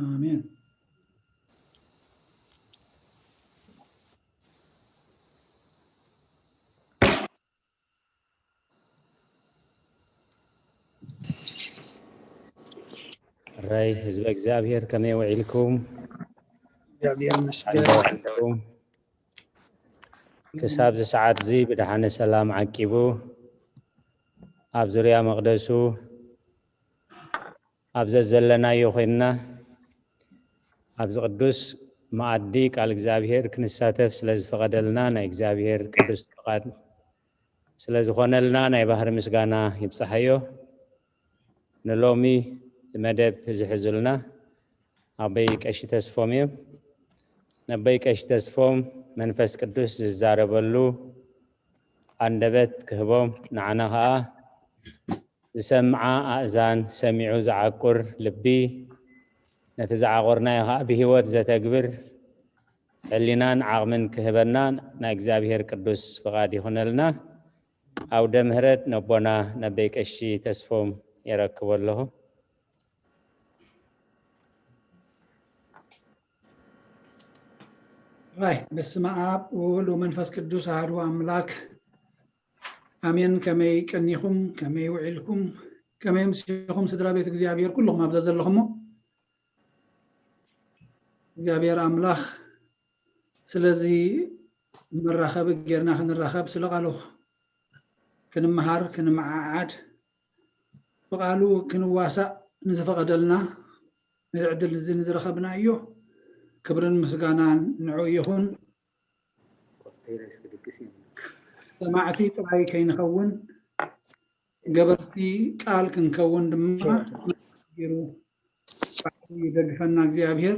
ኣሜን። ራይ ህዝበ እግዚኣብሔር ከመይ ውዒልኩም? እግዚኣብሔር ይመስገን። ከመይ ውዒልኩም? ክሳብ እዚ ሰዓት እዚ ብደሓነ ሰላም ዓቂቡ ኣብ ዙርያ መቕደሱ ኣብ ዘዘለናዮ ኮይንና ኣብዚ ቅዱስ መኣዲ ቃል እግዚኣብሔር ክንሳተፍ ስለ ዝፈቐደልና ናይ እግዚኣብሔር ቅዱስ ፍቓድ ስለ ዝኾነልና ናይ ባህሪ ምስጋና ይብጽሓዮ። ንሎሚ መደብ ዝሕዙልና ኣቦይ ቀሺ ተስፎም እዮም። ነቦይ ቀሺ ተስፎም መንፈስ ቅዱስ ዝዛረበሉ ኣንደበት ክህቦም፣ ንዓና ኸኣ ዝሰምዓ ኣእዛን፣ ሰሚዑ ዝዓቁር ልቢ፣ ነቲ ዝዓቆርናዮ ኸኣ ብህይወት ዘተግብር ሕሊናን ዓቕምን ክህበና ናይ እግዚኣብሔር ቅዱስ ፍቓድ ይኹነልና። ኣውደ ምህረት ነቦና ነቦይ ቀሺ ተስፎም የረክቦ ኣለኹ። ራይ በስመ ኣብ ወወልድ ወመንፈስ ቅዱስ ኣሐዱ ኣምላክ ኣሜን። ከመይ ቀኒኹም? ከመይ ውዒልኩም? ከመይ ምሲኹም? ስድራ ቤት እግዚኣብሔር ኩልኹም ኣብዛ ዘለኹሞ እግዚኣብሔር ኣምላኽ ስለዚ መራኸቢ ጌርና ክንራኸብ፣ ስለ ቃሉ ክንመሃር፣ ክንመዓዓድ፣ ብቃሉ ክንዋሳእ ንዝፈቐደልና፣ ነዚ ዕድል እዚ ንዝረኸብና እዩ። ክብርን ምስጋናን ንዑ ይኹን። ሰማዕቲ ጥራይ ከይንኸውን፣ ገበርቲ ቃል ክንከውን ድማ ገይሩ ይደግፈና እግዚኣብሔር።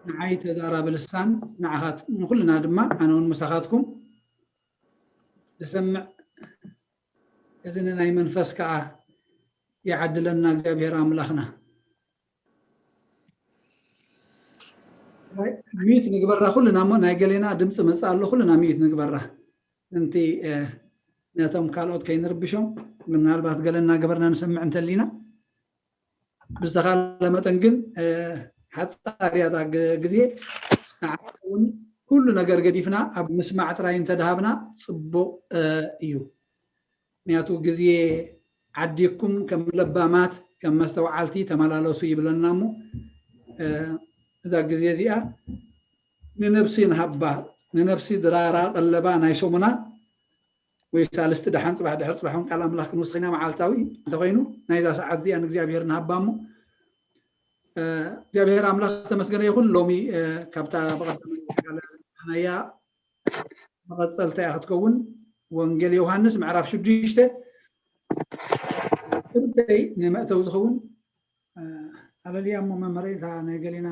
ንዓይ ተዛራቢ ልሳን ንዓኻት፣ ንኹልና ድማ፣ ኣነ እውን ምሳኻትኩም ዝሰምዕ እዝኒ ናይ መንፈስ ከዓ ይዓድለና እግዚኣብሔር ኣምላኽና። ሚዩት ንግበራ ኩልና እሞ፣ ናይ ገሌና ድምፂ መፅእ ኣሎ፣ ኩልና ሚዩት ንግበራ። እንቲ ነቶም ካልኦት ከይንርብሾም፣ ምናልባት ገለ እናገበርና ንሰምዕ እንተሊና፣ ብዝተኻለ መጠን ግን ሓፃር እያ እታ ግዜ። ንዓና እውን ኩሉ ነገር ገዲፍና ኣብ ምስማዕ ጥራይ እንተድሃብና ፅቡቕ እዩ። ምክንያቱ ግዜ ዓዲኩም ከም ለባማት ከም መስተውዓልቲ ተመላለሱ ይብለና እሞ፣ እዛ ግዜ እዚኣ ንነብሲ ንሃባ፣ ንነብሲ ድራራ ቀለባ ናይ ሰሙና ወይ ሳልስቲ ደሓን ፅባሕ ድሕሪ ፅባሕ እውን ቃል ኣምላኽ ክንውስኽ ኢና። መዓልታዊ እንተኮይኑ ናይዛ ሰዓት እዚኣ ንእግዚኣብሔር ንሃባ እሞ፣ እግዚኣብሔር ኣምላኽ ተመስገነ ይኹን። ሎሚ ካብታ ብቐደም ናያ መቐፀልታ እያ ክትከውን። ወንጌል ዮሃንስ ምዕራፍ ሽዱሽተ፣ ቅድምተይ ንመእተዊ ዝኸውን ኣለልያ እሞ፣ መምህረይ፣ እታ ናይ ገሌና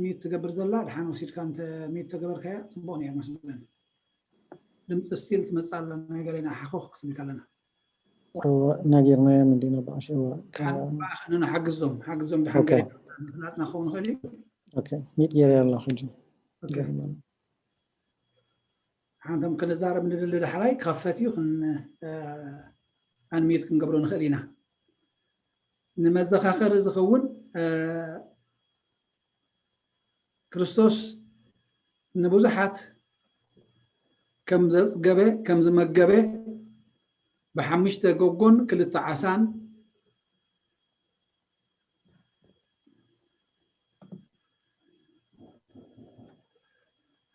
ሚዩት ትገብር ዘላ ድሓን ወሲድካ እንተ ሚዩት ተገበርካያ ፅቡቕ ነይሩ መስለኒ። ድምፂ ስቲል ትመፅእ ኣላ፣ ናይ ገሌና ሓኾኽ ክትብል ከለና። እወ፣ ነጊርናዮም እንዲና ብዓሽ። እወ፣ ንሓግዞም፣ ሓግዞም ድሓን ገሌና ምፍላጥና ክኸውን ይኽእል እዩ። ኦኬ፣ ሚዩት ገይረ ኣለኹ ሕጂ። ሓንቶም ክንዛረብ ንድሊ ዳሕራይ ክኸፈት እዩ፣ ኣንሚዩት ክንገብሮ ንኽእል ኢና። ንመዘኻኸሪ ዝኸውን ክርስቶስ ንብዙሓት ከም ዘፅገበ፣ ከም ዝመገበ፣ ብሓሙሽተ ጎጎን ክልተ ዓሳን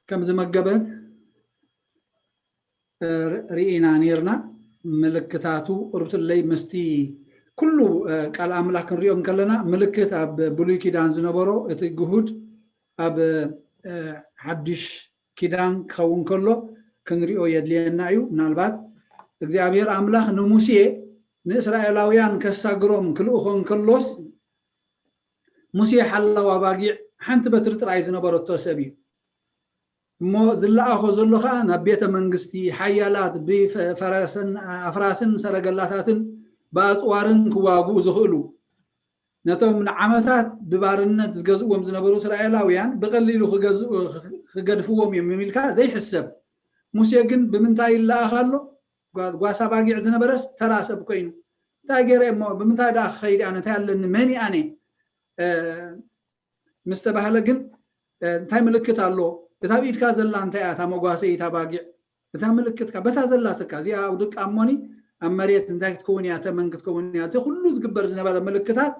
ከም ዝመገበ ርኢና ነርና። ምልክታቱ ቁርብትለይ ምስቲ ኩሉ ቃል ኣምላኽ ክንሪኦ ከለና፣ ምልክት ኣብ ብሉይ ኪዳን ዝነበሮ እቲ ግሁድ ኣብ ሓድሽ ኪዳን ክኸውን ከሎ ክንሪኦ የድልየና እዩ። ምናልባት እግዚኣብሔር ኣምላኽ ንሙሴ ንእስራኤላውያን ከሳግሮም ክልእኾ እንከሎስ፣ ሙሴ ሓላው ኣባጊዕ ሓንቲ በትሪ ጥራይ ዝነበረቶ ሰብ እዩ። እሞ ዝለኣኾ ዘሎ ኸዓ ናብ ቤተ መንግስቲ ሓያላት ብፈረስን ኣፍራስን ሰረገላታትን ብኣፅዋርን ክዋግኡ ዝኽእሉ፣ ነቶም ንዓመታት ብባርነት ዝገዝእዎም ዝነበሩ እስራኤላውያን ብቐሊሉ ክገዝኡ ክገድፍዎም እዮም ኢልካ ዘይሕሰብ። ሙሴ ግን ብምንታይ ይለኣኽ ኣሎ? ጓሳ ባጊዕ ዝነበረስ ተራ ሰብ ኮይኑ እንታይ ገይረ እሞ ብምንታይ ደኣ ክኸይድ ኣነ እንታይ ኣለኒ መን ኣነ ምስ ተባህለ ግን እንታይ ምልክት ኣሎ? እታ ብኢድካ ዘላ እንታይ እያ እታ መጓሰይታ ባጊዕ? እታ ምልክትካ በታ ዘላትካ እዚኣ ኣብ ድቃ እሞኒ ኣብ መሬት እንታይ ክትከውን እያ ተመን ክትከውን እያ እቲ ኩሉ ዝግበር ዝነበረ ምልክታት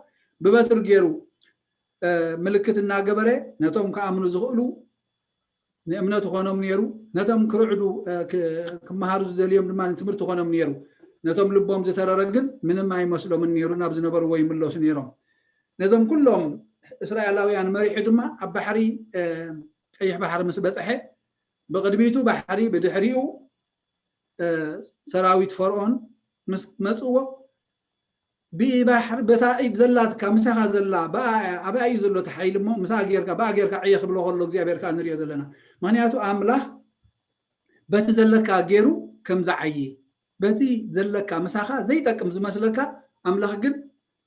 ብበትር ገይሩ ምልክት እናገበረ ነቶም ክኣምኑ ዝኽእሉ ንእምነት ኾኖም ነይሩ። ነቶም ክርዕዱ ክመሃሩ ዝደልዮም ድማ ንትምህርቲ ኾኖም ነይሩ። ነቶም ልቦም ዝተረረ ግን ምንም ኣይመስሎምን ነይሩ። ናብ ዝነበርዎ ይምለሱ ነይሮም። ነዞም ኩሎም እስራኤላውያን መሪሑ ድማ ኣብ ባሕሪ ቀይሕ ባሕሪ ምስ በፅሐ ብቕድሚቱ ባሕሪ ብድሕሪኡ ሰራዊት ፈርኦን ምስ መፅዎ ብባሕሪ በታ ኢድ ዘላትካ ምሳኻ ዘላ ኣብኣ እዩ ዘሎ እቲ ሓይሊ እሞ ምስኣ ጌርካ ብኣ ጌርካ ዕየ ክብሎ ከሎ እግዚኣብሔር ከዓ ንሪኦ ዘለና። ምክንያቱ ኣምላኽ በቲ ዘለካ ገይሩ ከም ዝዓዪ በቲ ዘለካ ምሳኻ ዘይጠቅም ዝመስለካ ኣምላኽ ግን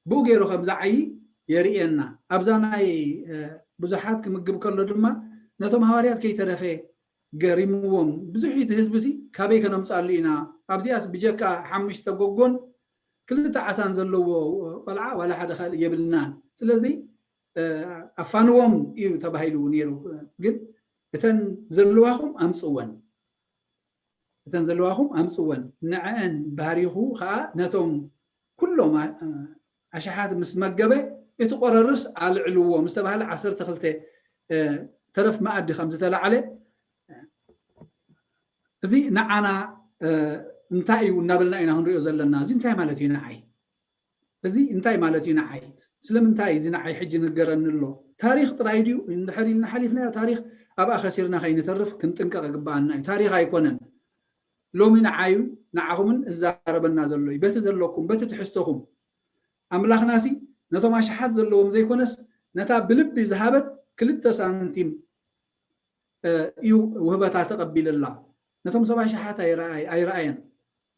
ብኡ ገይሩ ከም ዝዓዪ የርእየና። ኣብዛ ናይ ብዙሓት ክምግብ ከሎ ድማ ነቶም ሃዋርያት ከይተረፈ ገሪምዎም ብዙሕ እቲ ህዝቢ ሲ ካበይ ከነምፅኣሉ ኢና ኣብዚኣስ ብጀካ ሓሙሽተ ጎጎን ክልተ ዓሳን ዘለዎ ቆልዓ ዋላ ሓደ ካልእ የብልናን ስለዚ ኣፋንዎም እዩ ተባሂሉ ነይሩ ግን እተን ዘለዋኹም ኣምፅወን እተን ዘለዋኹም ኣምፅወን ንዐአን ባሪኹ ከዓ ነቶም ኩሎም ኣሽሓት ምስ መገበ እቲ ቆረርስ ኣልዕልዎ ምስ ተባሃለ ዓሰርተ ክልተ ተረፍ መኣዲ ከም ዝተላዓለ እዚ ንዓና እንታይ እዩ እናበልና ኢና ክንሪኦ ዘለና እዚ እንታይ ማለት እዩ ንዓይ እዚ እንታይ ማለት እዩ ንዓይ ስለምንታይ እዚ ንዓይ ሕጂ ንገረኒ ኣሎ ታሪክ ጥራይ ድዩ እንድሕር ኢልና ሓሊፍናዮ ታሪክ ኣብኣ ከሲርና ከይንተርፍ ክንጥንቀቕ ይግበኣና እዩ ታሪክ ኣይኮነን ሎሚ ንዓዩ ንዓኹምን እዛረበና ዘሎ እዩ በቲ ዘለኩም በቲ ትሕዝቶኹም ኣምላኽናሲ ነቶም ኣሽሓት ዘለዎም ዘይኮነስ ነታ ብልቢ ዝሃበት ክልተ ሳንቲም እዩ ውህበታ ተቐቢልላ ነቶም ሰብዓ ሸሓት ኣይረኣየን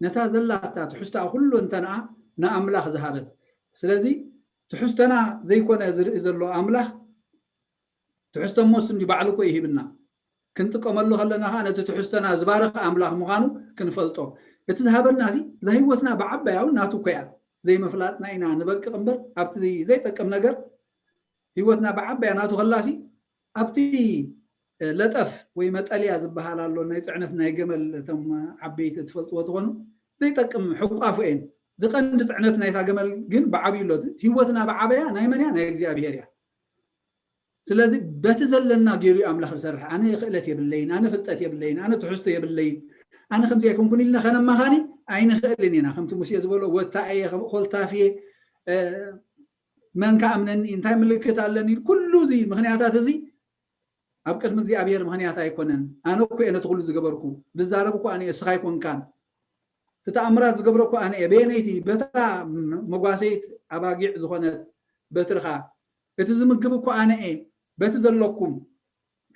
ነታ ዘላታ ትሕዝታ ኩሉ እንተንኣ ንኣምላኽ ዝሃበት ስለዚ ትሕዝተና ዘይኮነ ዝርኢ ዘሎ ኣምላኽ ትሕዝቶ ሞስ እንዲ ባዕሉ እኮ ይሂብና ክንጥቀመሉ ከለና ከዓ ነቲ ትሕዝተና ዝባርኽ ኣምላኽ ምዃኑ ክንፈልጦ እቲ ዝሃበና እዚ እዛ ህይወትና ብዓባያውን ናቱ እኮ እያ ዘይምፍላጥና ኢና ንበቅቕ እምበር ኣብቲ ዘይጠቅም ነገር ህይወትና ብዓባያ ናቱ ከላሲ ኣብቲ ለጠፍ ወይ መጠልያ ዝበሃል ኣሎ ናይ ፅዕነት ናይ ገመል እቶም ዓበይቲ ትፈልጥዎ ትኾኑ ዘይጠቅም ሕቋፉ እየን ዝቀንዲ ፅዕነት ናይታ ገመል ግን ብዓብዩ ኣሎ ህይወትና ብዓበያ ናይ መን እያ ናይ እግዚኣብሄር እያ ስለዚ በቲ ዘለና ገይሩ ኣምላኽ ዝሰርሕ ኣነ ክእለት የብለይን ኣነ ፍልጠት የብለይን ኣነ ትሕዝቶ የብለይን ኣነ ከምዚ ኣይኮንኩን ኢልና ከነማኻኒ ኣይንኽእልን ኢና ከምቲ ሙሴ ዝበሎ ወታ እየ ኮልታፍ እየ መን ከኣምነኒ እንታይ ምልክት ኣለኒ ኩሉ እዚ ምክንያታት እዚ ኣብ ቅድሚ እግዚኣብሔር ምክንያት ኣይኮነን ኣነ እኮ እየ ነቲ ኩሉ ዝገበርኩ ዝዛረብ እኮ ኣነ እስኻ ኣይኮንካን እቲ ተኣምራት ዝገብሮ እኮ ኣነ እየ በየነይቲ በታ መጓሰይት ኣባጊዕ ዝኾነት በትርኻ እቲ ዝምግብ እኮ ኣነ እየ በቲ ዘለኩም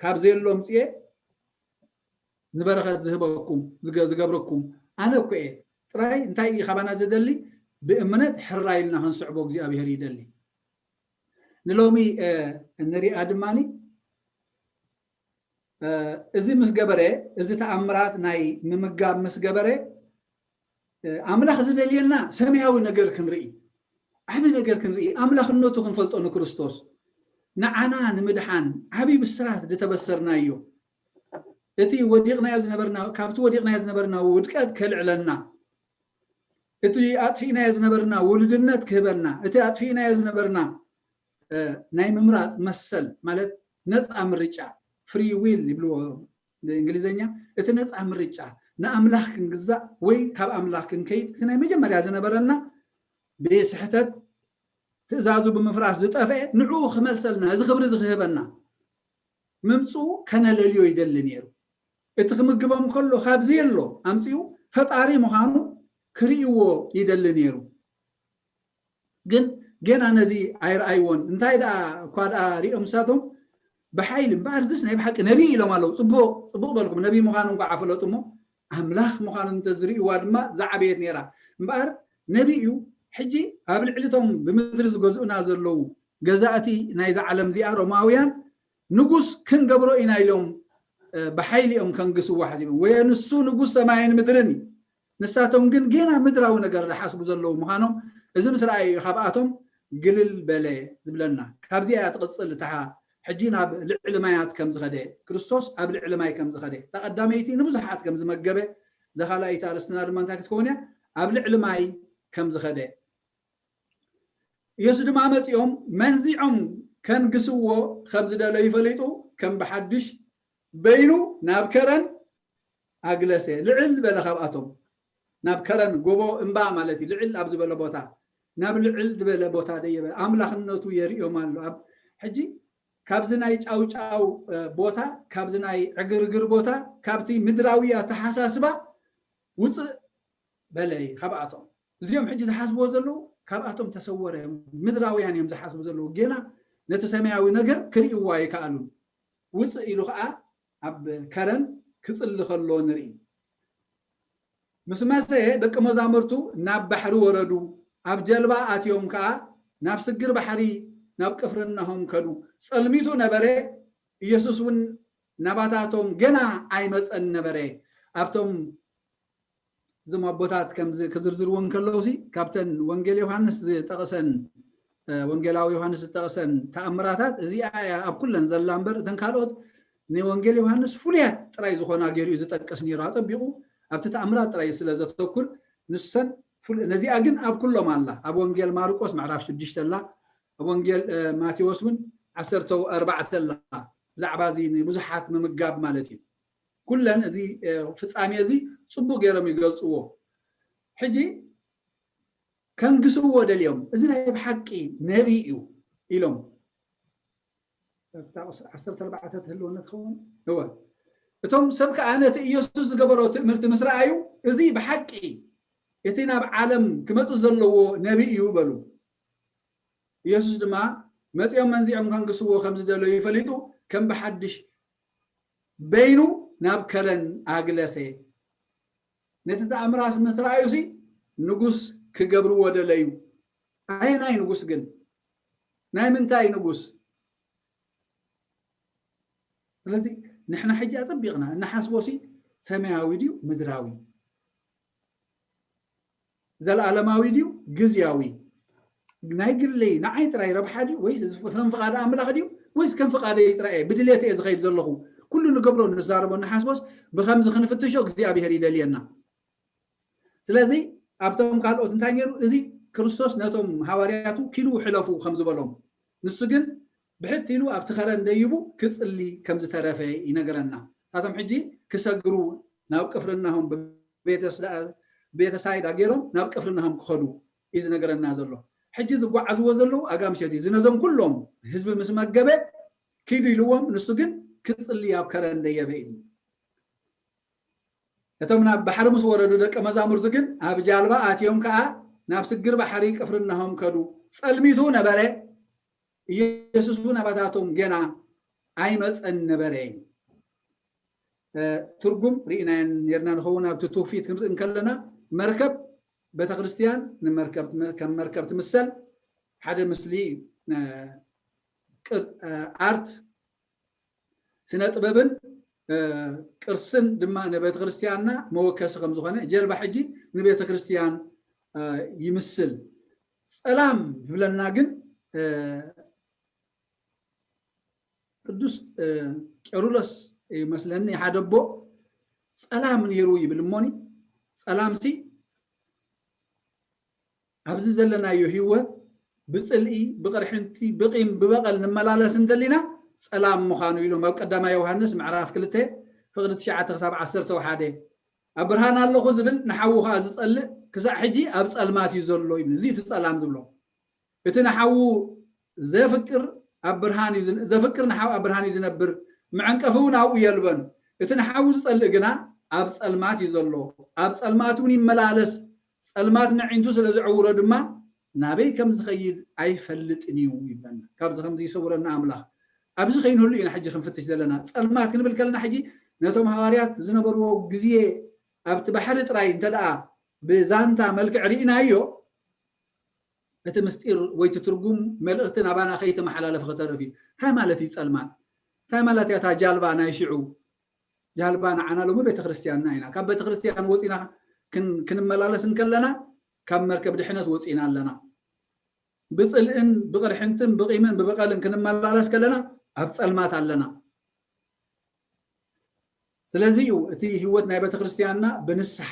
ካብ ዘየሎ ምፅኤ ንበረኸት ዝህበኩም ዝገብረኩም ኣነ እኮ እየ ጥራይ እንታይ እዩ ካባና ዝደሊ ብእምነት ሕራ ኢልና ክንስዕቦ እግዚኣብሔር ይደሊ ንሎሚ ንሪኣ ድማ እዚ ምስ ገበረ እዚ ተኣምራት ናይ ምምጋብ ምስ ገበረ ኣምላኽ ዝደልየና ሰማያዊ ነገር ክንርኢ ዓቢ ነገር ክንርኢ ኣምላኽነቱ ክንፈልጦ ንክርስቶስ ንዓና ንምድሓን ዓብዪ ብስራት ዝተበሰርናዮ እቲ ወዲቕናዮ ዝነበርና ካብቲ ወዲቕናዮ ዝነበርና ውድቀት ከልዕለና እቲ ኣጥፊእናዮ ዝነበርና ውሉድነት ክህበና እቲ ኣጥፊእናዮ ዝነበርና ናይ ምምራፅ መሰል ማለት ነፃ ምርጫ free will ይብልዎ ብእንግሊዝኛ እቲ ነፃ ምርጫ ንኣምላኽ ክንግዛእ ወይ ካብ ኣምላኽ ክንከይድ እቲ ናይ መጀመርያ ዝነበረና ብስሕተት ትእዛዙ ብምፍራስ ዝጠፍአ ንዕኡ ክመልሰልና እዚ ክብሪ እዚ ክህበና ምምፅኡ ከነለልዮ ይደሊ ነይሩ እቲ ክምግቦም ከሎ ካብዚ የሎ ኣምፅኡ ፈጣሪ ምዃኑ ክርእይዎ ይደሊ ነይሩ ግን ገና ነዚ ኣይረኣይዎን እንታይ ደኣ እኳ ደኣ ሪኦም ንሳቶም ብሓይሊ እምበኣር ዝስ ናይ ብሓቂ ነቢይ ኢሎም ኣለዉ ፅቡቅ ፅቡቅ በልኩም ነቢይ ምዃኑ እንኳዓ ፈለጡ እሞ ኣምላኽ ምዃኑ እንተዝርእይዋ ድማ ዝዓበየት ነይራ እምበኣር ነቢይ እዩ ሕጂ ኣብ ልዕሊ እቶም ብምድሪ ዝገዝኡና ዘለዉ ገዛእቲ ናይዛ ዓለም እዚኣ ሮማውያን ንጉስ ክንገብሮ ኢና ኢሎም ብሓይሊ እዮም ከንግስዎ ሓሲቦም ወየንሱ ንጉስ ሰማይን ምድርን እዩ ንሳቶም ግን ጌና ምድራዊ ነገር ዝሓስቡ ዘለዉ ምዃኖም እዚ ምስ ረኣዩ እዩ ካብኣቶም ግልል በለ ዝብለና። ካብዚኣ እያ ትቕጽል እታ ሕጂ ናብ ልዕሊ ማያት ከም ዝኸደ፣ ክርስቶስ ኣብ ልዕሊ ማይ ከም ዝኸደ፣ እታ ቀዳመይቲ ንብዙሓት ከም ዝመገበ፣ እዛ ካልኣይቲ ኣርእስትና ድማ እንታይ ክትከውን እያ? ኣብ ልዕሊ ማይ ከም ዝኸደ። ኢየሱስ ድማ መጺኦም መንዚዖም ከንግስዎ ከም ዝደለዩ ፈሊጡ ከም ብሓድሽ በይኑ ናብ ከረን ኣግለሰ። ልዕል በለ ካብኣቶም፣ ናብ ከረን ጎቦ እምባ ማለት እዩ። ልዕል ኣብ ዝበለ ቦታ፣ ናብ ልዕል ዝበለ ቦታ ደየበ። ኣምላኽነቱ የርእዮም ኣሎ። ኣብ ሕጂ ካብዚ ናይ ጫውጫው ቦታ፣ ካብዚ ናይ ዕግርግር ቦታ፣ ካብቲ ምድራዊ ኣተሓሳስባ ውፅእ በለ ካብኣቶም። እዚኦም ሕጂ ዝሓስብዎ ዘለዉ ካብኣቶም ተሰወረ እዮም። ምድራውያን እዮም ዝሓስቡ ዘለዉ። ጌና ነቲ ሰማያዊ ነገር ክርእይዎ ኣይከኣሉን። ውፅእ ኢሉ ከዓ ኣብ ከረን ክፅሊ ከሎ ንርኢ። ምስ መሰ ደቂ መዛሙርቱ ናብ ባሕሪ ወረዱ። ኣብ ጀልባ ኣትዮም ከዓ ናብ ስግር ባሕሪ ናብ ቅፍርናሆም ከዱ። ጸልሚቱ ነበረ። ኢየሱስ እውን ናባታቶም ገና ኣይመጸን ነበረ። ኣብቶም እዞም ኣቦታት ከምዚ ክዝርዝርዎ እንከለውሲ ካብተን ወንጌል ዮሃንስ ዝጠቕሰን ወንጌላዊ ዮሃንስ ዝጠቕሰን ተኣምራታት እዚኣ እያ ኣብ ኩለን ዘላ እምበር እተን ካልኦት ንወንጌል ዮሃንስ ፍሉያት ጥራይ ዝኾና ገይሩ እዩ ዝጠቅስ ነይሩ ኣጸቢቑ ኣብቲ ተኣምራት ጥራይ ስለ ዘተኩር ንሰን ነዚኣ ግን ኣብ ኩሎም ኣላ ኣብ ወንጌል ማርቆስ ምዕራፍ ሽዱሽተ ኣላ ኣብ ወንጌል ማቴዎስ እውን ዓሰርተ ኣርባዕተ ኣላ ብዛዕባ እዚ ንብዙሓት ምምጋብ ማለት እዩ ኩለን እዚ ፍጻሜ እዚ ጽቡቅ ገይሮም ይገልጽዎ ሕጂ ከንግስዎ ደልዮም እዚ ናይ ብሓቂ ነቢይ እዩ ኢሎም ዓሰርተ ኣርባዕተ ትህልወና ትኸውን እወ እቶም ሰብ ከዓ ነቲ ኢየሱስ ዝገበሮ ትእምርቲ ምስ ረኣዩ እዚ ብሓቂ እቲ ናብ ዓለም ክመፅእ ዘለዎ ነቢይ እዩ በሉ ኢየሱስ ድማ መፂኦም መንዚዖም ከንግስዎ ከም ዝደለዩ ፈሊጡ ከም ብሓድሽ በይኑ ናብ ከረን ኣግለሰ ነቲ ተኣምራት ምስ ረኣዩሲ ንጉስ ክገብርዎ ደለዩ ኣየናይ ንጉስ ግን ናይ ምንታይ ንጉስ ስለዚ ንሕና ሕጂ ኣፀቢቕና እናሓስቦ ሲ ሰማያዊ ድዩ ምድራዊ ዘለኣለማዊ ድዩ ግዝያዊ ናይ ግለይ ንዓይ ጥራይ ረብሓ ድዩ ወይስ ከም ፍቓድ ኣምላኽ ድዩ ወይስ ከም ፍቓደይ ጥራይ እየ ብድሌት እየ ዝኸይድ ዘለኹ ኩሉ ንገብሮ ንዛረቦ እናሓስቦስ ብከምዚ ክንፍትሾ እግዚኣብሔር ይደልየና ስለዚ ኣብቶም ካልኦት እንታይ ነይሩ እዚ ክርስቶስ ነቶም ሃዋርያቱ ኪዱ ሕለፉ ከም ዝበሎም ንሱ ግን ብሕት ኢሉ ኣብቲ ከረን ደይቡ ክጽሊ ከም ዝተረፈ ይነግረና። እሳቶም ሕጂ ክሰግሩ ናብ ቅፍርናሆም ቤተሳይዳ ገይሮም ናብ ቅፍርናሆም ክኸዱ እዩ ዝነግረና ዘሎ። ሕጂ ዝጓዓዝዎ ዘለዉ ኣጋምሸት እዩ። ነዞም ኩሎም ህዝቢ ምስ መገበ ኪዱ ኢልዎም፣ ንሱ ግን ክጽሊ ኣብ ከረን ደየበ እዩ። እቶም ናብ ባሕሪ ምስ ወረዱ ደቀ መዛሙርቱ ግን ኣብ ጃልባ ኣትዮም ከኣ ናብ ስግር ባሕሪ ቅፍርናሆም ከዱ። ጸልሚቱ ነበረ፣ ኢየሱስ እውን ኣባታቶም ገና ኣይመጸን ነበረ። ትርጉም ርኢናዮ ነርና ንኸውን ኣብቲ ትውፊት ክንርኢ እንከለና መርከብ ቤተክርስትያን ከም መርከብ ትምሰል ሓደ ምስሊ ኣርት ስነ ጥበብን ቅርስን ድማ ንቤተክርስትያንና መወከሲ ከም ዝኾነ ጀልባ ሕጂ ንቤተክርስትያን ይምስል። ጸላም ይብለና ግን ቅዱስ ቄሩሎስ ይመስለኒ ሓደ ኣቦ ጸላም ነይሩ ይብል እሞኒ ጸላምሲ ኣብዚ ዘለናዮ ህይወት ብጽልኢ ብቕርሕንቲ ብቂም ብበቐል ንመላለስ እንተሊና ጸላም ምዃኑ ኢሎም ኣብ ቀዳማይ ዮሃንስ ምዕራፍ ክልተ ፍቕዲ ትሽዓተ ክሳብ ዓሰርተ ሓደ ኣብ ብርሃን ኣለኹ ዝብል ንሓዉ ከዓ ዝጸልእ ክሳዕ ሕጂ ኣብ ጸልማት እዩ ዘሎ ይብል እዚ እቲ ጸላም ዝብሎ እቲ ንሓዉ ዘፍቅር ኣብ ብርሃን እዩ ዘፍቅር ንሓው ኣብ ብርሃን እዩ ዝነብር መዐንቀፊ እውን ኣብኡ የልበን እቲ ንሓዉ ዝጸልእ ግና ኣብ ጸልማት እዩ ዘሎ ኣብ ጸልማት እውን ይመላለስ ጸልማት ንዒንቱ ስለ ዝዕውሮ ድማ ናበይ ከም ዝኸይድ ኣይፈልጥን እዩ ይብለና ካብዚ ከምዚ ይሰውረና ኣምላኽ ኣብዚ ከይንህሉ ኢና ሕጂ ክንፍትሽ ዘለና ጸልማት ክንብል ከለና ሕጂ ነቶም ሃዋርያት ዝነበርዎ ግዜ ኣብቲ ባሕሪ ጥራይ እንተ ደኣ ብዛንታ መልክዕ ርኢናዮ እቲ ምስጢር ወይ እቲ ትርጉም መልእኽቲ ናባና ከይተመሓላለፈ ከተርፍ እዩ። እንታይ ማለት እዩ ጸልማት? እንታይ ማለት እያ እታ ጃልባ ናይ ሽዑ? ጃልባ ንዓና ሎሚ ቤተክርስትያንና ኢና። ካብ ቤተክርስትያን ወፂና ክን- ክንመላለስ እንከለና ካብ መርከብ ድሕነት ወፂና ኣለና። ብፅልእን ብቕርሕንትን ብቂምን ብበቐልን ክንመላለስ ከለና ኣብ ፀልማት ኣለና። ስለዚ እዩ እቲ ህይወት ናይ ቤተክርስትያንና ብንስሓ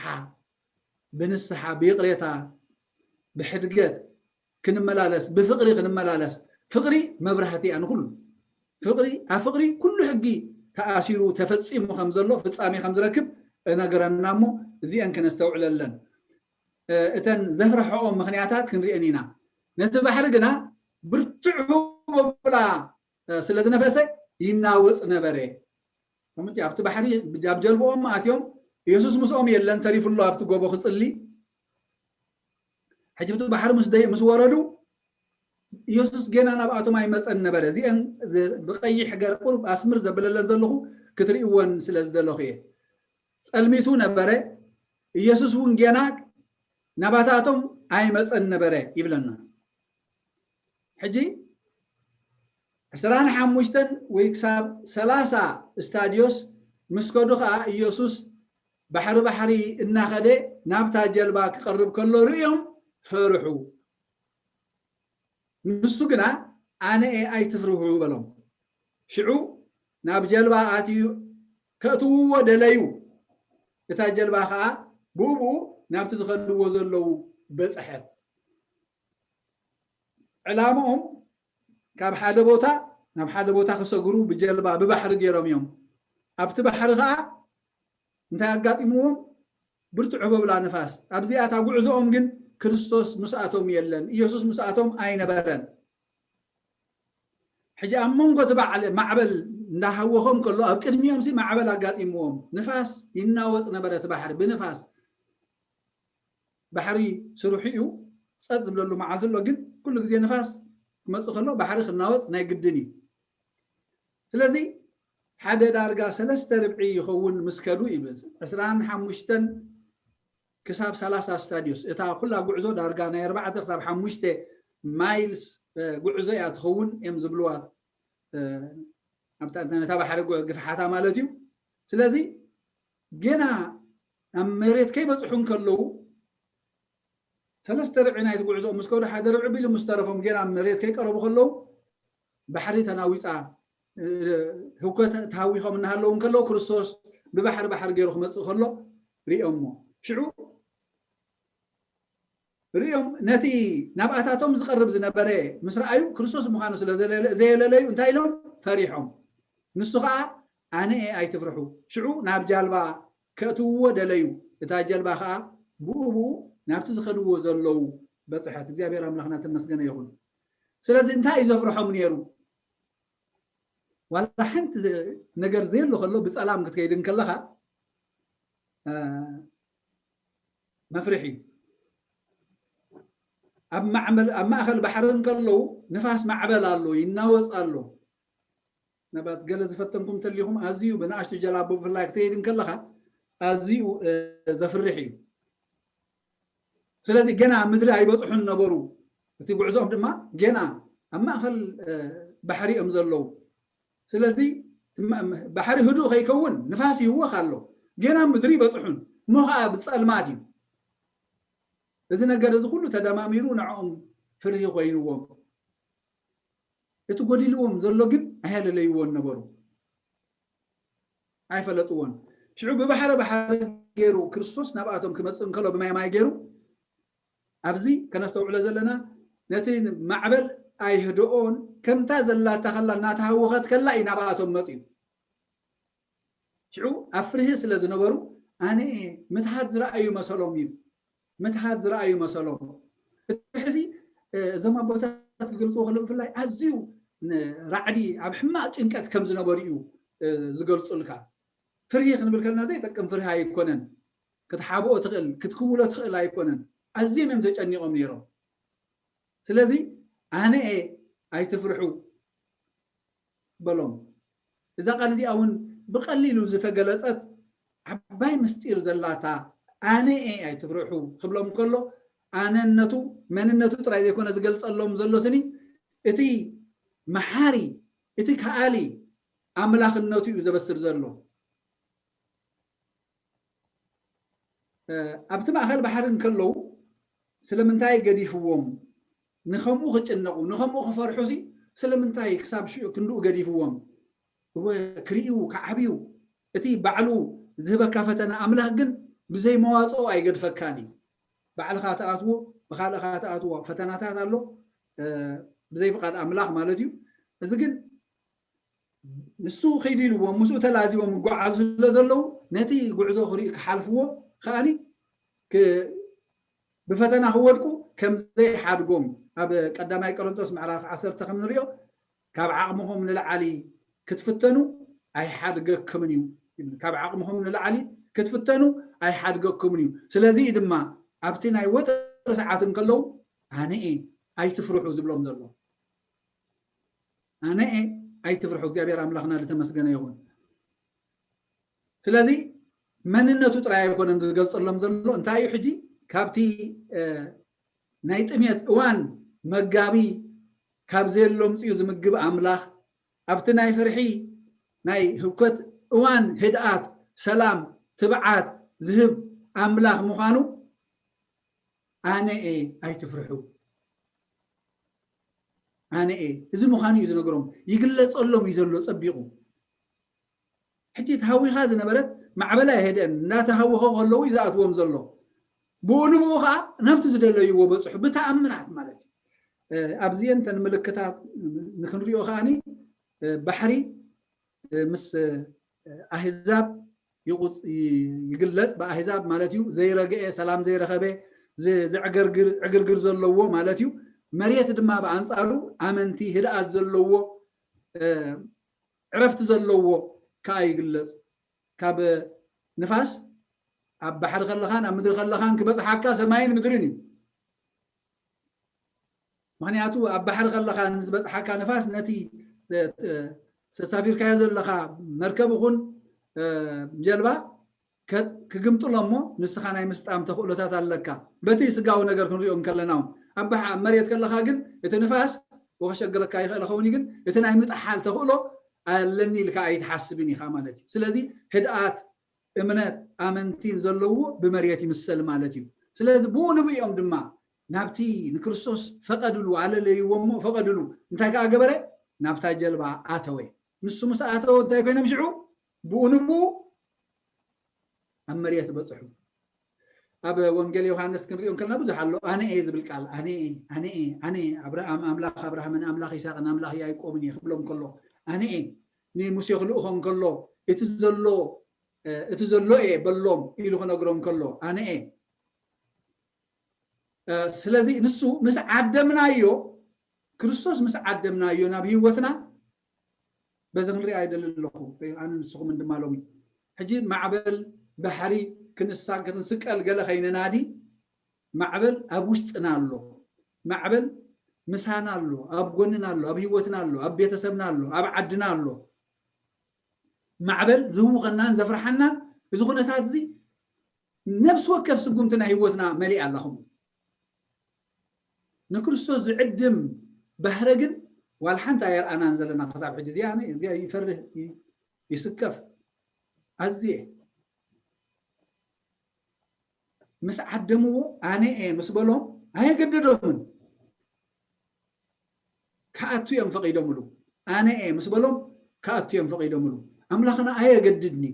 ብንስሓ ብይቕሬታ ብሕድገት ክንመላለስ ብፍቕሪ ክንመላለስ። ፍቕሪ መብራህቲ እያ ንኩሉ። ፍቕሪ ኣብ ፍቕሪ ኩሉ ሕጊ ተኣሲሩ ተፈፂሙ ከም ዘሎ ፍፃሜ ከም ዝረክብ እነግረና እሞ እዚአን ክነስተውዕለለን። እተን ዘፍረሐኦም ምኽንያታት ክንሪአን ኢና። ነቲ ባሕሪ ግና ብርቱዕ ህቦብላ ስለ ዝነፈሰ ይናወፅ ነበረ። ከምቲ ኣብቲ ባሕሪ ኣብ ጀልብኦም ኣትዮም ኢየሱስ ምስኦም የለን ተሪፉ ኣሎ ኣብቲ ጎቦ ክፅሊ። ሕጂ ኣብቲ ባሕሪ ምስ ደይ ምስ ወረዱ ኢየሱስ ገና ናብኣቶም ኣይመፀን ነበረ። እዚአን ብቀይሕ ገር ቁሩብ ኣስምር ዘብለለን ዘለኹ ክትርእይወን ስለ ዝደለኹ እየ። ፀልሚቱ ነበረ። ኢየሱስ እውን ገና ናባታቶም ኣይመፀን ነበረ ይብለና። ሕጂ ዕስራን ሓሙሽተን ወይ ክሳብ ሰላሳ ስታድዮስ ምስ ከዱ ከዓ ኢየሱስ ባሕሪ ባሕሪ እናኸደ ናብታ ጀልባ ክቐርብ ከሎ ርእዮም ፈርሑ። ንሱ ግና ኣነ እየ ኣይትፍርሁ በሎም። ሽዑ ናብ ጀልባ ኣትዩ ከእትውዎ ደለዩ። እታ ጀልባ ከዓ ብኡ ናብቲ ዝኸድዎ ዘለዉ በፅሐት። ዕላምኦም ካብ ሓደ ቦታ ናብ ሓደ ቦታ ክሰግሩ ብጀልባ ብባሕሪ ገይሮም እዮም። ኣብቲ ባሕሪ ከዓ እንታይ ኣጋጢምዎም? ብርቱዕ ህቦብላ ንፋስ። ኣብዚኣታ ጉዕዞኦም ግን ክርስቶስ ምስኣቶም የለን፣ ኢየሱስ ምስኣቶም ኣይነበረን። ሕጂ ኣብ መንጎ እቲ ባዕለ ማዕበል እንዳሃወኾም ከሎ ኣብ ቅድሚኦም ሲ ማዕበል ኣጋጢምዎም፣ ንፋስ ይናወፅ ነበረ፣ እቲ ባሕሪ ብንፋስ። ባሕሪ ስርሑ እዩ፣ ፀጥ ዝብለሉ መዓልቲ ኣሎ፣ ግን ኩሉ ግዜ ንፋስ ክመፅእ ከሎ ባሕሪ ክናወፅ ናይ ግድን እዩ። ስለዚ ሓደ ዳርጋ ሰለስተ ርብዒ ይኸውን ምስ ከዱ ይብል። ዕስራን ሓሙሽተን ክሳብ ሰላሳ ስታድዮስ፣ እታ ኩላ ጉዕዞ ዳርጋ ናይ ኣርባዕተ ክሳብ ሓሙሽተ ማይልስ ጉዕዞ እያ ትኸውን እዮም ዝብልዋ፣ ኣብታ ነታ ባሕሪ ግፍሓታ ማለት እዩ። ስለዚ ገና ናብ መሬት ከይበፅሑ እንከለዉ ሰለስተ ርብዒ ናይቲ ጉዕዞ ምስ ከዱ ሓደ ርብዒ ቢሉ ምስ ተረፎም ገና ኣብ መሬት ከይቀረቡ ከለዉ ባሕሪ ተናዊፃ፣ ህውከት ተሃዊኾም እናሃለዉ እንከለዉ ክርስቶስ ብባሕሪ ባሕሪ ገይሩ ክመፅእ ከሎ ሪኦሞ። ሽዑ ሪኦም ነቲ ናብኣታቶም ዝቐርብ ዝነበረ ምስ ረኣዩ ክርስቶስ ምዃኑ ስለ ዘየለለዩ እንታይ ኢሎም ፈሪሖም። ንሱ ኸዓ ኣነ እየ ኣይትፍርሑ። ሽዑ ናብ ጃልባ ከእትውዎ ደለዩ። እታ ጀልባ ኸዓ ብኡ ብኡ ናብቲ ዝኸድዎ ዘለዉ በፅሐት። እግዚኣብሔር ኣምላኽና ተመስገነ ይኹን። ስለዚ እንታይ እዩ ዘፍርሖም ነይሩ? ዋላ ሓንቲ ነገር ዘየሎ ከሎ ብፀላም ክትከይድ እንከለኻ መፍርሒ። ኣብ ማዕበል ኣብ ማእኸል ባሕሪ እንከለዉ ንፋስ ማዕበል ኣሎ፣ ይናወፅ ኣሎ። ምናልባት ገለ ዝፈተንኩም እንተሊኹም ኣዝዩ ብንኣሽቱ ጀላቡ ብፍላይ ክትከይድ እንከለኻ ኣዝዩ ዘፍርሕ እዩ። ስለዚ ገና ምድሪ ኣይበፅሑን ነበሩ። እቲ ጉዕዞኦም ድማ ገና ኣብ ማእኸል ባሕሪ እዮም ዘለዉ። ስለዚ ባሕሪ ህዱእ ከይከውን ንፋስ ይህወኽ ኣሎ። ገና ምድሪ ይበፅሑን እሞ ከዓ ብፀልማት እዩ። እዚ ነገር እዚ ኩሉ ተደማሚሩ ንዕኦም ፍርሂ ኮይንዎም። እቲ ጎዲልዎም ዘሎ ግን ኣየለለይዎን ነበሩ። ኣይፈለጥዎን። ሽዑ ብባሕሪ ባሕሪ ገይሩ ክርስቶስ ናብኣቶም ክመፅእ እንከሎ ብማይ ማይ ገይሩ ኣብዚ ከነስተውዕሎ ዘለና ነቲ ማዕበል ኣይህድኦን። ከምታ ዘላታ ከላ እናተሃወኸት ከላ እዩ ናብኣቶም መፅዩ። ሽዑ ኣብ ፍርሂ ስለ ዝነበሩ ኣነ ምትሃት ዝረኣዩ መሰሎም እዩ። ምትሃት ዝረኣዩ መሰሎም። እቲ ሕዚ እዞም ኣቦታት ክገልፅዎ ከለዉ ብፍላይ ኣዝዩ ራዕዲ ኣብ ሕማቕ ጭንቀት ከም ዝነበሩ እዩ ዝገልፁልካ። ፍርሂ ክንብል ከለና ዘይጠቅም ፍርሂ ኣይኮነን። ክትሓብኦ ትኽእል ክትክውሎ ትኽእል ኣይኮነን። ኣዝዮም እዮም ተጨኒቖም ነይሮም። ስለዚ ኣነ እየ ኣይትፍርሑ በሎም። እዛ ቃል እዚኣ እውን ብቐሊሉ ዝተገለጸት ዓባይ ምስጢር ዘላታ ኣነ እየ ኣይትፍርሑ ክብሎም ከሎ ኣነነቱ መንነቱ ጥራይ ዘይኮነ ዝገልጸሎም ዘሎ ስኒ እቲ መሓሪ እቲ ከኣሊ ኣምላኽነቱ እዩ ዘበስር ዘሎ። ኣብቲ ማእኸል ባሕሪ እንከለዉ ስለምንታይ ገዲፍዎም? ንኸምኡ ክጭነቑ፣ ንኸምኡ ክፈርሑሲ ስለምንታይ ክሳብ ሽዑ ክንድኡ ገዲፍዎም? እወ፣ ክርእዩ፣ ክዓብዩ፣ እቲ ባዕሉ ዝህበካ ፈተና ኣምላኽ ግን ብዘይ መዋፅኦ ኣይገድፈካን እዩ። ባዕልኻ ትኣትዎ፣ ብኻልእኻ ትኣትዎ ፈተናታት ኣሎ፣ ብዘይ ፍቓድ ኣምላኽ ማለት እዩ። እዚ ግን ንሱ ኺድ ኢልዎም ምስኡ ተላዚቦም ይጓዓዙ ስለ ዘለዉ ነቲ ጉዕዞ ክርኢ ክሓልፍዎ ከኣኒ ብፈተና ክወድቁ ከም ዘይሓድጎም ኣብ ቀዳማይ ቆሮንቶስ ምዕራፍ ዓሰርተ ከም ንሪኦ ካብ ዓቕምኹም ንላዕሊ ክትፍተኑ ኣይሓድገክምን እዩ። ካብ ዓቕምኹም ንላዕሊ ክትፍተኑ ኣይሓድገክምን እዩ። ስለዚ ድማ ኣብቲ ናይ ወጥሪ ሰዓት እንከለዉ ኣነ እየ ኣይትፍርሑ ዝብሎም ዘሎ። ኣነ እየ ኣይትፍርሑ። እግዚኣብሔር ኣምላኽና ዝተመስገነ ይኹን። ስለዚ መንነቱ ጥራይ ኣይኮነን ዝገልጸሎም ዘሎ። እንታይ እዩ ሕጂ ካብቲ ናይ ጥሜት እዋን መጋቢ ካብ ዘየሎ ምፅኡ ዝምግብ ኣምላኽ ኣብቲ ናይ ፍርሒ ናይ ህውከት እዋን ህድኣት ሰላም ትብዓት ዝህብ ኣምላኽ ምዃኑ ኣነ እየ ኣይትፍርሑ። ኣነ እየ እዚ ምዃኑ እዩ ዝነግሮም። ይግለፀሎም እዩ ዘሎ ፀቢቑ። ሕጂ ተሃዊኻ ዝነበረት ማዕበል ኣይሄደን እንዳተሃወኸ ከለዉ እዩ ዝኣትዎም ዘሎ። ብኡ ንብኡ ከዓ ናብቲ ዝደለይዎ በፅሑ ብተኣምራት ማለት እዩ። ኣብዚአን ተን ምልክታት ንክንሪኦ ከዓኒ ባሕሪ ምስ ኣህዛብ ይግለፅ ብኣህዛብ ማለት እዩ። ዘይረግአ ሰላም ዘይረኸበ ዝዕግርግር ዘለዎ ማለት እዩ። መሬት ድማ ብኣንፃሩ ኣመንቲ ህድኣት ዘለዎ ዕረፍቲ ዘለዎ ከዓ ይግለፅ። ካብ ንፋስ ኣብ ባሕሪ ከለኻን ኣብ ምድሪ ከለኻን ክበፅሓካ ሰማይን ምድርን እዩ። ምክንያቱ ኣብ ባሕሪ ከለኻ ንዝበፅሓካ ንፋስ ነቲ ተሳፊርካዮ ዘለኻ መርከብ ኹን ጀልባ ክግምጥሎ እሞ ንስኻ ናይ ምስጣም ተኽእሎታት ኣለካ። በቲ ስጋዊ ነገር ክንሪኦ እንከለና እውን ኣብ መሬት ከለኻ ግን እቲ ንፋስ ወከሸግረካ ይኽእል ኸውን ግን እቲ ናይ ምጥሓል ተኽእሎ ኣለኒ ኢልካ ኣይትሓስብን ኢኻ ማለት እዩ። ስለዚ ህድኣት እምነት ኣመንቲን ዘለዎ ብመሬት ይምሰል ማለት እዩ። ስለዚ ብኡ ንብኦም ድማ ናብቲ ንክርስቶስ ፈቐድሉ ኣለለይዎ እሞ ፈቐድሉ እንታይ ከዓ ገበረ? ናብታ ጀልባ ኣተወ። ንሱ ምስ ኣተወ እንታይ ኮይኖም ሽዑ ብኡ ንብኡ ኣብ መሬት በፅሑ። ኣብ ወንጌል ዮሃንስ ክንሪኦ እንከልና ብዙሕ ኣሎ። ኣነ እየ ዝብል ቃል ኣነ እየ ኣነ እየ ኣነ እየ ኣብርሃም ኣምላኽ ኣብርሃምን ኣምላኽ ይስሐቅን ኣምላኽ ያዕቆብን እየ ክብሎም ከሎ ኣነ እየ ንሙሴ ክልእኾ እንከሎ እቲ ዘሎ እቲ ዘሎ እየ በሎም ኢሉ ክነግሮም ከሎ ኣነ እየ ስለዚ ንሱ ምስ ዓደምናዮ ክርስቶስ ምስ ዓደምናዮ ናብ ህይወትና በዚ ክንሪኣ ይደሊ ኣለኹ ኣነ ንስኹም ድማ ሎሚ ሕጂ ማዕበል ባሕሪ ክንሳገር ንስቀል ገለ ከይነናዲ ማዕበል ኣብ ውሽጥና ኣሎ። ማዕበል ምሳና ኣሎ፣ ኣብ ጎንና ኣሎ፣ ኣብ ህይወትና ኣሎ፣ ኣብ ቤተሰብና ኣሎ፣ ኣብ ዓድና ኣሎ። ማዕበል ዝህውኸናን ዘፍርሓናን እዚ ኩነታት እዚ ነብሲ ወከፍ ስጉምቲ ናይ ህይወትና መሊኣ ኣላ። ከምኡ ንክርስቶስ ዝዕድም ባህረ ግን ዋላ ሓንቲ ኣየርኣናን ዘለና ክሳብ ሕጂ። እዚኣ እዚኣ ይፈርህ ይስከፍ ኣዝየ ምስ ዓደምዎ ኣነ እየ ምስ በሎም ኣየገደዶምን። ክኣቱ እዮም ፈቒዶምሉ። ኣነ እየ ምስ በሎም ክኣቱ እዮም ፈቒዶምሉ። ኣምላኽና ኣየገድድን እዩ።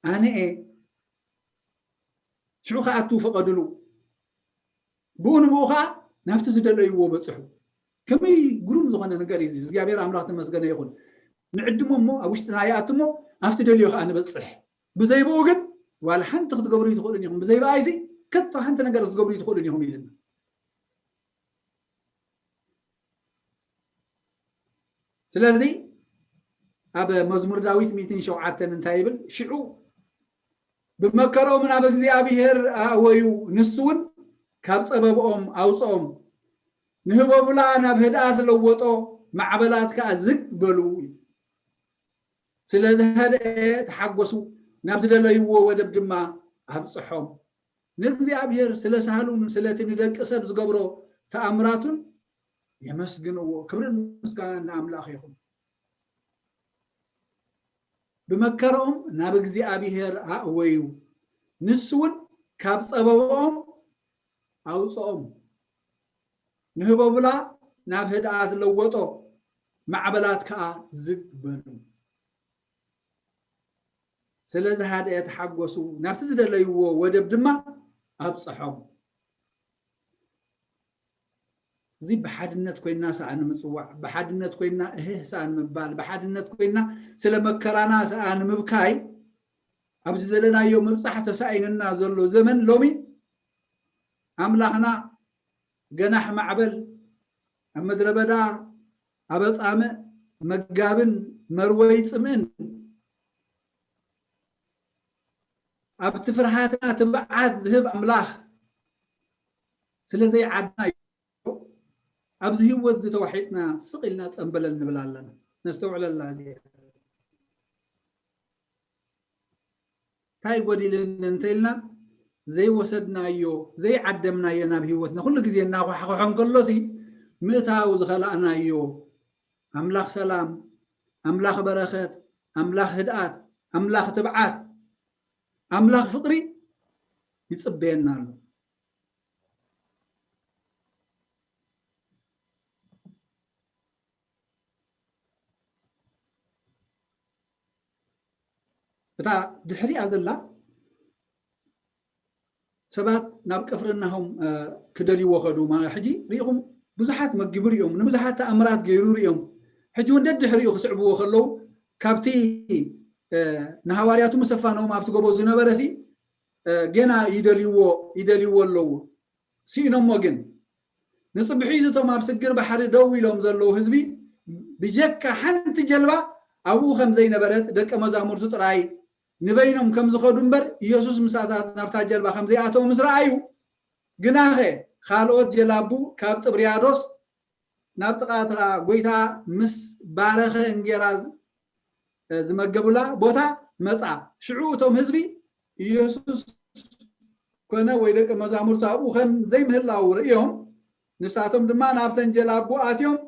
ኣነ እየ ሽዑ ክኣቱ ፈቐድሉ። ብኡ ንብኡ ከዓ ናብቲ ዝደለይዎ በፅሑ። ከመይ ግሩም ዝኾነ ነገር እዩ። እግዚኣብሔር ኣምላኽ ተመስገነ ይኹን። ንዕድሞ እሞ ኣብ ውሽጥና ይኣትሞ ኣብቲ ደልዮ ከዓ ንበፅሕ። ብዘይ ብኡ ግን ዋላ ሓንቲ ክትገብሩ ይትኽእሉን ኢኹም። ብዘይ ብኣይሲ ከቶ ሓንቲ ነገር ክትገብሩ ይትኽእሉን ኢኹም ኢልና። ስለዚ ኣብ መዝሙር ዳዊት ሚእትን ሸውዓተን እንታይ ይብል? ሽዑ ብመከረኦም ናብ እግዚኣብሔር ኣእወዩ፣ ንሱ እውን ካብ ጸበብኦም ኣውጽኦም። ንህቦብላ ናብ ህድኣት ለወጦ፣ ማዕበላት ከኣ ዝግ በሉ። ስለ ዝሃድአ ተሓጎሱ፣ ናብ ዝደለይዎ ወደብ ድማ ኣብጽሖም። ንእግዚኣብሔር ስለ ሳህሉን ስለቲ ንደቂ ሰብ ዝገብሮ ተኣምራቱን የመስግንዎ። ክብርን ምስጋናን ንኣምላኽ ይኹን። ብመከረኦም ናብ እግዚኣብሔር ኣእወዩ፣ ንሱ እውን ካብ ጸበባኦም ኣውጽኦም፣ ንህቦብላ ናብ ህድኣት ለወጦ፣ ማዕበላት ከኣ ዝግ በሉ። ስለ ዝሃደአ ተሓጎሱ፣ ናብቲ ዝደለይዎ ወደብ ድማ ኣብጽሖም። እዚ ብሓድነት ኮይና ሰኣ ንምጽዋዕ፣ ብሓድነት ኮይና እህህ ሰኣ ንምባል፣ ብሓድነት ኮይና ስለ መከራና ሰኣ ንምብካይ፣ ኣብ ዝደለናዮ ምብጻሕ ተሳኢኑና ዘሎ ዘመን ሎሚ፣ ኣምላኽና ገናሕ ማዕበል፣ ኣብ ምድረ በዳ ኣበጻምእ መጋብን መርወይ ጽምእን፣ ኣብቲ ፍርሃትና ትብዓት ዝህብ ኣምላኽ ስለ ዘይዓድና፣ ኣብዚ ህይወት እዚ ተዋሒጥና ስቕ ኢልና ጸምበለል ንብል ኣለና። ነስተውዕለላ እዚኣ። እንታይ ጎዲልኒ እንተ ኢልና፣ ዘይወሰድናዮ፣ ዘይዓደምናዮ ናብ ህይወትና ኩሉ ግዜ እናኳሕኮሖ እንከሎሲ፣ ምእታው ዝኸላእናዮ ኣምላኽ ሰላም፣ ኣምላኽ በረኸት፣ ኣምላኽ ህድኣት፣ ኣምላኽ ትብዓት፣ ኣምላኽ ፍቕሪ ይጽበየና ኣሎ። እታ ድሕሪኣ ዘላ፣ ሰባት ናብ ቅፍርናሆም፣ እ፣ ክደልይዎ ከዱ። ማ-፣ ሕጂ ርኢኹም፣ ብዙሓት መጊቡ ርኦም፣ ንብዙሓት ተኣምራት ገይሩ ርኦም። ሕጂ እውን ደድሕሪኡ ክስዕብዎ ከለዉ፣ ካብቲ፣ እ፣ ንሃዋርያቱ ምስ ኣፋነዎም ኣብቲ ጎቦ ዝነበረ ሲ፣ እ፣ ገና ይደልይዎ፣ ይደልይዎ ኣለዉ። ስኢኖሞ ግን፣ ንጽብሒቱ እቶም ኣብ ስግር ባሕሪ ደው ኢሎም ዘለዉ ህዝቢ፣ ብጀካ ሓንቲ ጀልባ ኣብኡ ከም ዘይነበረት፣ ደቀ መዛሙርቱ ጥራይ ንበይኖም ከም ዝኸዱ እምበር፣ ኢየሱስ ምሳታት ናብታ ጀልባ ከም ዘይኣተወ ምስ ረኣዩ፣ ግናኸ ካልኦት ጀላቡ ካብ ጥብርያዶስ ናብ ጥቓ እታ ጐይታ ምስ ባረኸ እንጌራ ዝመገቡላ ቦታ መጻ። ሽዑ እቶም ህዝቢ ኢየሱስ ኮነ ወይ ደቀ መዛሙርቱ ኣብኡ ከም ዘይምህላዉ ርእዮም፣ ንሳቶም ድማ ናብተን ጀላቡ ኣትዮም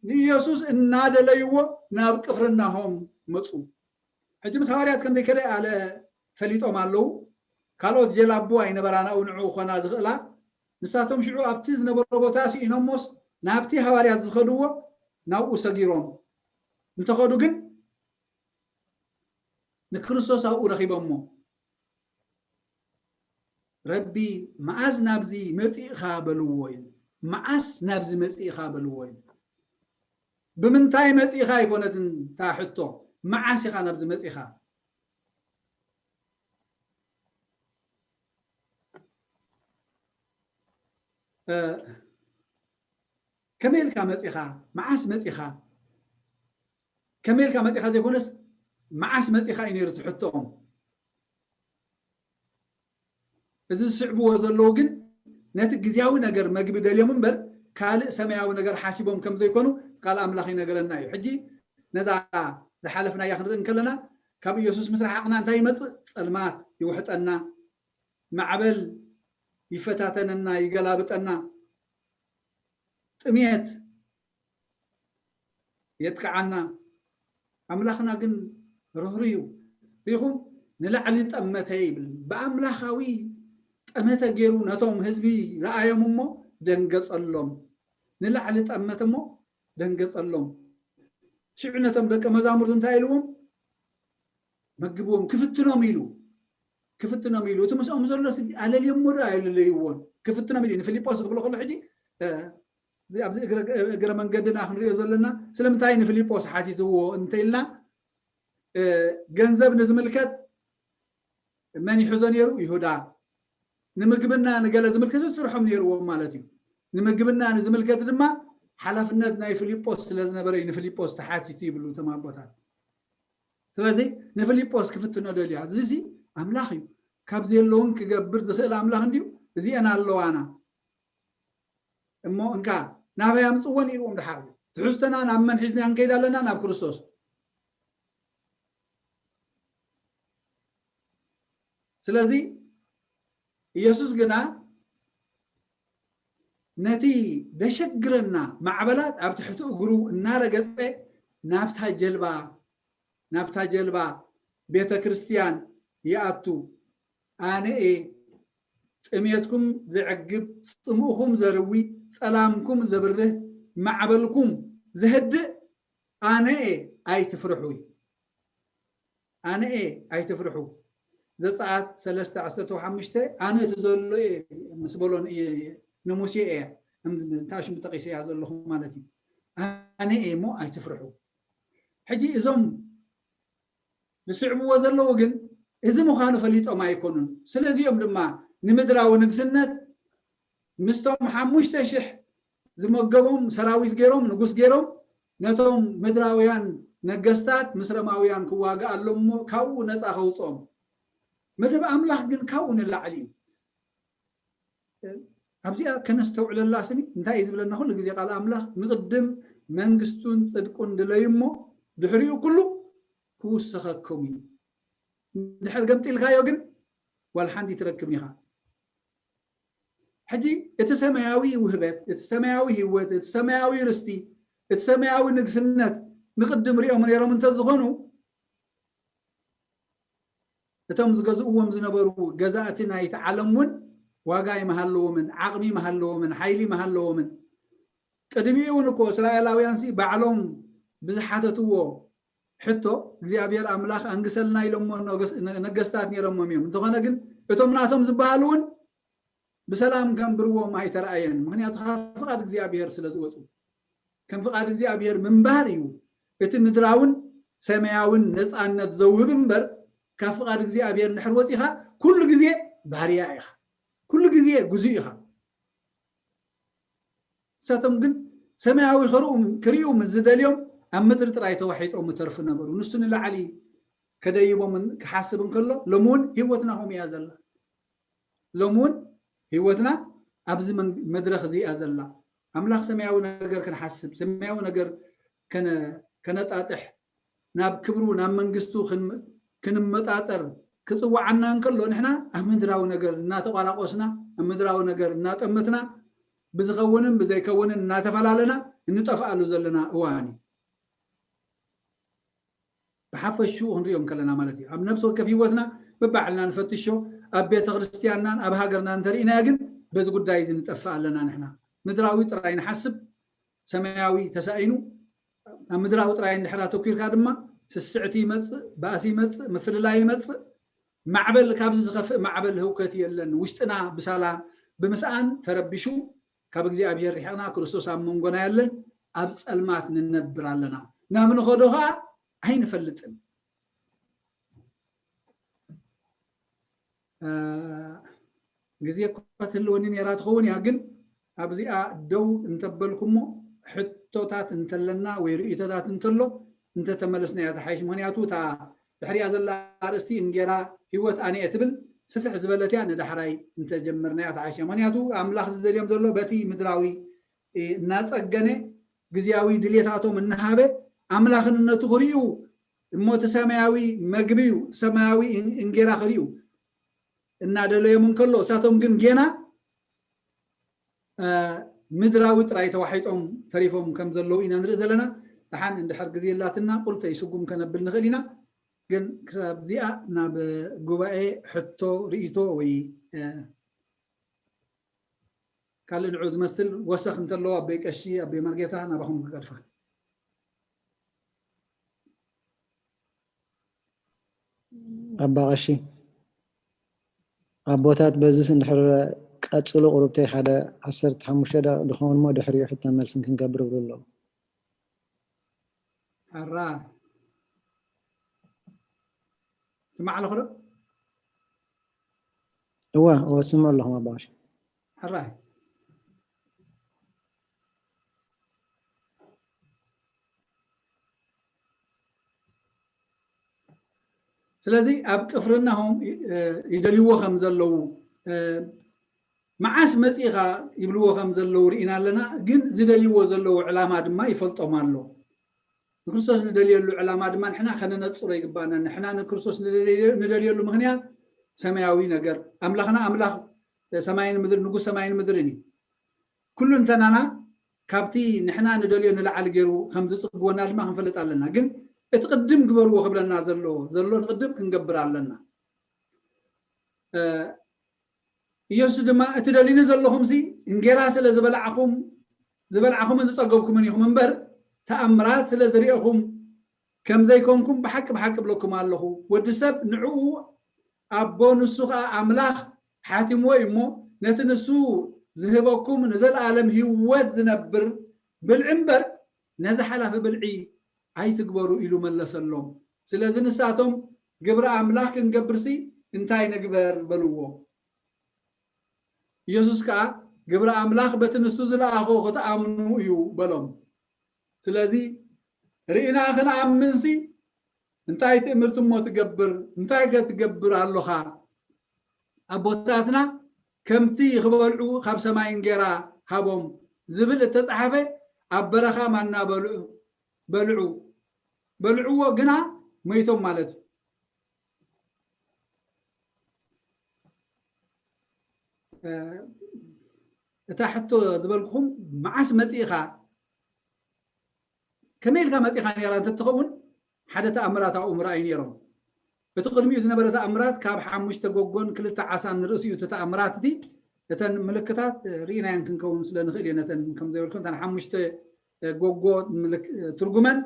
ንኢየሱስ እናደለይዎ ናብ ቅፍርናሆም መጹ። ሕጂ ምስ ሃዋርያት ከም ዘይከደ ኣለ ፈሊጦም ኣለዉ። ካልኦት ጀላቡ ኣይነበራን ኣብኡ ንዕኡ ክኾና ዝኽእላ። ንሳቶም ሽዑ ኣብቲ ዝነበሮ ቦታ ስኢኖሞስ ናብቲ ሃዋርያት ዝኸድዎ ናብኡ ሰጊሮም እንተኸዱ ግን ንክርስቶስ ኣብኡ ረኺቦሞ። ረቢ መዓስ ናብዚ መጺእኻ በልዎ ኢሉ። መዓስ ናብዚ መጺእኻ በልዎ ኢሉ። ብምንታይ መጺእኻ ኣይኮነትን እታ ሕቶ፣ መዓስ ኢኻ ናብዚ መጺእኻ? እ፣ ከመይ ኢልካ መጺኻ? መዓስ መጺኻ? ከመይ ኢልካ መጺኻ ዘይኮነስ፣ መዓስ መጺኻ እዩ ነይሩ እቲ ሕቶኦም። እዚ ዝስዕብዎ ዘለዉ ግን ነቲ ግዝያዊ ነገር መግቢ ደልዮም እምበር፣ ካልእ ሰማያዊ ነገር ሓሲቦም ከም ዘይኮኑ ቃል ኣምላኽ ይነግረና እዩ። ሕጂ ነዛ ዝሓለፍናያ ክንርኢ እንከለና፣ ካብ ኢየሱስ ምስ ረሓቕና እንታይ ይመጽእ? ጸልማት ይውሕጠና፣ ማዕበል ይፈታተነና፣ ይገላብጠና፣ ጥምየት የጥቅዓና። ኣምላኽና ግን ርህሩህ እዩ። ርኢኹም፣ ንላዕሊ ጠመተ ይብል። ብኣምላኻዊ ጠመተ ገይሩ ነቶም ህዝቢ ረኣዮም እሞ ደንገጸሎም። ንላዕሊ ጠመተ እሞ ደንገጸሎም። ሽዑ ነቶም ደቀ መዛሙርቱ እንታይ ኢልዎም? መግብዎም፣ ክፍትኖም ኢሉ፣ ክፍትኖም ኢሉ። እቲ ምስኦም ዘሎ ስዲ ኣለልዮሞ ዶ ኣየለለይዎን? ክፍትኖም ኢሉ። ንፊልጶስ ክብሎ ከሎ ሕጂ፣ እ፣ እዚ ኣብዚ እግረ፣ እግረ መንገድና ክንሪኦ ዘለና፣ ስለምንታይ ንፊልጶስ ሓቲትዎ እንተኢልና፣ እ፣ ገንዘብ ንዝምልከት መን ይሕዞ ነይሩ? ይሁዳ። ንምግብና ንገለ ዝምልከት ስርሖም ነይርዎም ማለት እዩ። ንምግብና ንዝምልከት ድማ ሓላፍነት ናይ ፊልጶስ ስለ ዝነበረ እዩ ንፊልጶስ ተሓቲቱ ይብሉ እቶም ኣቦታት። ስለዚ ንፊልጶስ ክፍትኖ ደልዩ። እዚ እዚ ኣምላኽ እዩ። ካብ ዘየለውን ክገብር ዝኽእል ኣምላኽ እንድዩ። እዚአን ኣለዋና። እሞ እንካ ናበይ ኣምጽወን ኢልዎም ድሓር እዩ። ትሕዝቶና ናብ መን ሒዝና ክንከይድ ኣለና? ናብ ክርስቶስ። ስለዚ ኢየሱስ ግና ነቲ ደሸግረና ማዕበላት ኣብ ትሕቲ እግሩ እናረገጸ ናብታ ጀልባ፣ ናብታ ጀልባ ቤተ ክርስቲያን ይኣቱ። ኣነ እየ ጥሜትኩም ዘዕግብ፣ ጽምእኹም ዘርዊ፣ ጸላምኩም ዘብርህ፣ ማዕበልኩም ዘህድእ ኣነ እየ፣ ኣይትፍርሑ እዩ። ኣነ እየ፣ ኣይትፍርሑ። ዘጸኣት ሰለስተ ዓሰርተ ሓሙሽተ ኣነ እቲ ዘሎ እየ ምስ በሎን እየ፣ ንሙሴ እየ፣ እንታሽሙ ጠቒሰ እያ ዘለኹ ማለት እዩ። ኣነ እየ እሞ ኣይትፍርሑ። ሕጂ እዞም ዝስዕብዎ ዘለዉ ግን እዚ ምዃኑ ፈሊጦም ኣይኮኑን። ስለዚኦም ድማ ንምድራዊ ንግስነት ምስቶም ሓሙሽተ ሽሕ ዝመገቦም ሰራዊት ገይሮም፣ ንጉስ ገይሮም፣ ነቶም ምድራውያን ነገስታት ምስ ረማውያን ክዋግኣሎም እሞ ካብኡ ነፃ ከውፅኦም። መደብ ኣምላኽ ግን ካብኡ ንላዕሊ እዩ። ኣብዚኣ ከነስተውዕለላ ስኒ እንታይ እዩ ዝብለና? ኩሉ ግዜ ቃል ኣምላኽ ንቕድም መንግስቱን ጽድቁን ድለዩ እሞ ድሕሪኡ ኩሉ ክውሰኸኩም እዩ። እንድሕር ገምጢልካዮ ግን ዋላ ሓንቲ ትረክብን ኢኻ። ሕጂ እቲ ሰማያዊ ውህበት፣ እቲ ሰማያዊ ህይወት፣ እቲ ሰማያዊ ርስቲ፣ እቲ ሰማያዊ ንግስነት ንቕድም ሪኦም ነይሮም እንተዝኾኑ እቶም ዝገዝእዎም ዝነበሩ ገዛእቲ ናይቲ ዓለም እውን ዋጋ ይመሃለዎምን ዓቕሚ ይመሃለዎምን ሓይሊ ይመሃለዎምን። ቅድሚኡ እውን እኮ እስራኤላውያን ሲ ባዕሎም ብዝሓተትዎ ሕቶ እግዚኣብሔር ኣምላኽ ኣንግሰልና ኢሎሞ ነገስታት ነይሮሞም እዮም። እንተኾነ ግን እቶም ናቶም ዝበሃሉ እውን ብሰላም ከንብርዎም ኣይተረኣየን። ምክንያቱ ካብ ፍቓድ እግዚኣብሔር ስለ ዝወፁ ከም ፍቓድ እግዚኣብሔር ምንባር እዩ እቲ ምድራውን ሰማያውን ነፃነት ዘውህብ እምበር ካብ ፍቓድ እግዚኣብሔር እንድሕር ወፂኻ ኩሉ ግዜ ባርያ ኢኻ፣ ኩሉ ግዜ ግዙእ ኢኻ። እሳቶም ግን ሰማያዊ ክርእዩ ምስ ዝደልዮም ኣብ ምድሪ ጥራይ ተዋሒጦም ይተርፉ ነበሩ። ንሱ ንላዕሊ ከደይቦም ክሓስብ እንከሎ ሎሚ እውን ህይወትና ከምኡ እያ ዘላ። ሎሚ እውን ህይወትና ኣብዚ መድረኽ እዚ እያ ዘላ። ኣምላኽ ሰማያዊ ነገር ክንሓስብ፣ ሰማያዊ ነገር ከነጣጥሕ፣ ናብ ክብሩ ናብ መንግስቱ ክንመጣጠር ክፅዋዓና እንከሎ ንሕና ኣብ ምድራዊ ነገር እናተቋራቆስና ኣብ ምድራዊ ነገር እናጠመትና ብዝኸውንን ብዘይከውንን እናተፈላለና እንጠፍኣሉ ዘለና እዋን እዩ። ብሓፈሽኡ ክንሪኦ እንከለና ማለት እዩ ኣብ ነብሲ ወከፍ ህይወትና ብባዕልና ንፈትሾ ኣብ ቤተ ክርስትያንናን ኣብ ሃገርና እንተርኢናዮ ግን በዚ ጉዳይ እዚ ንጠፍእ ኣለና። ንሕና ምድራዊ ጥራይ ንሓስብ ሰማያዊ ተሳኢኑ ኣብ ምድራዊ ጥራይ እንድሕር ኣተኲርካ ድማ ስስዕቲ ይመፅእ፣ ባእሲ ይመፅእ፣ ምፍልላይ ይመፅእ። ማዕበል ካብዚ ዝኸፍእ ማዕበል ህውከት የለን። ውሽጥና ብሰላም ብምስኣን ተረቢሹ ካብ እግዚኣብሔር ርሒቕና ክርስቶስ ኣብ መንጎና የለን። ኣብ ፀልማት ንነብር ኣለና። ናብ ንኸዶ ከዓ ኣይንፈልጥን። ግዜ እኳ ትህልወኒ ነይራ ትኸውን እያ፣ ግን ኣብዚኣ ደው እንተበልኩሞ ሕቶታት እንተለና ወይ ርእይቶታት እንተሎ እንተተመለስና እያ ትሓይሽ። ምክንያቱ እታ ድሕሪያ ዘላ ኣርእስቲ እንጌራ ህይወት ኣነ እየ ትብል ስፍሕ ዝበለት እያ፣ ንዳሕራይ እንተጀመርና እያ ትሓይሽ። ምክንያቱ ኣምላኽ ዝደልዮም ዘሎ በቲ ምድራዊ እናፀገነ ግዜያዊ ድሌታቶም እናሃበ ኣምላኽንነቱ ክርእዩ እሞ እቲ ሰማያዊ መግቢ እዩ፣ እቲ ሰማያዊ እንጌራ ክርእዩ እናደለዮም እንከሎ እሳቶም ግን ጌና ምድራዊ ጥራይ ተዋሒጦም ተሪፎም ከም ዘለዉ ኢና ንርኢ ዘለና። ደሓን እንድሕር ግዜ ላትና ቁልተ ይስጉም ከነብል ንኽእል ኢና። ግን ክሳብ እዚኣ ናብ ጉባኤ ሕቶ ርእይቶ ወይ ካልእ ንዑ ዝመስል ወሰኽ እንተለዎ ኣቦይ ቀሺ ኣቦይ መርጌታ ናባኹም ክገድፋ። ኣባ ቀሺ ኣቦታት በዚስ እንድሕር ቀፅሉ ቁሩብተይ ሓደ ዓሰርተ ሓሙሽተ ደቂቕ ድኸውን እሞ ድሕሪኡ ሕቶን መልስን ክንገብር ይብሉ ኣለዉ። ሕራ ስማዕ ኣለኹ ዶ? እወ እወ ስምዑ ኣለኹም ኣባ ቀሺ። ሕራይ ስለዚ ኣብ ቅፍርናሆም ይደልይዎ ከም ዘለዉ መዓስ መፂእኻ ይብልዎ ከም ዘለዉ ርኢና ኣለና። ግን ዝደልይዎ ዘለዉ ዕላማ ድማ ይፈልጦም ኣሎ። ንክርስቶስ ንደልየሉ ዕላማ ድማ ንሕና ከነነፅሮ ይግባና። ንሕና ንክርስቶስ ንደልየሉ ምክንያት ሰማያዊ ነገር ኣምላኽና ኣምላኽ ሰማይን ምድሪ ንጉስ ሰማይን ምድርን እዩ። ኩሉ እንተናና ካብቲ ንሕና ንደልዮ ንላዕሊ ገይሩ ከም ዝፅግወና ድማ ክንፈልጥ ኣለና። ግን እቲ ቅድም ግበርዎ ክብለና ዘሎ ዘሎ ንቅድም ክንገብር ኣለና። ኢየሱስ ድማ፣ እቲ ደሊኒ ዘለኹምሲ እንጌራ ስለ ዝበላዕኹም ዝበልዓኹምን ዝጸገብኩምን ኢኹም እምበር፣ ተኣምራት ስለ ዝርእኹም ከም ዘይኮንኩም ብሓቂ ብሓቂ እብለኩም ኣለኹ። ወዲ ሰብ ንዕኡ ኣቦ፣ ንሱ ኸኣ ኣምላኽ ሓቲምዎ እዩ እሞ፣ ነቲ ንሱ ዝህበኩም ንዘለኣለም ህይወት ዝነብር ብልዒ እምበር፣ ነዚ ሓላፊ ብልዒ ኣይትግበሩ ኢሉ መለሰሎም። ስለዚ ንሳቶም፣ ግብሪ ኣምላኽ ክንገብርሲ እንታይ ንግበር? በልዎ። ኢየሱስ ከኣ፣ ግብሪ ኣምላኽ በቲ ንሱ ዝለኣኾ ክትኣምኑ እዩ በሎም። ስለዚ ርኢና ክንኣምንሲ እንታይ ትእምርቲ እሞ ትገብር? እንታይ ከ ትገብር ኣሎኻ? ኣቦታትና ከምቲ ክበልዑ ካብ ሰማይ እንጌራ ሃቦም ዝብል እተጻሓፈ ኣብ በረኻ ማና በልዑ በልዑ በልዕዎ ግና ሞይቶም ማለት እዩ። እታ ሕቶ ዝበልኩኹም መዓስ መጺእኻ ከመይ ኢልካ መጺኻ ነይራ እንተትኸውን ሓደ ተኣምራት ኣብኡ ምርኣይ ነይሮም። እቲ ቅድሚኡ ዝነበረ ተኣምራት ካብ ሓሙሽተ ጎጎን ክልተ ዓሳን ንርእሲኡ እቲ ተኣምራት እቲ እተን ምልክታት ርኢናየን ክንከውን ስለ ንኽእል እየ ነተን ከም ዘይበልኩ እተን ሓሙሽተ ጎጎ ትርጉመን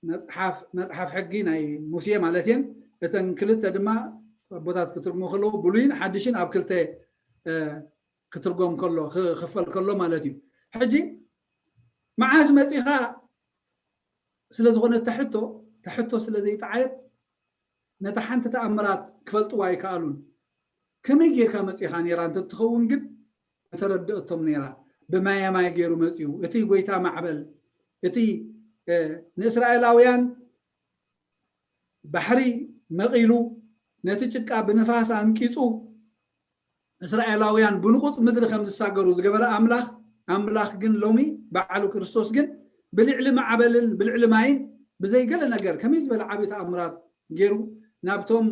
መፅሓፍ መፅሓፍ ሕጊ ናይ ሙሴ ማለት እየን። እተን ክልተ ድማ ኣቦታት ክትርጉሙ ከለዉ ብሉይን ሓድሽን ኣብ ክልተ ክትርጎም ከሎ ክኽፈል ከሎ ማለት እዩ። ሕጂ መዓስ መፂኻ ስለ ዝኾነ እታ ሕቶ እታ ሕቶ ስለ ዘይጠዓየት ነታ ሓንቲ ተኣምራት ክፈልጥዋ ኣይከኣሉን። ከመይ ጌርካ መፂኻ ነይራ እንተትኸውን ግን በተረድኦቶም ነይራ። ብማየ ማይ ገይሩ መፂኡ። እቲ ጎይታ ማዕበል እቲ ንእስራኤላውያን ባሕሪ መቒሉ ነቲ ጭቃ ብንፋስ ኣንቂፁ እስራኤላውያን ብንቑፅ ምድሪ ከም ዝሳገሩ ዝገበረ ኣምላኽ ኣምላኽ ግን ሎሚ ባዕሉ ክርስቶስ ግን ብልዕሊ ማዕበልን ብልዕሊ ማይን ብዘይገለ ነገር ከመይ ዝበለ ዓብዪ ተኣምራት ገይሩ ናብቶም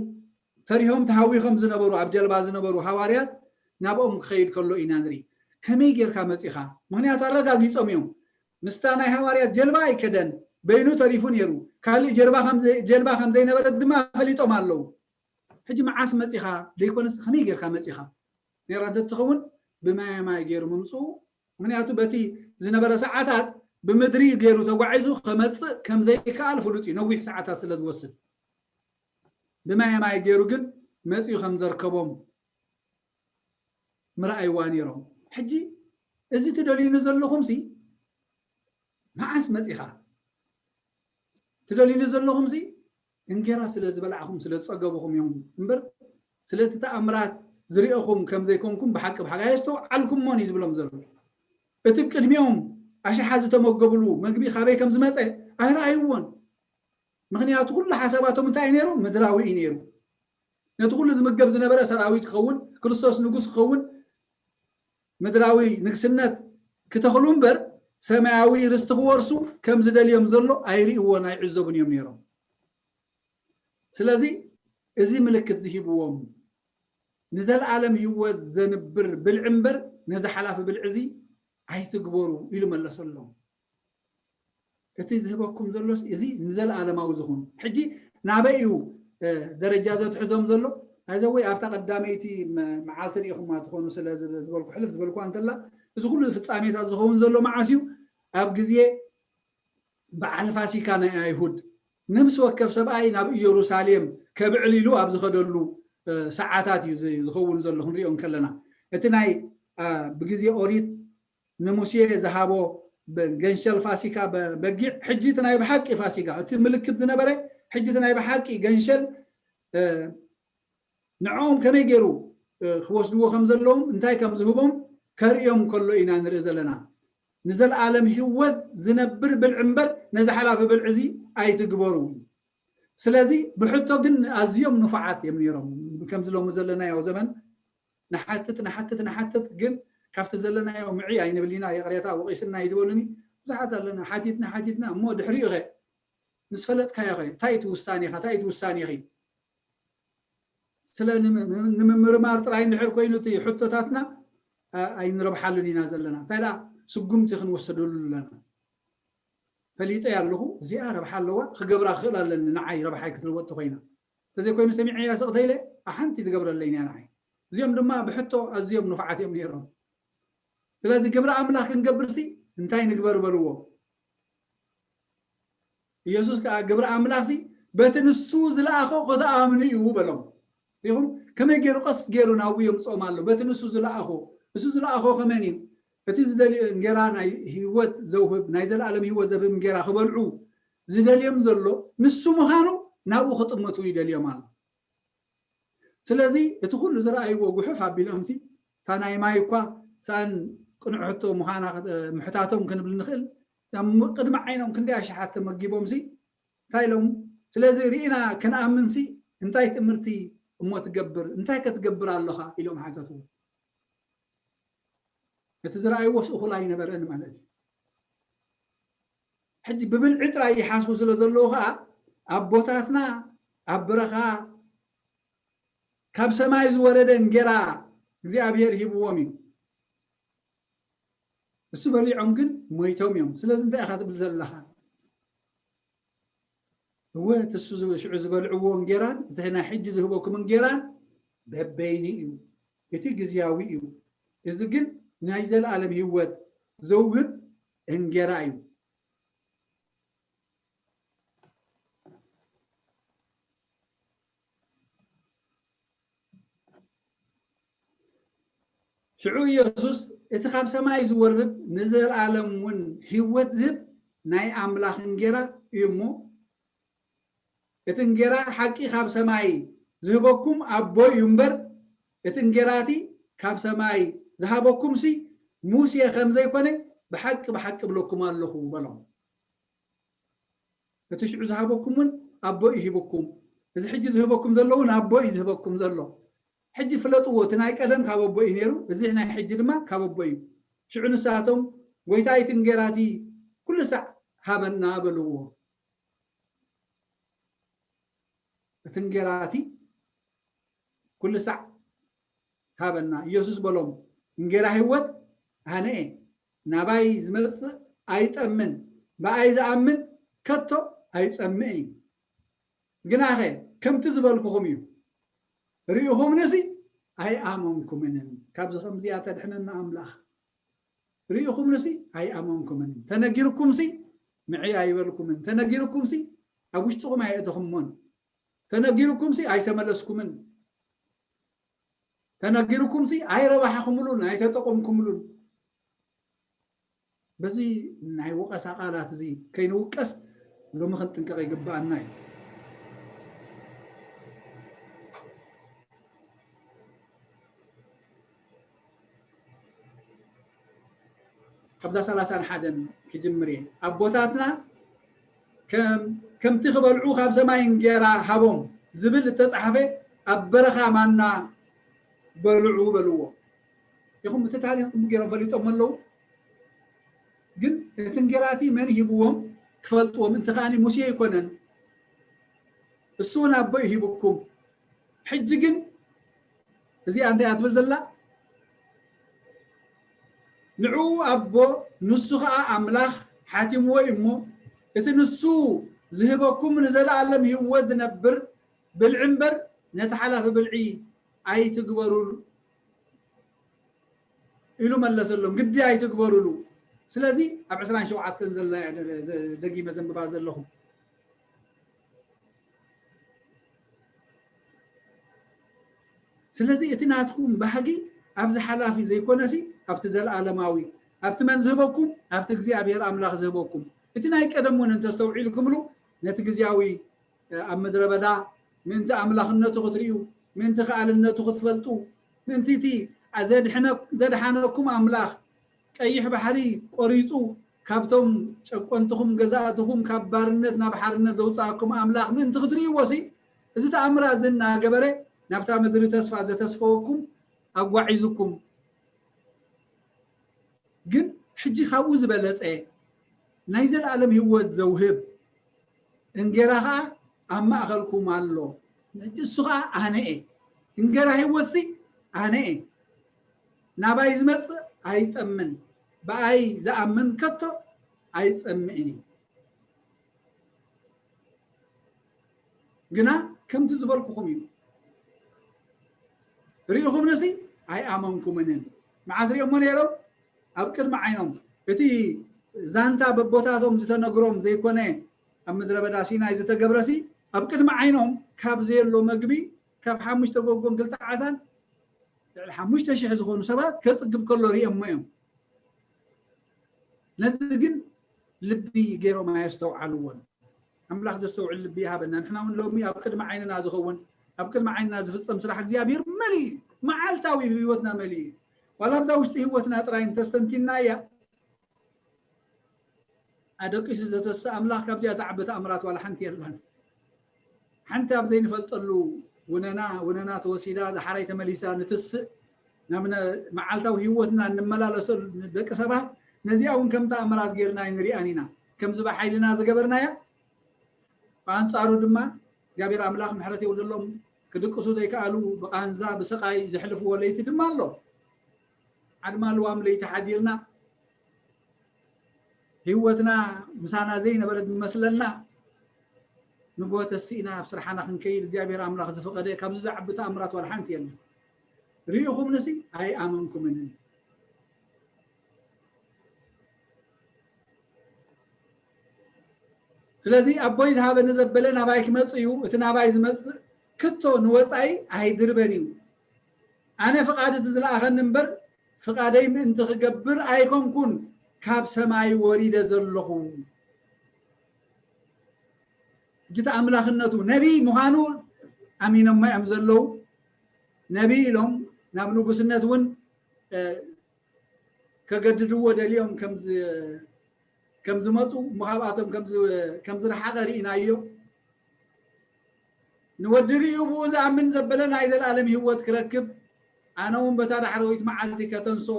ፈሪሆም ተሃዊኾም ዝነበሩ ኣብ ጀልባ ዝነበሩ ሃዋርያት ናብኦም ክኸይድ ከሎ ኢና ንርኢ። ከመይ ጌርካ መፂኻ? ምክንያቱ ኣረጋጊፆም እዮም። ምስታ ናይ ሃዋርያት ጀልባ ኣይከደን፣ በይኑ ተሪፉ ነይሩ። ካልእ ጀልባ ከም ዘይነበረት ድማ ፈሊጦም ኣለዉ። ሕጂ መዓስ መፂኻ ዘይኮነስ ከመይ ጌርካ መፂኻ? ነይራ እንተትኸውን ብማየ ማይ ገይሩ ምምፅኡ ምክንያቱ በቲ ዝነበረ ሰዓታት ብምድሪ ገይሩ ተጓዒዙ ከመፅእ ከም ዘይከኣል ፍሉጥ እዩ፣ ነዊሕ ሰዓታት ስለ ዝወስድ። ብማየ ማይ ገይሩ ግን መፂኡ ከም ዘርከቦም ምርኣይዋ ነይሮም። ሕጂ እዚ ትደልዩኒ ዘለኹምሲ መዓስ መፂኻ? ትደልዩኒ ዘለኹምሲ እንጌራ ስለ ዝበላዕኹም ስለ ዝፀገቡኹም እዮም እምበር ስለቲ ተኣምራት ዝርእኹም ከም ዘይኮንኩም ብሓቂ ብሓቂ ኣየስተውዓልኩሞን እዩ ዝብሎም ዘሎ። እቲ ቅድሚኦም ኣሽሓት ዝተመገብሉ መግቢ ካበይ ከም ዝመፀ ኣይረኣይዎን። ምክንያቱ ኩሉ ሓሳባቶም እንታይ እዩ ነይሩ? ምድራዊ እዩ ነይሩ። ነቲ ኩሉ ዝምገብ ዝነበረ ሰራዊት ክኸውን ክርስቶስ ንጉስ ክኸውን ምድራዊ ንግስነት ክተኽሉ እምበር ሰማያዊ ርስቲ ክወርሱ ከም ዝደልዮም ዘሎ ኣይርእይዎን ኣይዕዘቡን እዮም ነይሮም። ስለዚ እዚ ምልክት ዝሂብዎም ንዘለኣለም ህይወት ዘንብር ብልዒ እምበር ነዚ ሓላፊ ብልዒ እዚ ኣይትግበሩ ኢሉ መለሰሎም። እቲ ዝህበኩም ዘሎስ እዚ ንዘለኣለማዊ ዝኹን። ሕጂ ናበይ እዩ ደረጃ ዘትሕዞም ዘሎ? ኣይዘወይ ኣብታ ቀዳመይቲ መዓልቲ ርኢኹማ ትኾኑ ስለ ዝበልኩ ሕልፍ ዝበልኩ እንተላ እዚ ኩሉ ፍጻሜታት ዝኸውን ዘሎ መዓስ እዩ? ኣብ ግዜ በዓል ፋሲካ ናይ ኣይሁድ ነብሲ ወከፍ ሰብኣይ ናብ ኢየሩሳሌም ከብዕል ኢሉ ኣብ ዝኸደሉ ሰዓታት እዩ ዝኸውን ዘሎ ክንሪኦ እንከለና እቲ ናይ ብግዜ ኦሪት ንሙሴ ዝሃቦ ገንሸል ፋሲካ በጊዕ ሕጂ እቲ ናይ ብሓቂ ፋሲካ እቲ ምልክት ዝነበረ ሕጂ እቲ ናይ ብሓቂ ገንሸል ንዕኦም ከመይ ገይሩ ክወስድዎ ከም ዘለዎም እንታይ ከም ዝህቦም ከርእዮም ከሎ ኢና ንርኢ ዘለና። ንዘለኣለም ህይወት ዝነብር ብልዒ እምበር ነዚ ሓላፊ ብልዒ እዚ ኣይትግበሩ። ስለዚ ብሕቶ ግን ኣዝዮም ንፉዓት እዮም ነይሮም። ከምዚ ሎሚ ዘለናዮ ዘመን ንሓትት ንሓትት ንሓትት ግን ካብቲ ዘለናዮ ምዒ ኣይንብል ኢና። ይቕሬታ ወቒስና ይትበሉኒ ብዙሓት ኣለና። ሓቲትና ሓቲትና እሞ ድሕሪኡ ኸ ምስ ፈለጥካዮ ኸ እንታይ እቲ ውሳኔኻ እንታይ እቲ ውሳኔኺ? ስለ ንምምርማር ጥራይ እንድሕር ኮይኑ እቲ ሕቶታትና ኣይንረብሓሉን ኢና ዘለና። እንታይ ደኣ ስጉምቲ ክንወሰደሉ ኣለና። ፈሊጠ ኣለኹ እዚኣ ረብሓ ኣለዋ ክገብራ ክኽእል ኣለኒ ንዓይ ረብሓይ ክትልወጥ ተኮይና እንተዘይኮይኑ ሰሚዐያ ስቕ ተይለ ሓንቲ ትገብረለይ እያ ንዓይ። እዚኦም ድማ ብሕቶ ኣዝዮም ንፉዓት እዮም ነይሮም። ስለዚ ግብሪ ኣምላኽ ክንገብርሲ እንታይ ንግበር በልዎ። ኢየሱስ ከኣ ግብሪ ኣምላኽሲ በቲ ንሱ ዝለኣኾ ክትኣምኑ እዩ በሎም። ሪኹም ከመይ ገይሩ ቀስ ገይሩ ናብኡ የምፅኦም ኣሎ። በቲ ንሱ ዝለኣኾ፣ እሱ ዝለኣኾ ከመን እዩ? እቲ ዝደልዮ እንጌራ ናይ ህይወት ዘውህብ፣ ናይ ዘለኣለም ህይወት ዘብህብ እንጌራ ክበልዑ ዝደልዮም ዘሎ ንሱ ምዃኑ ናብኡ ክጥምቱ ይደልዮም ኣሎ። ስለዚ እቲ ኩሉ ዝረኣይዎ ጉሑፍ ኣቢሎምሲ እታ ናይ ማይ እኳ ሳን ቅኑዕ ሕቶ ምዃና ምሕታቶም ክንብል ንኽእል። ቅድሚ ዓይኖም ክንደይ ኣሽሓት ተመጊቦምሲ እንታይ ኢሎም? ስለዚ ርኢና ክንኣምንሲ እንታይ ትምህርቲ እሞ ትገብር እንታይ ከትገብር ኣለኻ ኢሎም ሓተትዎ። እቲ ዝረኣይዎስ እኹል ኣይነበረን ማለት እዩ። ሕጂ ብብልዒ ጥራይ ይሓስቡ ስለ ዘለዉ ከዓ ኣቦታትና ኣብ በረኻ ካብ ሰማይ ዝወረደ እንጌራ እግዚኣብሔር ሂብዎም እዩ። እሱ በሊዖም ግን ሞይቶም እዮም። ስለዚ እንታይ ኢኻ ትብል ዘለኻ? እወ እቲ እሱ ሽዑ ዝበልዕዎ እንጌራን እቲ ናይ ሕጂ ዝህበኩም እንጌራን በበይኒ እዩ። እቲ ግዝያዊ እዩ። እዚ ግን ናይ ዘለኣለም ህይወት ዘውህብ እንጌራ እዩ። ሽዑ ኢየሱስ እቲ ካብ ሰማይ ዝወርድ ንዘለኣለም እውን ህይወት ዝህብ ናይ ኣምላኽ እንጌራ እዩ እሞ እቲ እንጌራ ሓቂ ካብ ሰማይ ዝህበኩም ኣቦ እዩ እምበር እቲ እንጌራ እቲ ካብ ሰማይ ዝሃበኩምሲ ሙሴ ከም ዘይኮነ ብሓቂ ብሓቂ እብለኩም ኣለኹ በሎም። እቲ ሽዑ ዝሃበኩም እውን ኣቦ እዩ ሂብኩም። እዚ ሕጂ ዝህበኩም ዘሎ እውን ኣቦ እዩ ዝህበኩም ዘሎ። ሕጂ ፍለጥዎ፣ እቲ ናይ ቀደም ካብ ኣቦ እዩ ነይሩ፣ እዚ ናይ ሕጂ ድማ ካብ ኣቦ እዩ። ሽዑ ንሳቶም ጎይታ እቲ እንጌራ እቲ ኩሉ ሳዕ ሃበና በልዎ። እቲ እንጌራ እቲ ኩሉ ሳዕ ሃበና። ኢየሱስ በሎም፣ እንጌራ ህይወት ኣነ እየ። ናባይ ዝመጽእ ኣይጠምን፣ ብኣይ ዝኣምን ከቶ ኣይጸምእን እዩ። ግናኸ ከምቲ ዝበልኩኹም እዩ። ርኢኹምንሲ ኣይኣመንኩምንን። ካብዚ ከምዚኣ ተድሕነና ኣምላኽ። ርኢኹምንሲ ኣይኣመንኩምንን። ተነጊርኩምሲ ምዕይ ኣይበልኩምን። ተነጊርኩምሲ ኣብ ውሽጥኹም ኣየእተኹሞን። ተነጊርኩምሲ ኣይተመለስኩምን። ተነጊርኩምሲ ኣይረባሕኹምሉን ኣይተጠቐምኩምሉን። በዚ ናይ ወቐሳ ቃላት እዚ ከይንውቀስ ሎሚ ክንጥንቀቕ ይግብኣና እዩ። ካብዛ ሰላሳን ሓደን ክጅምር እየ። ኣቦታትና ከም ከምቲ ክበልዑ ካብ ሰማይ እንጌራ ሃቦም ዝብል እተጻሕፈ ኣብ በረኻ ማና በልዑ በልዎ። ኢኹም እቲ ታሪኽ ጽቡቅ ገይሮም ፈሊጦም ኣለዉ። ግን እቲ እንጌራ እቲ መን ሂብዎም ክፈልጥዎም እንተ ከኣኒ ሙሴ ኣይኮነን። እሱ እውን ኣቦ እዩ ሂብኩም። ሕጂ ግን እዚኣ እንታይ እያ ትብል ዘላ? ንዕኡ ኣቦ ንሱ ኸኣ ኣምላኽ ሓቲምዎ እዩ እሞ እቲ ንሱ ዝህበኩም ንዘለኣለም ህይወት ዝነብር ብልዒ እምበር ነቲ ሓላፊ ብልዒ ኣይትግበሩሉ ኢሉ መለሰሎም። ግዲ ኣይትግበሩሉ። ስለዚ ኣብ ዕስራን ሸውዓተን ዘላ እያ ደ- ደ- ደጊመ ዘንብባ ዘለኹ። ስለዚ እቲ ናትኩም ባህጊ ኣብዚ ሓላፊ ዘይኮነሲ ኣብቲ ዘለኣለማዊ ኣብቲ መን ዝህበኩም ኣብቲ እግዚኣብሔር ኣምላኽ ዝህበኩም እቲ ናይ ቀደም እውን እንተስተውዒልኩምሉ ነቲ ግዜያዊ ኣብ ምድረ በዳ ምእንቲ ኣምላኽነቱ ክትርእዩ ምእንቲ ከኣልነቱ ክትፈልጡ ምእንቲ እቲ ዘድሓነኩም ኣምላኽ ቀይሕ ባሕሪ ቆሪፁ ካብቶም ጨቆንትኹም ገዛእትኹም ካብ ባርነት ናብ ሓርነት ዘውፅኣኩም ኣምላኽ ምእንቲ ክትርእይዎ ሲ እዚ ተኣምራ እዚ እናገበረ ናብታ ምድሪ ተስፋ ዘተስፈወኩም ኣጓዒዙኩም ግን ሕጂ ካብኡ ዝበለፀ ናይ ዘለኣለም ህይወት ዘውህብ እንጌራ ኸዓ ኣብ ማእኸልኩም ኣሎ። ሕጂ እሱ ኸዓ ኣነ እየ። እንጌራ ህይወትሲ ኣነ እየ። ናባይ ዝመጽእ ኣይጠምን፣ ብኣይ ዝኣምን ከቶ ኣይጸምእን እዩ። ግና ከምቲ ዝበልኩኹም እዩ። ርኢኹምንሲ ኣይኣመንኩምንን። መዓስ ሪኦሞ ነይሮም? ኣብ ቅድሚ ዓይኖም። እቲ ዛንታ በቦታቶም ዝተነግሮም ዘይኮነ፣ ኣብ ምድረ በዳ ሲናይ ዝተገብረሲ፣ ኣብ ቅድሚ ዓይኖም ካብ ዘየሎ መግቢ፣ ካብ ሓሙሽተ ጎጎን ክልተ ዓሳን ልዕሊ ሓሙሽተ ሽሕ ዝኾኑ ሰባት ከጽግብ ከሎ ሪኦሞ እዮም። ነዚ ግን ልቢ ገይሮም ኣየስተውዓልዎን። ኣምላኽ ዘስተውዕል ልቢ ይሃበና። ንሕና እውን ሎሚ ኣብ ቅድሚ ዓይንና ዝኸውን፣ ኣብ ቅድሚ ዓይንና ዝፍጸም ስራሕ እግዚኣብሔር መሊኡ እዩ። መዓልታዊ ህይወትና መሊኡ እዩ። ዋላ ኣብዛ ውሽጢ ህይወትና ጥራይ እንተስተንቲንና እያ፣ ኣደቂሱ ዘተስእ ኣምላኽ ካብዚኣ ትዓቢ ተኣምራት ዋላ ሓንቲ የላን። ሓንቲ ኣብ ዘይንፈልጠሉ ውነና፣ ውነና ተወሲዳ፣ ዳሕራይ ተመሊሳ ንትስእ፣ ናብ ነ-፣ መዓልታዊ ህይወትና እንመላለሰሉ ደቂ ሰባት፣ ነዚኣ እውን ከም ተኣምራት ጌርና ኣይንሪኣን ኢና። ከምዚ ብሓይልና ዝገበርናያ፣ ብኣንጻሩ ድማ እግዚኣብሔር ኣምላኽ ምሕረት የውርደሎም፣ ክድቅሱ ዘይከኣሉ፣ ብቓንዛ፣ ብስቓይ ዘሕልፍዎ ለይቲ ድማ ኣሎ። ዓድማ ልዋም ለይቲ ሓዲርና፣ ህይወትና ምሳና ዘይነበረት ዝመስለና፣ ንግሆ ተሲእና ኣብ ስራሕና ክንከይድ እግዚኣብሔር ኣምላኽ ዝፈቐደ፣ ካብዚ ዝዓቢ ተኣምራት ዋላ ሓንቲ የለን። ርኢኹምንሲ ኣይኣመንኩምንን። ስለዚ ኣቦይ ዝሃበኒ ዘበለ ናባይ ክመጽእ እዩ፣ እቲ ናባይ ዝመጽእ ከቶ ንወጻኢ ኣይድርበን እዩ። ኣነ ፍቓድ እቲ ዝለኣኸኒ እምበር፣ ፍቓደይ ምእንቲ ክገብር ኣይኮንኩን ካብ ሰማይ ወሪደ ዘለኹ። ሕጂ እቲ ኣምላኽነቱ ነቢይ ምዃኑ ኣሚኖሞ እዮም ዘለዉ። ነቢይ ኢሎም ናብ ንጉስነት እውን፣ እ፣ ከገድድዎ ደልዮም ከም ዝ-፣ ከም ዝመጹ፣ እሞ ካብኣቶም ከም ዝ-፣ ከም ዝረሓቐ ርኢናዮ። ንወዲ ርእዩ ብኡ ዝኣምን ዘበለ ናይ ዘለኣለም ህይወት ክረክብ፣ ኣነ እውን በታ ዳሕረወይቲ መዓልቲ ከተንስኦ፣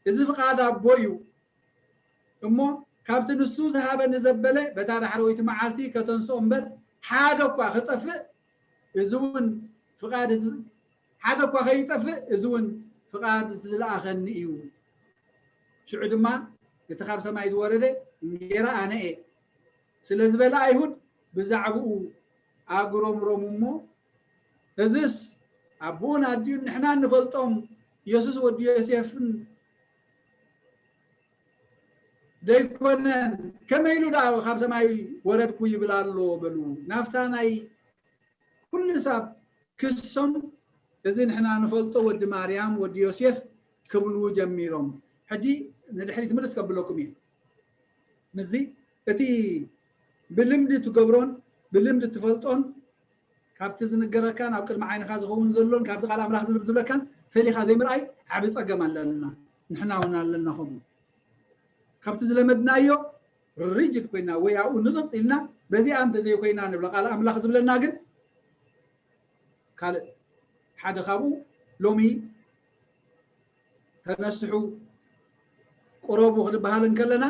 እዚ ፍቓድ ኣቦ እዩ። እሞ ካብቲ ንሱ ዝሃበኒ ዘበለ በታ ዳሕረወይቲ መዓልቲ ከተንስኦ እምበር፣ ሓደ እኳ ክጠፍእ፣ እዚ እውን ፍቓድ እቲ፣ ሓደ እኳ ከይጠፍእ፣ እዚ እውን ፍቓድ እቲ ዝለኣኸኒ እዩ። ሽዑ ድማ እቲ ካብ ሰማይ ዝወረደ እንጌራ ኣነ እየ። ስለ ዝበለ ኣይሁድ ብዛዕባኡ ኣጉረምረሙ እሞ፣ እዝስ ኣቦኡን ኣዲኡን ንሕና እንፈልጦም የሱስ ወዲ ዮሴፍን ደይኮነን፣ ከመይ ኢሉ ደኣ ካብ ሰማይ ወረድኩ ይብል ኣሎ በሉ። ናብታ ናይ ኩሉ ሳብ ክሶም፣ እዚ ንሕና ንፈልጦ ወዲ ማርያም፣ ወዲ ዮሴፍ ክብሉ ጀሚሮም። ሕጂ ንድሕሪት ምልስ ከብለኩም እየ። ምስዚ እቲ ብልምዲ ትገብሮን ብልምዲ ትፈልጦን፣ ካብቲ ዝንገረካን ኣብ ቅድሚ ዓይንኻ ዝኸውን ዘሎን፣ ካብቲ ቃል ኣምላኽ ዝብል ዝብለካን ፈሊኻ ዘይምርኣይ ዓቢ ጸገም ኣለና። ንሕና እውን ኣለና ከምኡ። ካብቲ ዝለመድናዮ ሪጅድ ኮይና ወይ ኣብኡ ንቕጽ ኢልና፣ በዚኣ እንተ ዘይኮይና ንብሎ። ቃል ኣምላኽ ዝብለና ግን ካልእ። ሓደ ካብኡ ሎሚ ተነስሑ፣ ቁረቡ ክንበሃል እንከለና፣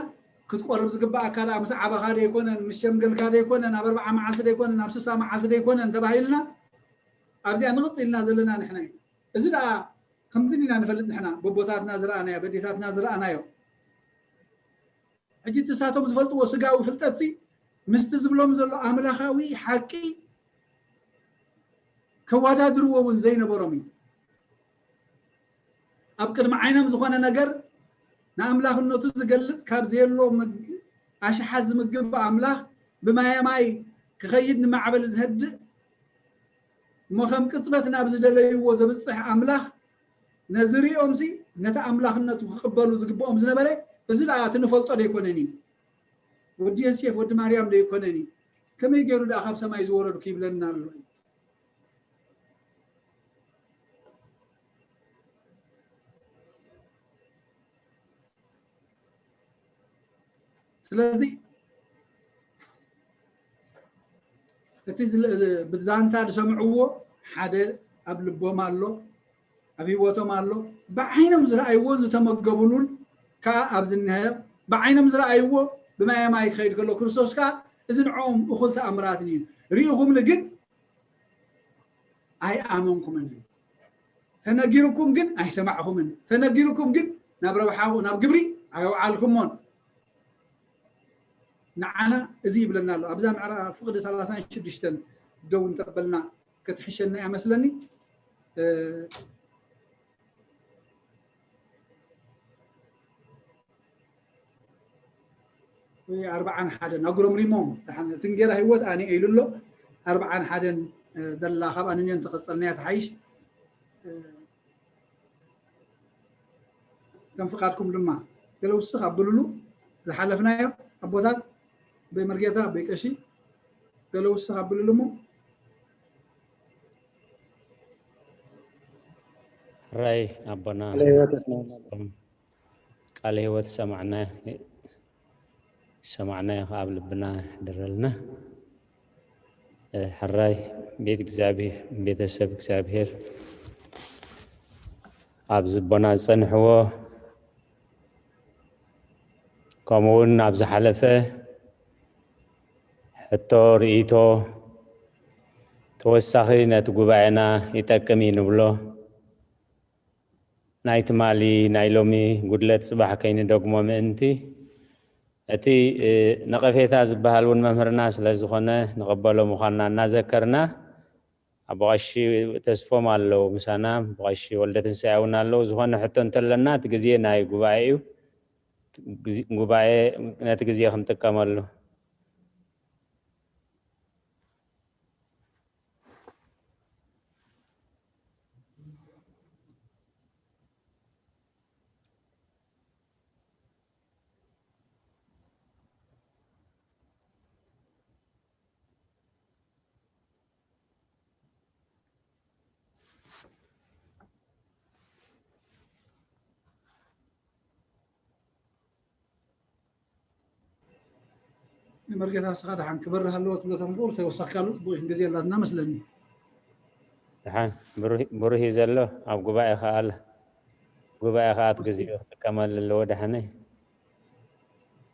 ክትቆርብ ዝግባኣካ ደኣ ምስ ዓበኻ ደይኮነን፣ ምስ ሸምገልካ ደይኮነን፣ ኣብ ኣርብዓ መዓልቲ ደይኮነን፣ ኣብ ስሳ መዓልቲ ደይኮነን ተባሂልና፣ ኣብዚኣ ንቕጽ ኢልና ዘለና ንሕና ኢና። እዚ ደኣ ከምዚ ኢና ንፈልጥ ንሕና፣ በቦታትና ዝረኣናዮ፣ በዴታትና ዝረኣናዮ። ሕጂ እቲ ንሳቶም ዝፈልጥዎ ስጋዊ ፍልጠትሲ ምስቲ ዝብሎም ዘሎ ኣምላኻዊ ሓቂ ከወዳድርዎ እውን ዘይነበሮም እዩ። ኣብ ቅድሚ ዓይኖም ዝኾነ ነገር ንኣምላኽነቱ ዝገልጽ ካብ ዘየሎ መግ-፣ ኣሽሓት ዝምግብ ኣምላኽ፣ ብማየ ማይ ክኸይድ ንማዕበል ዘህድእ እሞ ከም ቅጽበት ናብ ዝደለይዎ ዘብጽሕ ኣምላኽ፣ ነዚ ሪኦምሲ ነቲ ኣምላኽነቱ ክቕበሉ ዝግብኦም ዝነበረ፣ እዚ ደኣ እቲ ንፈልጦ ደይኮነን እዩ? ወዲ ዮሴፍ ወዲ ማርያም ደይኮነን እዩ? ከመይ ገይሩ ደኣ ካብ ሰማይ ዝወረድኩ ይብለና ኣሎ? ስለዚ እቲ ዝለ-፣ ብዛንታ ዝሰምዕዎ ሓደ ኣብ ልቦም ኣሎ፣ ኣብ ህይወቶም ኣሎ፣ ብዓይኖም ዝረኣይዎን ዝተመገቡሉን ከኣ ኣብ ዝንሀ፣ ብዓይኖም ዝረኣይዎ ብማየ ማይ ክኸይድ ከሎ ክርስቶስ ከኣ እዚ ንዕኦም እኹል ተኣምራትን እዩ። ርኢኹምኒ ግን ኣይኣመንኩምን። ተነጊሩኩም ግን ኣይሰማዕኹምን። ተነጊሩኩም ግን ናብ ረብሓ፣ ናብ ግብሪ ኣየውዓልኩሞን። ንዓና እዚ ይብለና ኣሎ። ኣብዛ ምዕራፍ ፍቕዲ ሰላሳን ሽዱሽተን ደው እንተበልና ክትሕሸና እያ መስለኒ። እ፣ ኣርብዓን ሓደን ኣጉረምሪሞም። ደሓን እቲ እንጌራ ህይወት ኣነ ኢሉ ኣሎ። ኣርብዓን ሓደን ዘላ ካብ ኣንንዮ እንተቐጸልናያ ትሓይሽ። ከም ፍቓድኩም ድማ ገለ ውስኽ ኣብሉሉ። ዝሓለፍናዮ ኣቦታት፣ ኣቦይ መርጌታ፣ ኣቦይ ቀሺ፣ ገለ ውስኽ ኣብሉሉ እሞ። ሕራይ ኣቦና፣ ቃለ ህይወት ሰማዕና፣ ሰማዕናዮ ከኣ ኣብ ልብና ይሕድረልና። ሕራይ ቤት እግዚኣብሔር፣ ቤተሰብ እግዚኣብሔር፣ ኣብ ዝቦና ዝጸንሕዎ፣ ከምኡ እውን ኣብ ዝሓለፈ ሕቶ፣ ርእይቶ፣ ተወሳኺ ነቲ ጉባኤና ይጠቅም እዩ ንብሎ ናይ ትማሊ ናይ ሎሚ ጉድለት ጽባሕ ከይንደግሞ ምእንቲ፣ እቲ ነቐፌታ ዝበሃል እውን መምህርና ስለ ዝኾነ ንቐበሎ ምዃንና እናዘከርና፣ ኣቦ ቀሺ ተስፎም ኣለዉ ምሳና፣ ኣቦ ቀሺ ወልደትንሳኤ እውን ኣለዉ። ዝኾነ ሕቶ እንተለና እቲ ግዜ ናይ ጉባኤ እዩ። ጉባኤ ነቲ ግዜ ክንጥቀመሉ። መርጌታ ንስኻ ደሓን ክበርህ ኣለዎ ትብሎ ተምቁር ተወሳካሉ ጽቡቅ ግዜ ኣላትና መስለኒ። ደሓን ብሩህ እዩ ዘሎ ኣብ ጉባኤ ከኣ ኣለ። ጉባኤ ከኣ እቲ ግዜኡ ክጥቀመሉ ኣለዎ። ደሓነይ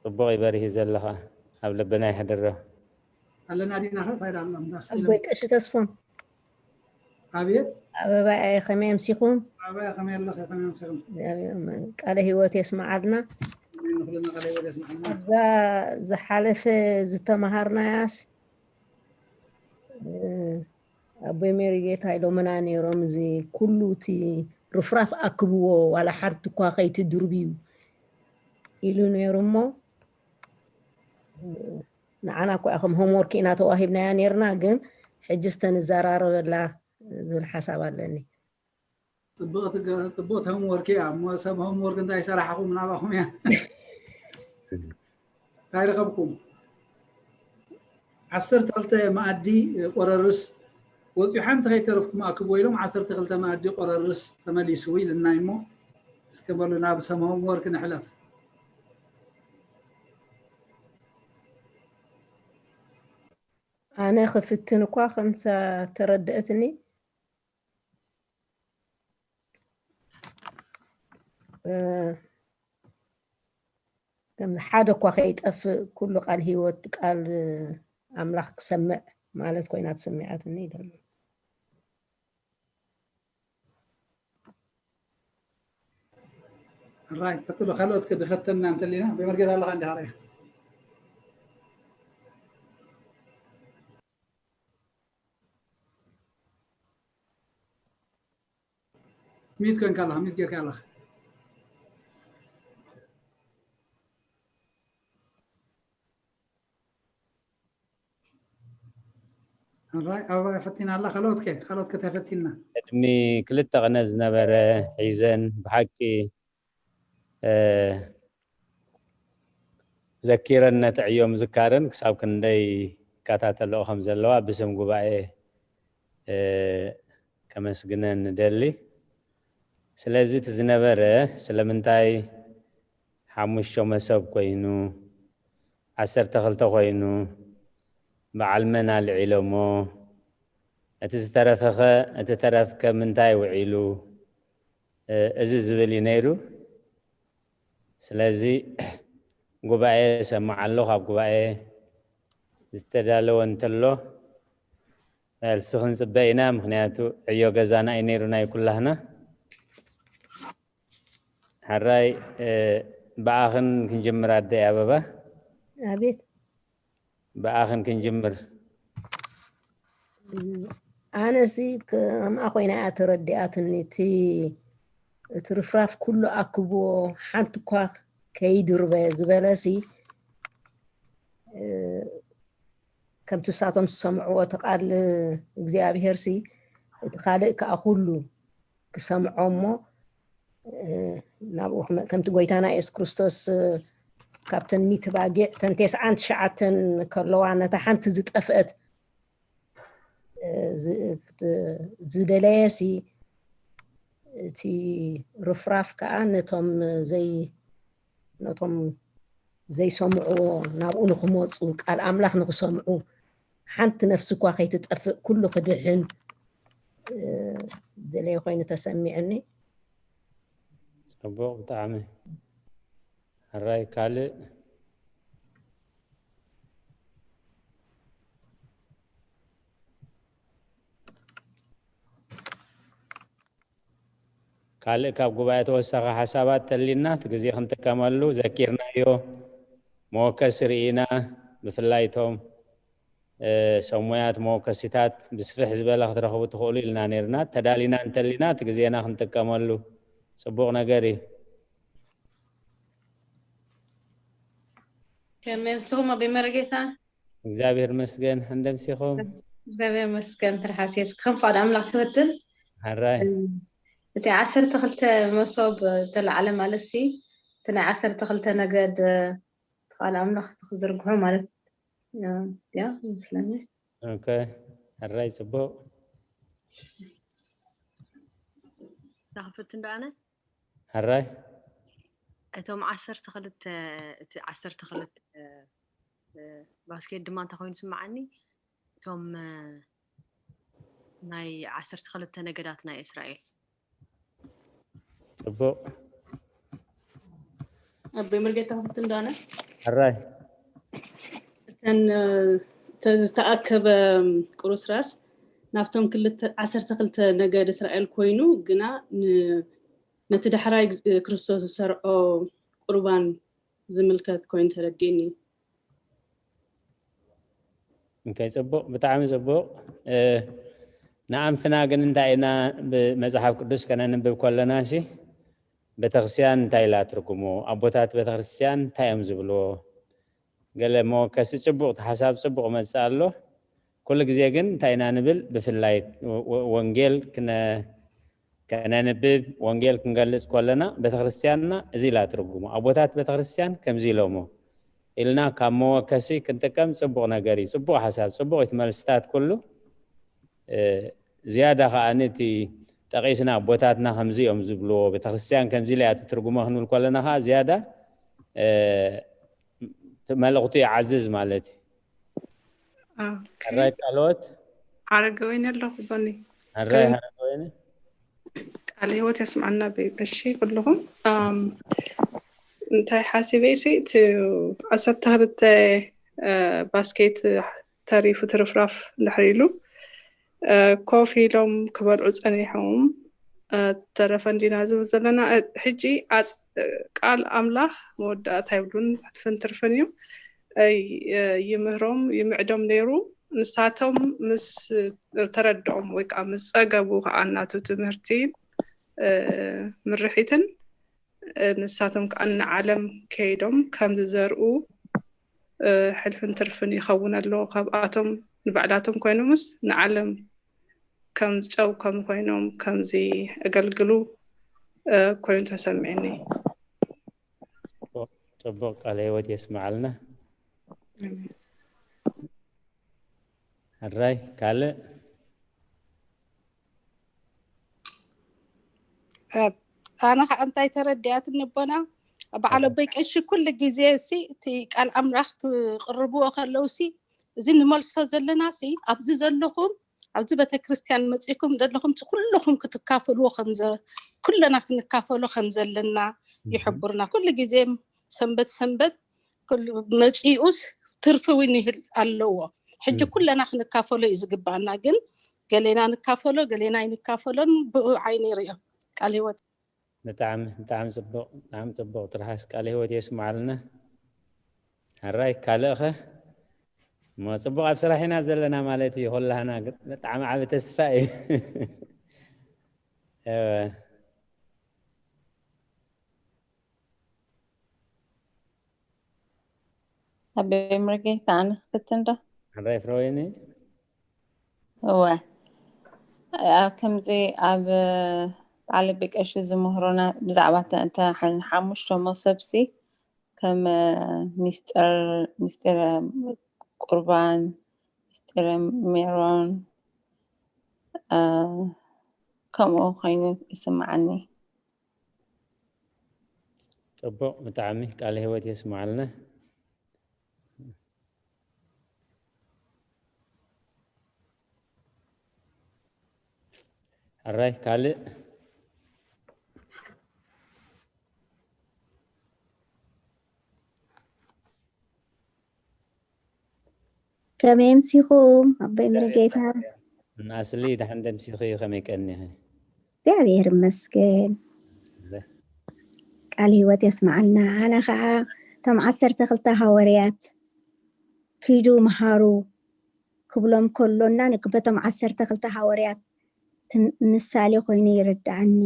ጽቡቕ እዩ በሪህ እዩ ዘሎ ከኣ ኣብ ልብና ይሕድሮ። ኣለና ዲና ከ እንታይ ዳሎ ኣቦይ ቀሺ ተስፎም ኣብየት ኣበባየ ከመይ ኣምሲኹም? ኣበባየ ከመይ ኣለኸ ከመይ ኣምሲኹም? ቃለ ህይወት የስምዓልና። ኣብዛ ዝሓለፈ ዝተምሃርናያስ ኣቦይ ሜሪጌታ ኢሎምና ነይሮም፣ እዚ ኩሉ እቲ ርፍራፍ ኣክብዎ ዋላ ሓንቲ እኳ ከይትድርብዩ ኢሉ ነይሩ። እሞ ንዓና እኳ ከም ሆምወርክ ኢና ተዋሂብናያ ነይርና፣ ግን ሕጂ ዝተንዘራረበላ ዝብል ሓሳብ ኣለኒ። ጽቡቕ ትገ- ጽቡቕ እቲ ሆምወርክ እያ እሞ ሰብ ሆምወርክ እንታይ ሰራሕኹም ናባኹም እያ እንታይ ረኸብኩም ዓሰርተ ክልተ መኣዲ ቆረርስ ወፂኡ ሓንቲ ከይተረፍኩም ኣክብዎ ኢሎም ዓሰርተ ክልተ መኣዲ ቆረርስ ተመሊሱ ኢልና እሞ እስከ በሉ ናብ ሰብ ሆምወርክ ንሕለፍ ኣነ ክፍትን እኳ ከምታ ተረድአትኒ ከምዚ ሓደ እኳ ከይጠፍእ ኩሉ ቃል ህይወት ቃል ኣምላኽ ክሰምዕ ማለት ኮይና ተሰሚዓትኒ ይደሎ ራይ ቀጥሎ ካልኦት ክድፈተና እንተሊና ብመርጌታ ኣለኻ እንዲኻ ራይ ሚት ኮንካ ኣለኻ ሚት ጌርካ ኣለኻ ራይ ኣበባ ፈቲና ኣላ ካልኦት ከ ካልኦት ከ ተፈቲና ቅድሚ ክልተ ቅነ ዝነበረ ሒዘን ብሓቂ ዘኪረን ነቲ ዕዮ ምዝካረን ክሳብ ክንደይ ይከታተልኦ ከም ዘለዋ ብስም ጉባኤ ከመስግነን ንደሊ። ስለዚ እቲ ዝነበረ ስለምንታይ ሓሙሽተ መሰብ ኮይኑ ዓሰርተ ክልተ ኮይኑ በዓል መን ኣልዒሎሞ እቲ ዝተረፈኸ እቲ ተረፍከ ምንታይ ውዒሉ እዚ ዝብል እዩ ነይሩ። ስለዚ ጉባኤ ሰማዕ ኣሎ ካብ ጉባኤ ዝተዳለወ እንተሎ መልሲ ክንፅበ ኢና። ምክንያቱ ዕዮ ገዛና እዩ ነይሩ ናይ ኩላህና። ሕራይ ብኣኽን ክንጅምር ኣደይ ኣበባ። ኣቤት ብኣኽን ክንጅምር። ኣነሲ ከምኣ ኮይና እያ ተረዲኣትኒ። እቲ እቲ ርፍራፍ ኩሉ ኣክብዎ ሓንቲ እኳ ከይድርበ ዝበለሲ እ፣ ከምቲ ንሳቶም ዝሰምዕዎ እቲ ቃል እግዚኣብሄር ሲ፣ እቲ ካልእ ከኣ ኩሉ ክሰምዖ እሞ፣ እ፣ ናብኡ ክመ-፣ ከምቲ ጎይታና የሱስ ክርስቶስ፣ እ፣ ካብተን ሚእቲ ባጊዕ እተን ተስዓን ትሽዓተን ከለዋ ነታ ሓንቲ ዝጠፍአት፣ እ፣ ዝ-፣ ዝደለየ ሲ፣ እቲ ርፍራፍ ከኣ ነቶም ዘይ-፣ ነቶም ዘይሰምዕዎ ናብኡ ንኽመጹ፣ ቃል ኣምላኽ ንኽሰምዑ፣ ሓንቲ ነፍሲ እኳ ከይትጠፍእ ኩሉ ክድሕን፣ እ፣ ዝደለየ ኮይኑ ተሰሚዑኒ። ጽቡቕ ብጣዕሚ። ሕራይ ካልእ? ካልእ ካብ ጉባኤ ተወሳኺ ሓሳባት ተሊና፣ እቲ ግዜ ክንጥቀመሉ ዘኪርናዮ መወከሲ ርኢና፣ ብፍላይ እቶም፣ እ፣ ሰሙያት መወከሲታት ብስፍሕ ዝበለ ክትረኽቡ ትኽእሉ ኢልና ነይርና። ተዳሊና እንተሊና፣ እቲ ግዜና ክንጥቀመሉ ጽቡቕ ነገር እዩ። ከመይ ምስኹም ኣቦይ መረጌታ? እግዚኣብሔር ይመስገን። እንደምሲኹም? እግዚኣብሔር ይመስገን። ትርሓስ የስክም። ፍቓድ ኣምላኽ ክፍትን። ሕራይ። እቲ ዓሰርተ ክልተ መሶብ ተላዕለ ማለት ሲ፣ እቲ ናይ ዓሰርተ ክልተ ነገድ ፍቓድ ኣምላኽ ክዝርግሑ ማለት፣ ያ፣ ያ ይመስለኒ። ኦኬ። ሕራይ ጽቡቕ። ዳኽፍትን ዶ ኣነ? ሕራይ። እቶም ዓሰርተ ክልተ፣ እቲ ዓሰርተ ክልተ፣ እ፣ ባስኬት ድማ እንታይ ኮይኑ ስምዓኒ? እቶም፣ እ፣ ናይ ዓሰርተ ክልተ ነገዳት ናይ እስራኤል። ጽቡቕ። ኣቦይ መርጌታ ክፍትን ዶ ኣነ? ሕራይ። እተን፣ እ፣ እተ-፣ ዝተኣከበ ቁርስራስ ናብቶም ክልተ፣ ዓሰርተ ክልተ ነገድ እስራኤል ኮይኑ፣ ግና ን-፣ ነቲ ዳሕራይ ግዝ-፣ ክርስቶስ ዝሰርዖ ቁርባን ዝምልከት ኮይኑ ተረዲእኒ። ኦኬ፣ ጽቡቕ፣ ብጣዕሚ ጽቡቕ። እ፣ ንኣንፍና ግን እንታይ ኢና ብመጽሓፍ ቅዱስ ከነንብብ ከለና ሲ፣ ቤተክርስትያን እንታይ ኢላ ትርጉሙ? ኣቦታት ቤተክርስትያን እንታይ እዮም ዝብልዎ? ገለ መወከሲ ጽቡቕ፣ እቲ ሓሳብ ጽቡቕ መጽእ ኣሎ። ኩሉ ግዜ ግን እንታይ ኢና ንብል? ብፍላይ ወ-፣ ወ-፣ ወንጌል ክነ-፣ ከነንብብ፣ ወንጌል ክንገልጽ ከለና፣ ቤተክርስትያንና እዚ ኢላ ትርጉሙ፣ ኣቦታት ቤተክርስትያን ከምዚ ኢሎሞ ኢልና ካብ መወከሲ ክንጥቀም ጽቡቕ ነገር እዩ። ጽቡቕ ሓሳብ፣ ጽቡቕ እቲ መልስታት ኩሉ። እ፣ ዝያዳ ከኣ እቲ ጠቒስና ኣቦታትና ከምዚ እዮም ዝብልዎ፣ ቤተክርስትያን ከምዚ ኢላ እያ ትትርጉሞ ክንብል ከለና ከኣ ዝያዳ፣ እ፣ እቲ መልእኽቱ ይዓዝዝ ማለት እዩ። ኦኬ። ሕራይ ቃልዎት? ሓረገወይኒ ኣለኹ፣ በኒ። ሕራይ ከመይ? ሓረገወይኒ? ቃለ ህይወት የስምዓና በይ። እሺ፣ ኩልኹም። ኣም፣ እንታይ ሓሲበ ሲ፣ እቲ ዓሰርተ ክልተ፣ እ፣ ባስኬት ተሪፉ ትርፍራፍ እንድሕር ኢሉ፣ እ፣ ኮፍ ኢሎም ክበልዑ ጸኒሖም፣ እ፣ ተረፈ እንዲና ዝብል ዘለና። እ፣ ሕጂ ኣጽ-፣ እ፣ ቃል ኣምላኽ መወዳእታ የብሉን፣ ሕልፍን ትርፍን እዩ። እ፣ ይ-፣ እ፣ ይምህሮም፣ ይምዕዶም ነይሩ። ንሳቶም ምስ ተረድኦም ወይ ከዓ ምስ ጸገቡ ከዓ እናቱ ትምህርቲን፣ እ፣ ምርሒትን፣ እ፣ ንሳቶም ከዓ ንዓለም ከይዶም ከም ዝዘርኡ፣ እ፣ ሕልፍን ትርፍን ይኸውን ኣሎ። ካብኣቶም ንባዕላቶም ኮይኖምስ ንዓለም ከም ጨው ከም ኮይኖም ከምዚ እገልግሉ፣ እ፣ ኮይኑ ተሰሚዕኒ። ጽቡቕ፣ ጽቡቕ ቃለ ህይወት የስምዓልና። ኣሜን። ሕራይ፣ ካልእ? እ፣ ኣነ ኸዓ እንታይ ተረዲኣትኒ ኣቦና፣ በዓል ኣቦይ ቀሺ ኩሉ ግዜ ሲ፣ እቲ ቃል ኣምላኽ ክቕርብዎ ከለዉ ሲ፣ እዚ ንመልሶ ዘለና ሲ፣ ኣብዚ ዘለኹም፣ ኣብዚ ቤተክርስትያን መጺእኩም ዘለኹም ሲ፣ ኩልኹም ክትካፈልዎ ከም ዘ-፣ ኩለና ክንካፈሎ ከም ዘለና እህ። ይሕብሩና። ኩሉ ግዜ ሰንበት ሰንበት ኩሉ መጺኡስ ትርፊ እውን ይህል ኣለዎ። ሕጂ እህ። ኩለና ክንካፈሎ እዩ ዝግባኣና፣ ግን ገሌና ንካፈሎ፣ ገሌና ኣይንካፈሎን ብኡ ዓይኒ ይሪኦ። ቃል ህይወት። ብጣዕሚ፣ ብጣዕሚ ጽቡቕ፣ ብጣዕሚ ጽቡቕ። ትርሓስ ቃለ ህይወት የስምዓልና። ሕራይ፣ ካልእኸ? እሞ ጽቡቕ ኣብ ስራሕ ኢና ዘለና ማለት እዩ። ኩላህና ግ-፣ ብጣዕሚ ዓቢ ተስፋ እዩ። እወ። ኣበይ ምርጌታ ኣነ ክፍትን ዶ? ሕራይ ፍረወይኒ። እወ። ኣብ ከምዚ ኣብ በዓል ኣቢ ቀሺ ዝምህሩና ብዛዕባ እተ- እተ ሓን- ሓሙሽተ መሶብሲ ከም ሚስጥር ሚስጢረ ቁርባን፣ ሚስጢረ ሜሮን፣ እ፣ ከምኡ ኮይኑ ይስምዓኒ። ጽቡቕ፣ ብጣዕሚ ቃለ ህይወት የስምዓልና። ሕራይ ካልእ? ከመይ ኣምሲኹም ኣቦይ ምርጌታ? ንኣስሊ ደሓን ደምሲኺ፣ ከመይ ቀኒኺ? እግዚኣብሔር ይመስገን። ቃል ህይወት የስምዓልና። ኣነ ኸዓ እቶም ዓሰርተ ክልተ ሃዋርያት ኪዱ መሃሩ ክብሎም ከሎና ንክ- በቶም ዓሰርተ ክልተ ሃዋርያት ትም- ምሳሌ ኮይኑ ይርድኣኒ።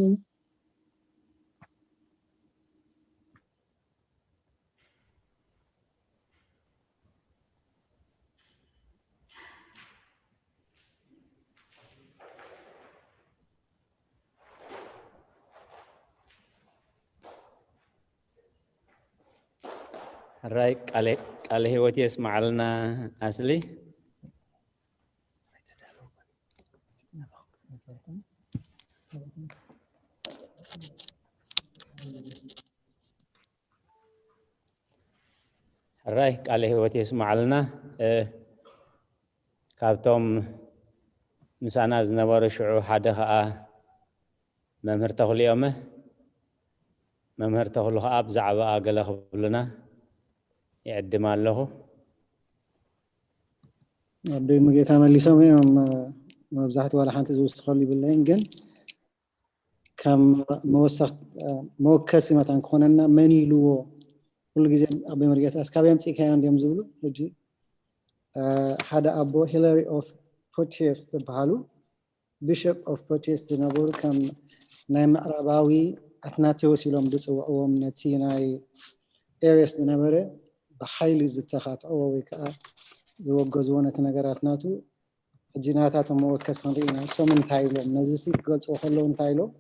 ሕራይ ቃለ ቃለ ህይወት የስምዓልና ኣስሊ። ሕራይ ቃለ ህይወት የስምዓልና። እ፣ ካብቶም ምሳና ዝነበሩ ሽዑ ሓደ ኸኣ መምህር ተኽሉ እዮም። መምህር ተኽሉ ኸኣ ብዛዕባኣ ገለ ክብሉና ይዕድም ኣለኹ። ኣቦይ ምርጌታ መሊሶም እዮም። መብዛሕትኡ ዋላ ሓንቲ ዝውስኸሉ ይብለይን፣ ግን ከም መወሰኽ- መወከሲ መታን ክኾነና መን ኢልዎ? ኩሉ ግዜ ኣቦይ ምርጌታ እስካብ ኣምፂእካዮ እንዲዮም ዝብሉ። ሕጂ እ፣ ሓደ ኣቦ ሂለሪ ኦፍ ፖቲየስ ዝበሃሉ ቢሾፕ ኦፍ ፖቲየስ ዝነበሩ ከም ናይ ምዕራባዊ ኣትናቴዎስ ኢሎም ዝፅውዕዎም ነቲ ናይ ኤሪየስ ዝነበረ ብሓይሊ ዝተኻትዕዎ ወይ ከዓ ዝወገዝዎ ነቲ ነገራት ናቱ ሕጂ ናታቶም መወከስ ክንርኢ ኢና። እሶም እንታይ ኢሎም ነዚ ሲ ክገልፅዎ ከለዉ እንታይ ኢሎም?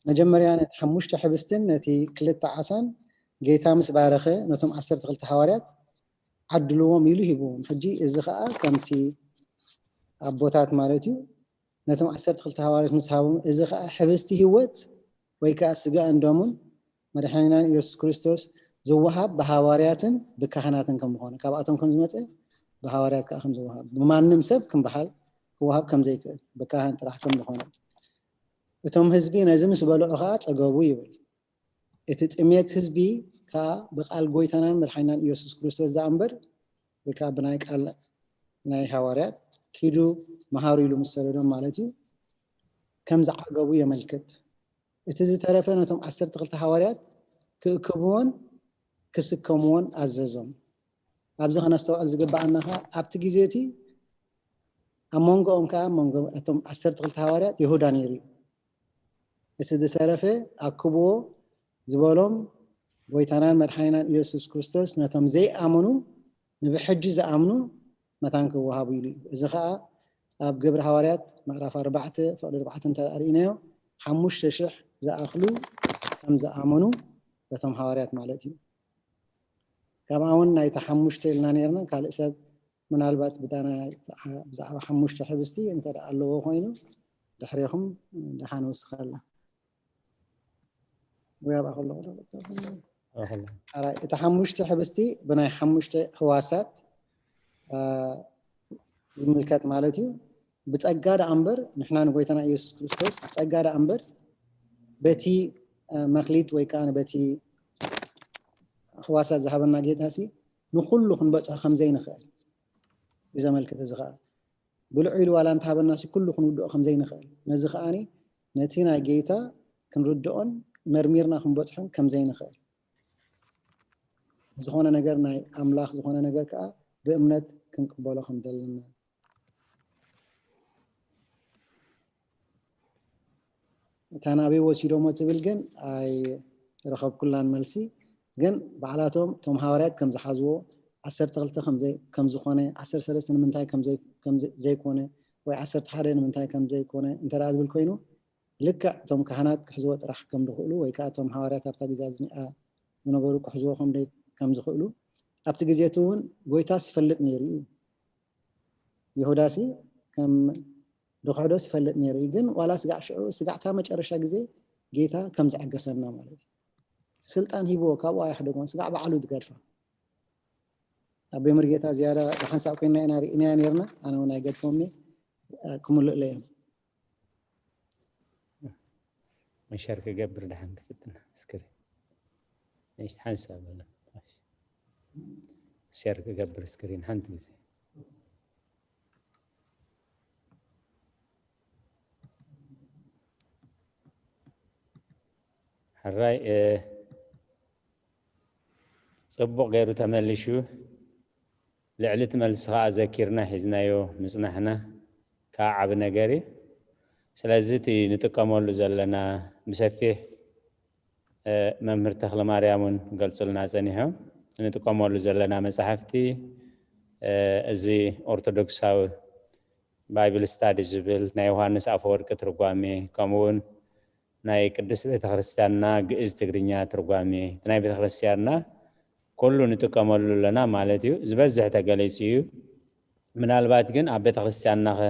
መጀመርያ ነቲ ሓሙሽተ ሕብስትን ነቲ ክልተ ዓሳን ጌታ ምስ ባረኸ ነቶም ዓሰርተ ክልተ ሃዋርያት ዓድልዎም ኢሉ ሂብዎም። ሕጂ እዚ ከዓ ከምቲ ኣቦታት ማለት እዩ ነቶም ዓሰርተ ክልተ ሃዋርያት ምስ ሃቦም፣ እዚ ከዓ ሕብስቲ ህይወት ወይ ከዓ ስጋእን ደሙን መድሓኒናን ኢየሱስ ክርስቶስ ዝወሃብ ብሃዋርያትን ብካህናትን ከም ዝኾነ፣ ካብኣቶም ከም ዝመፀ ብሃዋርያት ከዓ ከም ዝወሃብ፣ ብማንም ሰብ ክምበሃል ክወሃብ ከም ዘይክእል፣ ብካህን ጥራሕ ከም ዝኾነ፣ እቶም ህዝቢ ነዚ ምስ በልዑ ከዓ ፀገቡ ይብል። እቲ ጥሜት ህዝቢ ከዓ ብቃል ጎይታናን መድሓኒናን ኢየሱስ ክርስቶስ ዝኣምበር ወይ ከዓ ብናይ ቃል ናይ ሃዋርያት ኪዱ መሃሩ ኢሉ ምስ ሰደዶም ማለት እዩ ከም ዝዓገቡ የመልክት። እቲ ዝተረፈ ነቶም ዓሰርተ ክልተ ሃዋርያት ክእክብዎን ክስከምዎን ኣዘዞም። ኣብዚ ከነስተውዕል ዝግብኣና ከዓ ኣብቲ ግዜ እቲ ኣብ መንጎኦም ከዓ ኣብ መንጎ እቶም ዓሰርተ ክልተ ሃዋርያት ይሁዳ ነይሩ እዩ። እቲ ዝተረፈ ኣክብዎ ዝበሎም ጎይታናን መድሓኒናን ኢየሱስ ክርስቶስ ነቶም ዘይኣመኑ ንብሕጂ ዝኣምኑ መታን ክወሃቡ ኢሉ እዩ። እዚ ከዓ ኣብ ግብሪ ሃዋርያት ምዕራፍ ኣርባዕተ ፍቕዲ ኣርባዕተ እንተ ርኢናዮ ሓሙሽተ ሽሕ ዝኣኽሉ ከም ዝኣመኑ በቶም ሃዋርያት ማለት እዩ። ከምኣ እውን ናይቲ ሓሙሽተ ኢልና ነርና ካልእ ሰብ ምናልባት ብዛዕባ ሓሙሽተ ሕብስቲ እንተ ኣለዎ ኮይኑ ድሕሬኹም ደሓን ወስኸላ ወይ ኣብኣ ከለኹ እቲ ሓሙሽተ ሕብስቲ ብናይ ሓሙሽተ ህዋሳት ይምልከት ማለት እዩ። ብፀጋ ደኣ እምበር ንሕና ንጎይታና ኢየሱስ ክርስቶስ ብፀጋ ደኣ እምበር በቲ መክሊት ወይ ከዓ በቲ ህዋሳት ዝሃበና ጌታ ሲ ንኩሉ ክንበፅሖ ከምዘይንኽእል እዩ ዘመልክት። እዚ ከዓ ብልዑ ኢሉ ዋላ እንተሃበና ሲ ኩሉ ክንውድኦ ከምዘይንኽእል ነዚ ከዓኒ ነቲ ናይ ጌታ ክንርድኦን መርሚርና ክንበፅሖን ከምዘይንኽእል ዝኾነ ነገር ናይ ኣምላኽ ዝኾነ ነገር ከዓ ብእምነት ክንቅበሎ ከም ዘለና እታ ናበይ ወሲዶሞ ትብል ግን ኣይረኸብኩላን መልሲ። ግን ባዕላቶም እቶም ሃዋርያት ከም ዝሓዝዎ ዓሰርተ ክልተ ከም ዘይ- ከም ዝኾነ፣ ዓሰርተ ሰለስተ ንምንታይ ከም ዘይ- ከም ዘይ- ዘይኮነ፣ ወይ ዓሰርተ ሓደ ንምንታይ ከም ዘይኮነ እንተ ደኣ ዝብል ኮይኑ፣ ልክዕ እቶም ካህናት ክሕዝዎ ጥራሕ ከም ዝኽእሉ፣ ወይ ከዓ እቶም ሃዋርያት ኣብታ ግዜ እዚኣ ዝነበሩ ክሕዝዎ ከም ደይ- ከም ዝኽእሉ ኣብቲ ግዜ እቲ እውን ጎይታስ ይፈልጥ ነይሩ እዩ። ይሁዳሲ ከም ድኽሕዶስ ይፈልጥ ነይሩ እዩ። ግን ዋላ ስጋዕ ሽዑ፣ ስጋዕታ መጨረሻ ግዜ ጌታ ከም ዘዐገሰና ማለት እዩ። ስልጣን ሂብዎ፣ ካብኡ ኣየሕደጎን። ስጋዕ ባዕሉ ዝገድፋ። ኣቦይ መርጌታ ዝያዳ ብሓንሳብ ኮይና ኢና ርኢናያ ነርና። ኣነ እውን ኣይገድፎምኒ፣ ክምልእለ እዮም። መሸር ክገብር ደሓን ክፍትና እስክሪን። እሺ፣ ሓንሳብ በለ። ሸር ክገብር እስክሪን ሓንቲ ግዜ። ሕራይ፣ እ፣ ጽቡቕ ገይሩ ተመሊሹ። ልዕሊ እቲ መልሲ ከኣ ዘኪርና ሒዝናዮ ምጽናሕና ከኣ ዓቢ ነገር እዩ። ስለዚ እቲ ንጥቀመሉ ዘለና ብሰፊሕ፣ እ፣ መምህር ተኽለማርያም እውን ገልጹልና ጸኒሖም። ንጥቀመሉ ዘለና መጻሕፍቲ፣ እ፣ እዚ ኦርቶዶክሳዊ ባይብል ስታዲ ዝብል ናይ ዮሃንስ ኣፈወርቂ ትርጓሜ፣ ከምኡ እውን ናይ ቅድስት ቤተክርስትያንና ግእዝ ትግርኛ ትርጓሜ፣ እቲ ናይ ቤተክርስትያንና ኩሉ ንጥቀመሉ ኣለና ማለት እዩ። ዝበዝሕ ተገሊጹ እዩ። ምናልባት ግን ኣብ ቤተክርስትያንና ኸ፣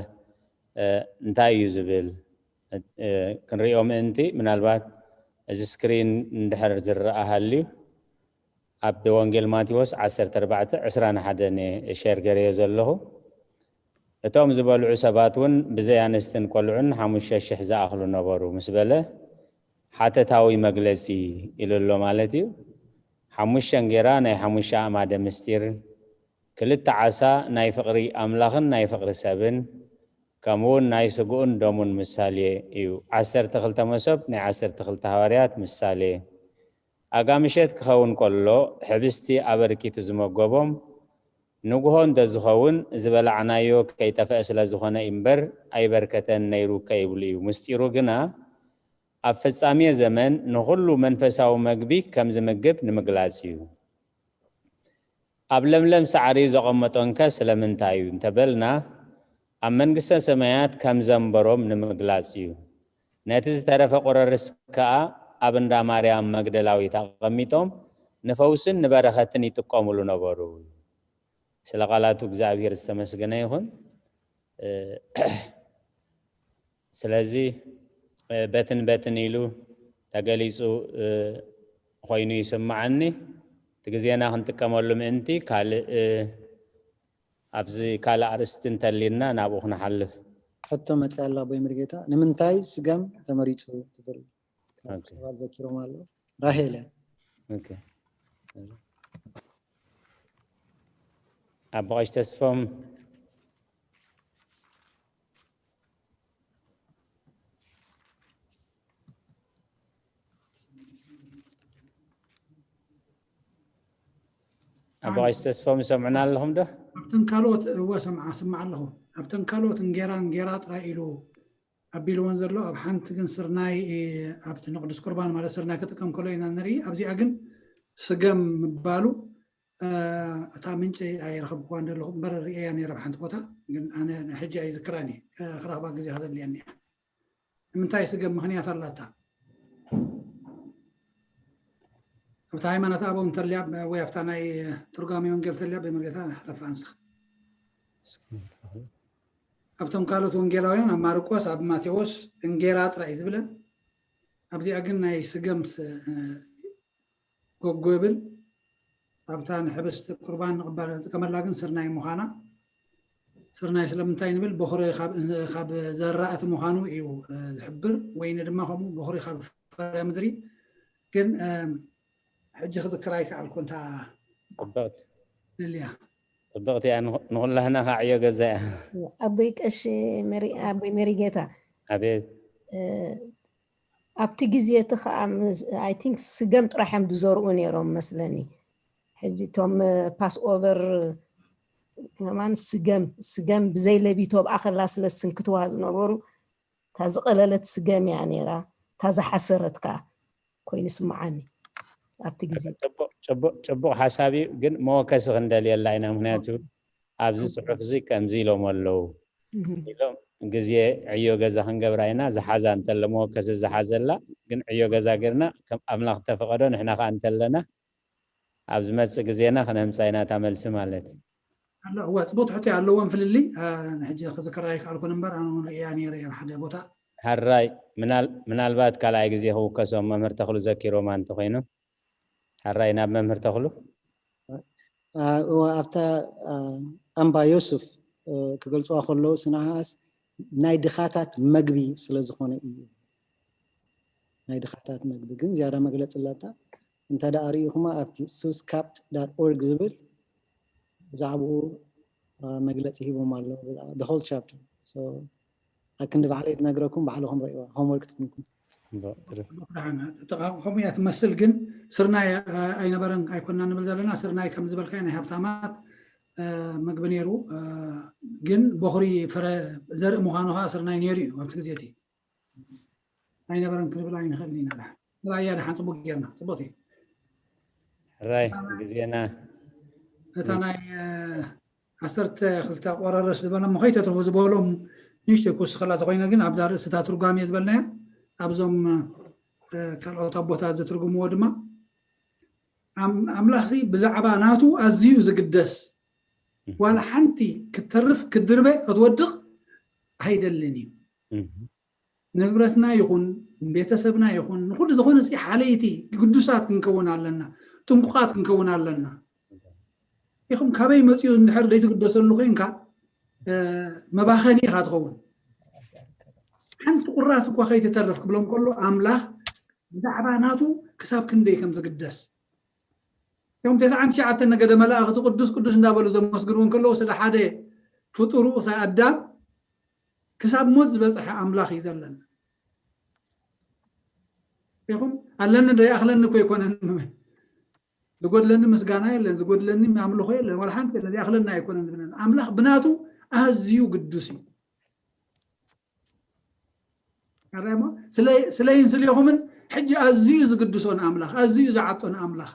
እ፣ እንታይ እዩ ዝብል፣ እ፣ ክንሪኦ ምእንቲ፣ ምናልባት እዚ ስክሪን እንድሕር ዝረኣ ሃልዩ፣ ኣብ ወንጌል ማቴዎስ ዓሰርተ ኣርባዕተ ዕስራን ሓደን እየ ሸር ገይረዮ ዘለኹ። እቶም ዝበልዑ ሰባት እውን ብዘይ ኣንስትን ቆልዑን ሓሙሽተ ሽሕ ዝኣኽሉ ነበሩ ምስ በለ፣ ሓተታዊ መግለጺ ኢሉ ኣሎ ማለት እዩ። ሓሙሽተ እንጌራ ናይ ሓሙሽተ ኣእማደ ምስጢር፣ ክልተ ዓሳ ናይ ፍቕሪ ኣምላኽን ናይ ፍቕሪ ሰብን፣ ከምኡ እውን ናይ ስግኡን ደሙን ምሳሌ እዩ። ዓሰርተ ክልተ መሶብ ናይ ዓሰርተ ክልተ ሃዋርያት ምሳሌ። ኣጋ ምሸት ክኸውን ከሎ ሕብስቲ ኣበርኪቱ ዝመገቦም፣ ንግሆ እንተዝኸውን ዝበላዕናዮ ከይጠፍአ ስለ ዝኾነ እምበር ኣይበርከተን ነይሩ ከይብሉ እዩ። ምስጢሩ ግና ኣብ ፍጻሜ ዘመን ንኹሉ መንፈሳዊ መግቢ ከም ዝምግብ ንምግላጽ እዩ። ኣብ ለምለም ሳዕሪ ዘቐመጦንከ ስለምንታይ እዩ እንተበልና፣ ኣብ መንግስተ ሰማያት ከም ዘንበሮም ንምግላጽ እዩ። ነቲ ዝተረፈ ቁረርስ ከኣ ኣብ እንዳ ማርያም መግደላዊት ኣቐሚጦም ንፈውስን ንበረኸትን ይጥቀሙሉ ነበሩ። ስለ ቃላቱ እግዚኣብሔር ዝተመስገነ ይኹን። እ፣ ስለዚ፣ እ፣ በትን በትን ኢሉ ተገሊጹ፣ እ፣ ኮይኑ ይስምዓኒ። እቲ ግዜና ክንጥቀመሉ ምእንቲ ካልእ፣ እ፣ ኣብዚ ካልእ ኣርእስቲ እንተሊና ናብኡ ክንሓልፍ። ሕቶ መጽኣ ኣላ ኣቦይ መርጌታ፣ ንምንታይ ስገም ተመሪጹ ትብል? ካብ ኦኬ። ሰባት ዘኪሮም ኣለዉ። ራሄል እያ። ኦኬ። ኣቦ ቀሺ ተስፎም። ኣቦ ቀሺ ተስፎም ይሰምዑና ኣለኹም ዶ? ኣብተን ካልኦት እወ ሰምዓ ስምዓ ኣለኹ። ኣብተን ካልኦት እንጌራ እንጌራ ጥራይ ኢሉ ኣቢልወን ዘሎ፣ ኣብ ሓንቲ ግን ስርናይ፣ እ፣ ኣብቲ ንቅዱስ ቁርባን ማለት ስርናይ ክጥቀም ከሎ ኢና ንርኢ። ኣብዚኣ ግን ስገም ምባሉ፣ እ፣ እታ ምንጪ ኣይረኸብክዋን ዘለኹ እምበር ርእየያ ነይረ ኣብ ሓንቲ ቦታ፣ ግን ኣነ ሕጂ ኣይዝክራን እየ። ክ-፣ ክረኽባ ግዜ ክደልየኒ እያ። ንምንታይ ስገም ምኽንያት ኣላታ? ኣብታ ሃይማኖት ኣበው እንተልያ ወይ ኣብታ ናይ ትርጓሜ ወንጌል ተልያ ብመርጌታ ረፋ ኣንስኻ። ኣብቶም ካልኦት ወንጌላውያን ኣብ ማርቆስ፣ ኣብ ማቴዎስ እንጌራ ጥራይ እዩ ዝብለን። ኣብዚኣ ግን ናይ ስገም ስ-፣ ጎጎ ይብል። ኣብታ ንሕብስቲ ቁርባን ንቕበል ንጥቀመላ ግን ስርናይ ምዃና፣ ስርናይ ስለምንታይ ንብል፣ በኹሪ ካብ፣ ካብ ዘራእቲ ምዃኑ እዩ፣ እ፣ ዝሕብር። ወይኒ ድማ ከምኡ በኹሪ ካብ ፍረ ምድሪ። ግን፣ እ፣ ሕጂ ክዝክር ኣይከኣልኩ እንታ ጽብቕቲ። ልልያ። ጽብቕቲ እያ። ንኹ-፣ ንኹላህና ከዓ ዕዮ ገዛ እያ። ኣቦይ ቀሺ መሪ-፣ ኣቦይ መሪጌታ፣ ኣቤት። እ፣ ኣብቲ ግዜ እቲ ከዓ ምስ-፣ I think ስገም ጥራሕ እዮም ዝዘርኡ ነይሮም መስለኒ። ሕጂ እቶም ፓስ ኦቨር ከማን ስገም፣ ስገም ብዘይ ለቢቶ ብኣኸላ ስለ ዝስንክትዋ ዝነበሩ፣ እታ ዝቐለለት ስገም እያ ነይራ፣ እታ ዝሓሰረት ከዓ ኮይኑ ይስምዓኒ። ኣብቲ ግዜ። ጽቡቕ ጽቡቕ ጽቡቕ ሓሳብ እዩ፣ ግን መወከሲ ክንደልየላ ኢና። ምክንያቱ ኣብዚ ጽሑፍ እዚ ከምዚ ኢሎም ኣለዉ። እህም። ኢሎም ግዜ ዕዮ ገዛ ክንገብራ ኢና፣ ዝሓዛ እንተሎ መወከሲ ዝሓዘላ፣ ግን ዕዮ ገዛ ጌርና ከም ኣምላኽ እንተፈቐዶ ንሕና ከኣ እንተለና ኣብ ዝመጽእ ግዜና ክነምጻ ኢና እታ መልሲ ማለት እዩ። ኣሎ፣ እወ፣ ጽቡቕ ትሕቲ ኣለዎም ፍልልይ። አ፣ ሕጂ ክዝክራ ኣይከኣልኩን እምበር፣ ኣነ እውን ርእያ ነይረ ኣብ ሓደ ቦታ። ሕራይ፣ ምናል-፣ ምናልባት ካልኣይ ግዜ ክውከሶም መምህር ተኽሉ ዘኪሮማ እንተኾይኖም። ሕራይ ናብ መምህር ተኽሉ። አ፣ እወ፣ ኣብታ፣ አ፣ ኣምባ ዮሱፍ፣ እ፣ ክገልጽዋ ከለዉ ስንዓስ ናይ ድኻታት መግቢ ስለ ዝኾነ እዩ። ናይ ድኻታት መግቢ ግን ዝያዳ መግለጺ ኣለታ። እንተ ደኣ ርኢኹማ ኣብቲ sus capt dot org ዝብል ብዛዕባኡ፣ አ፣ መግለጺ ሂቦም ኣለዉ። ብዛዕባ the whole chapter። So፣ ኣክንዲ ባዕለይ ትነግረኩም፣ ባዕልኹም ርእይዋ፣ homework ትኹንኩም። እምበ-፣ ትርፍ። ጽቡቕ ደሓን። እቲ ኸ-፣ ከምኡ እያ ትመስል፣ ግን ስርናይ፣ አ፣ ኣይነበረን፣ ኣይኮንና ንብል ዘለና። ስርናይ ከም ዝበልካዮ ናይ ሃብታማት፣ አ፣ መግቢ ነይሩ፣ አ፣ ግን በኹሪ ፍረ ዘርኢ ምዃኑ ኸኣ ስርናይ ነይሩ እዩ ኣብቲ ግዜ እቲ። ኣይነበረን ክንብል ኣይንኽእልን ኢና። ደሓን ንርኣያ ደሓን፣ ጽቡቕ ጌርና፣ ጽቡቕቲ። ሕራይ፣ ግዜና እታ ናይ፣ አ፣ ዓሰርተ ክልተ ቆረረስ ዝበሎም ከይተትርፉ ዝበሎም ንእሽተይ ክውስኸላ ተኾይነ ግን ኣብዛ ርእስታ ትርጓሜ ዝበልናያ ኣብዞም፣ እ፣ ካልኦት ኣቦታት ዝትርጉምዎ ድማ ኣም-፣ ኣምላኽሲ ብዛዕባ ናቱ ኣዝዩ ዝግደስ እህ። ዋላ ሓንቲ ክትተርፍ ክትድርበ ክትወድቕ ኣይደልን እዩ። እህ። ንብረትና ይኹን ንቤተሰብና ይኹን ንኹሉ ዝኾነ ሲ ሓለይቲ ግዱሳት ክንከውን ኣለና፣ ጥንቁቓት ክንከውን ኣለና። ኢኹም ካበይ መፅኡ እንድሕር ዘይትግደሰሉ ኮይንካ፣ እ፣ መባኸኒ ኢኻ ትኸውን። ሓንቲ ቁራስ እኳ ከይትተርፍ ክብሎም ከሎ ኣምላኽ ብዛዕባ ናቱ ክሳብ ክንደይ ከም ዝግደስ። እቶም ተስዓን ትሽዓተን ነገደ መላእኽቲ ቅዱስ ቅዱስ እንዳበሉ ዘመስግንዎ እንከለዉ ስለ ሓደ ፍጡሩ፣ ስለ ኣዳም ክሳብ ሞት ዝበፅሐ ኣምላኽ እዩ ዘለና። ኢኹም ኣለኒ ዶ ይኣኽለኒ እኮ ኣይኮነን። ዝጎድለኒ ምስጋና የለን፣ ዝጎድለኒ ኣምልኾ የለን፣ ዋላ ሓንቲ የለን፣ ይኣኽለኒ ኣይኮነን ዝብለና። ኣምላኽ ብናቱ ኣዝዩ ግዱስ እዩ። ኣራይሞ ስለይ-፣ ስለይን ስሌኹምን ሕጂ ኣዝዩ ዝግድሶ ንኣምላኽ፣ ኣዝዩ ዝዓጦ ንኣምላኽ።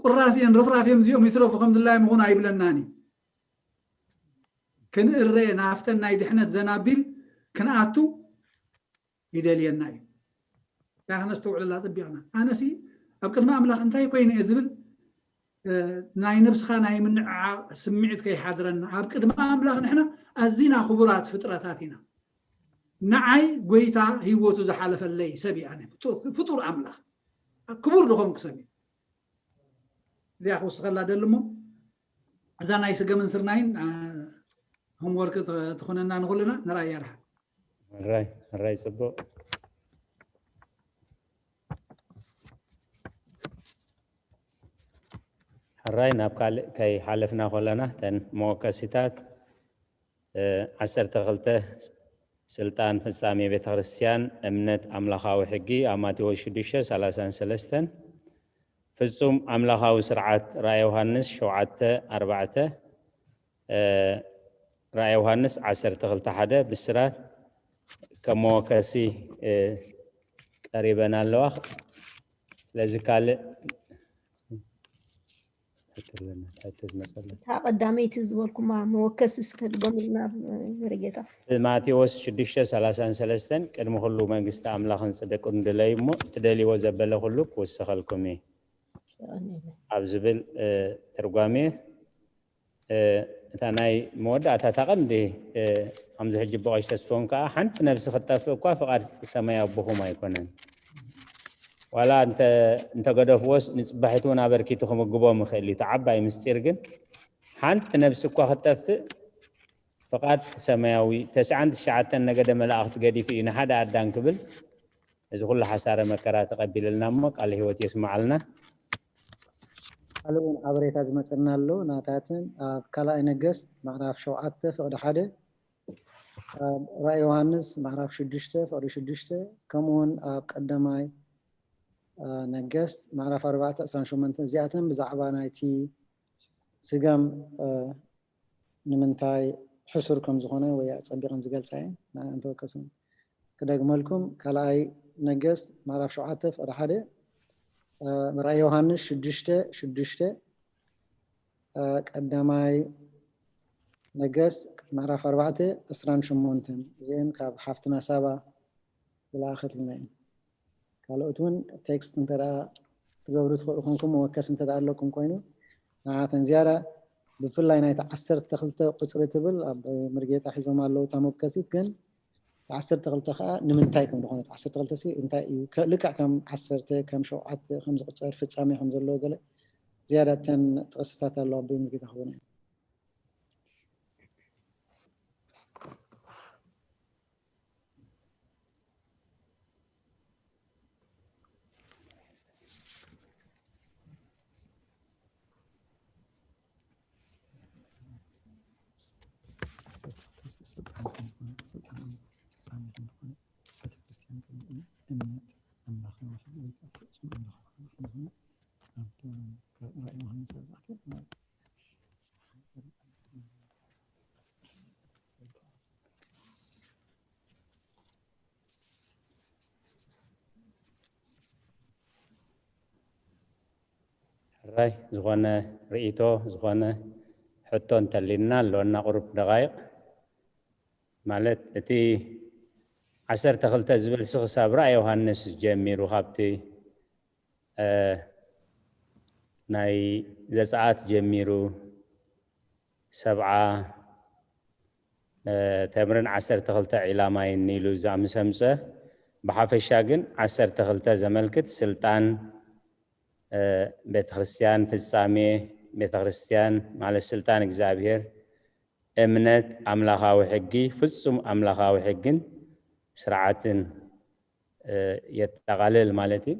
ቁራስ እየን ርፍራፍ እዮም እዚኦም ይትረፉ ከም ድላይ ምኾኑ ኣይብለናን እዩ። ክንእረ ናፍተን ናይ ድሕነት ዘናቢል ክንኣቱ ይደልየና እዩ። እንታይ ክነስተውዕለላ ጽቢቕና። ኣነሲ ኣብ ቅድሚ ኣምላኽ እንታይ ኮይነ እየ ዝብል፣ እ፣ ናይ ነብስኻ ናይ ምንዕዓቕ ስምዒት ከይሓድረና። ኣብ ቅድሚ ኣምላኽ ንሕና ኣዚና ክቡራት ፍጥረታት ኢና። ንዓይ ጎይታ ህይወቱ ዝሓለፈለይ ሰብ እየ ኣነ። ፍጡ-፣ ፍጡር ኣምላኽ። ክቡር ዝኾንኩ ሰብ እየ። እዚኣ ክውስኸላ ደሊ እሞ፣ እዛ ናይ ስገምን ስርናይን፣ አ፣ ሆምወርክ ት-፣ ትኹነና ንኹልና፣ ንርኣያ ደሓን። ሕራይ፣ ሕራይ፣ ጽቡቕ። ሕራይ፣ ናብ ካልእ ከይሓለፍና ከለና፣ እተን መወከሲታት፣ እ፣ ዓሰርተ ክልተ ስልጣን ፍጻሜ ቤተ ክርስቲያን፣ እምነት ኣምላኻዊ ሕጊ ኣብ ማቴዎስ ሽዱሽተ ሰላሳን ሰለስተን፣ ፍጹም ኣምላኻዊ ስርዓት ራእየ ዮሃንስ ሸውዓተ ኣርባዕተ፣ እ፣ ራእየ ዮሃንስ ዓሰርተ ክልተ ሓደ፣ ብስራት ከም መወከሲ፣ እ፣ ቀሪበን ኣለዋ። ስለዚ ካልእ ሕቶ ኣለና፣ ሕቶ ዝመጸልና። እታ ቀዳመይቲ ዝበልኩማ መወከሲ እስከ ድገሙልና፣ መሪጌታ። ማቴዎስ ሽዱሽተ ሰላሳን ሰለስተን፣ ቅድሚ ኩሉ መንግስቲ ኣምላኽን ጽድቁን ድለዩ እሞ፣ እትደልይዎ ዘበለ ኩሉ ክውሰኸልኩም እዩ። ኣብ ዝብል፣ እ፣ ትርጓሜ፣ እ፣ እታ ናይ መወዳእታ እታ ቀንዲ፣ እ፣ ከምዚ ሕጂ ብቐሽ ተስፎን ከኣ፣ ሓንቲ ነብሲ ክትጠፍእ እኳ ፍቓድ ሰማይ ኣቦኹም ኣይኮነን። ዋላ እንተ-፣ እንተገደፍዎስ፣ ንጽባሒቱ እውን ኣበርኪቱ ክምግቦም ይኽእል እዩ። እቲ ዓባይ ምስጢር ግን፣ ሓንቲ ነብሲ እኳ ክትጠፍእ፣ ፍቓድ ሰማያዊ፣ ተስዓን ትሽዓተን ነገደ መላእኽቲ ገዲፉ እዩ ንሓደ ኣዳም ክብል፣ እዚ ኩሉ ሓሳረ መከራ ተቐቢልልና እሞ፣ ቃለ ህይወት የስምዓልና። ካልእ እውን ሓበሬታ ዝመጸና ኣሎ። ናታትን ኣብ ካልኣይ ነገስት ምዕራፍ ሸውዓተ ፍቕዲ ሓደ፣ ኣብ ራእይ ዮሃንስ ምዕራፍ ሽዱሽተ ፍቕዲ ሽዱሽተ፣ ከምኡ እውን ኣብ ቀዳማይ፣ አ፣ ነገስት ምዕራፍ ኣርባዕተ ዕስራን ሸሞንተን፣ እዚኣተን ብዛዕባ ናይቲ ስገም፣ አ፣ ንምንታይ ሕሱር ከም ዝኾነ ወይ ኣጸቢቐን ዝገልጻ እየን። ንኣን ተወከሱ። ክደግመልኩም፣ ካልኣይ ነገስት ምዕራፍ ሸውዓተ ፍቕዲ ሓደ፣ ራእይ ዮሃንስ ሽዱሽተ ሽዱሽተ፣ ቀዳማይ ነገስት ምዕራፍ ኣርባዕተ ዕስራን ሸሞንተን። እዚአን ካብ ሓፍትና ሳባ ዝለኣኸትልና እየን። ካልኦት እውን ቴክስት እንተ ትገብሩ ትኽእሉ ኮንኩም፣ መወከስ እንተ ኣለኩም ኮይኑ ንዓተን ዝያዳ፣ ብፍላይ ናይቲ ዓሰርተ ክልተ ቁፅሪ ትብል ኣብ ምርጌታ ሒዞም ኣለዉ እታ መወከሲት። ግን ዓሰርተ ክልተ ከዓ ንምንታይ ከም ዝኾነት፣ ዓሰርተ ክልተ ሲ እንታይ እዩ፣ ከ- ልክዕ ከም ዓሰርተ ከም ሸውዓተ ከም ዝቁፀር፣ ፍፃሜ ከም ዘለዎ ገለ ዝያዳ እተን ጥቕስታት ኣለዋ። ኣቦይ ምርጌታ ክቡር እዩ። ሕራይ ዝኾነ ርእይቶ፣ ዝኾነ ሕቶ እንተሊና ኣለወና ቁሩብ ደቓይቕ። ማለት እቲ ዓሰርተ ክልተ ዝብል ሲ ክሳብ ራእይ ዮሃንስ ጀሚሩ፣ ካብቲ እ፣ ናይ ዘጸኣት ጀሚሩ ሰብዓ፣ እ፣ ተምርን ዓሰርተ ክልተ ዒላማይን ኢሉ ዝኣምሰምጸ፣ ብሓፈሻ ግን ዓሰርተ ክልተ ዘመልክት ስልጣን፣ እ፣ ቤተክርስትያን፣ ፍጻሜ ቤተክርስትያን ማለት ስልጣን እግዚኣብሔር፣ እምነት፣ ኣምላኻዊ ሕጊ፣ ፍጹም ኣምላኻዊ ሕግን ስርዓትን፣ እ፣ የጠቓልል ማለት እዩ።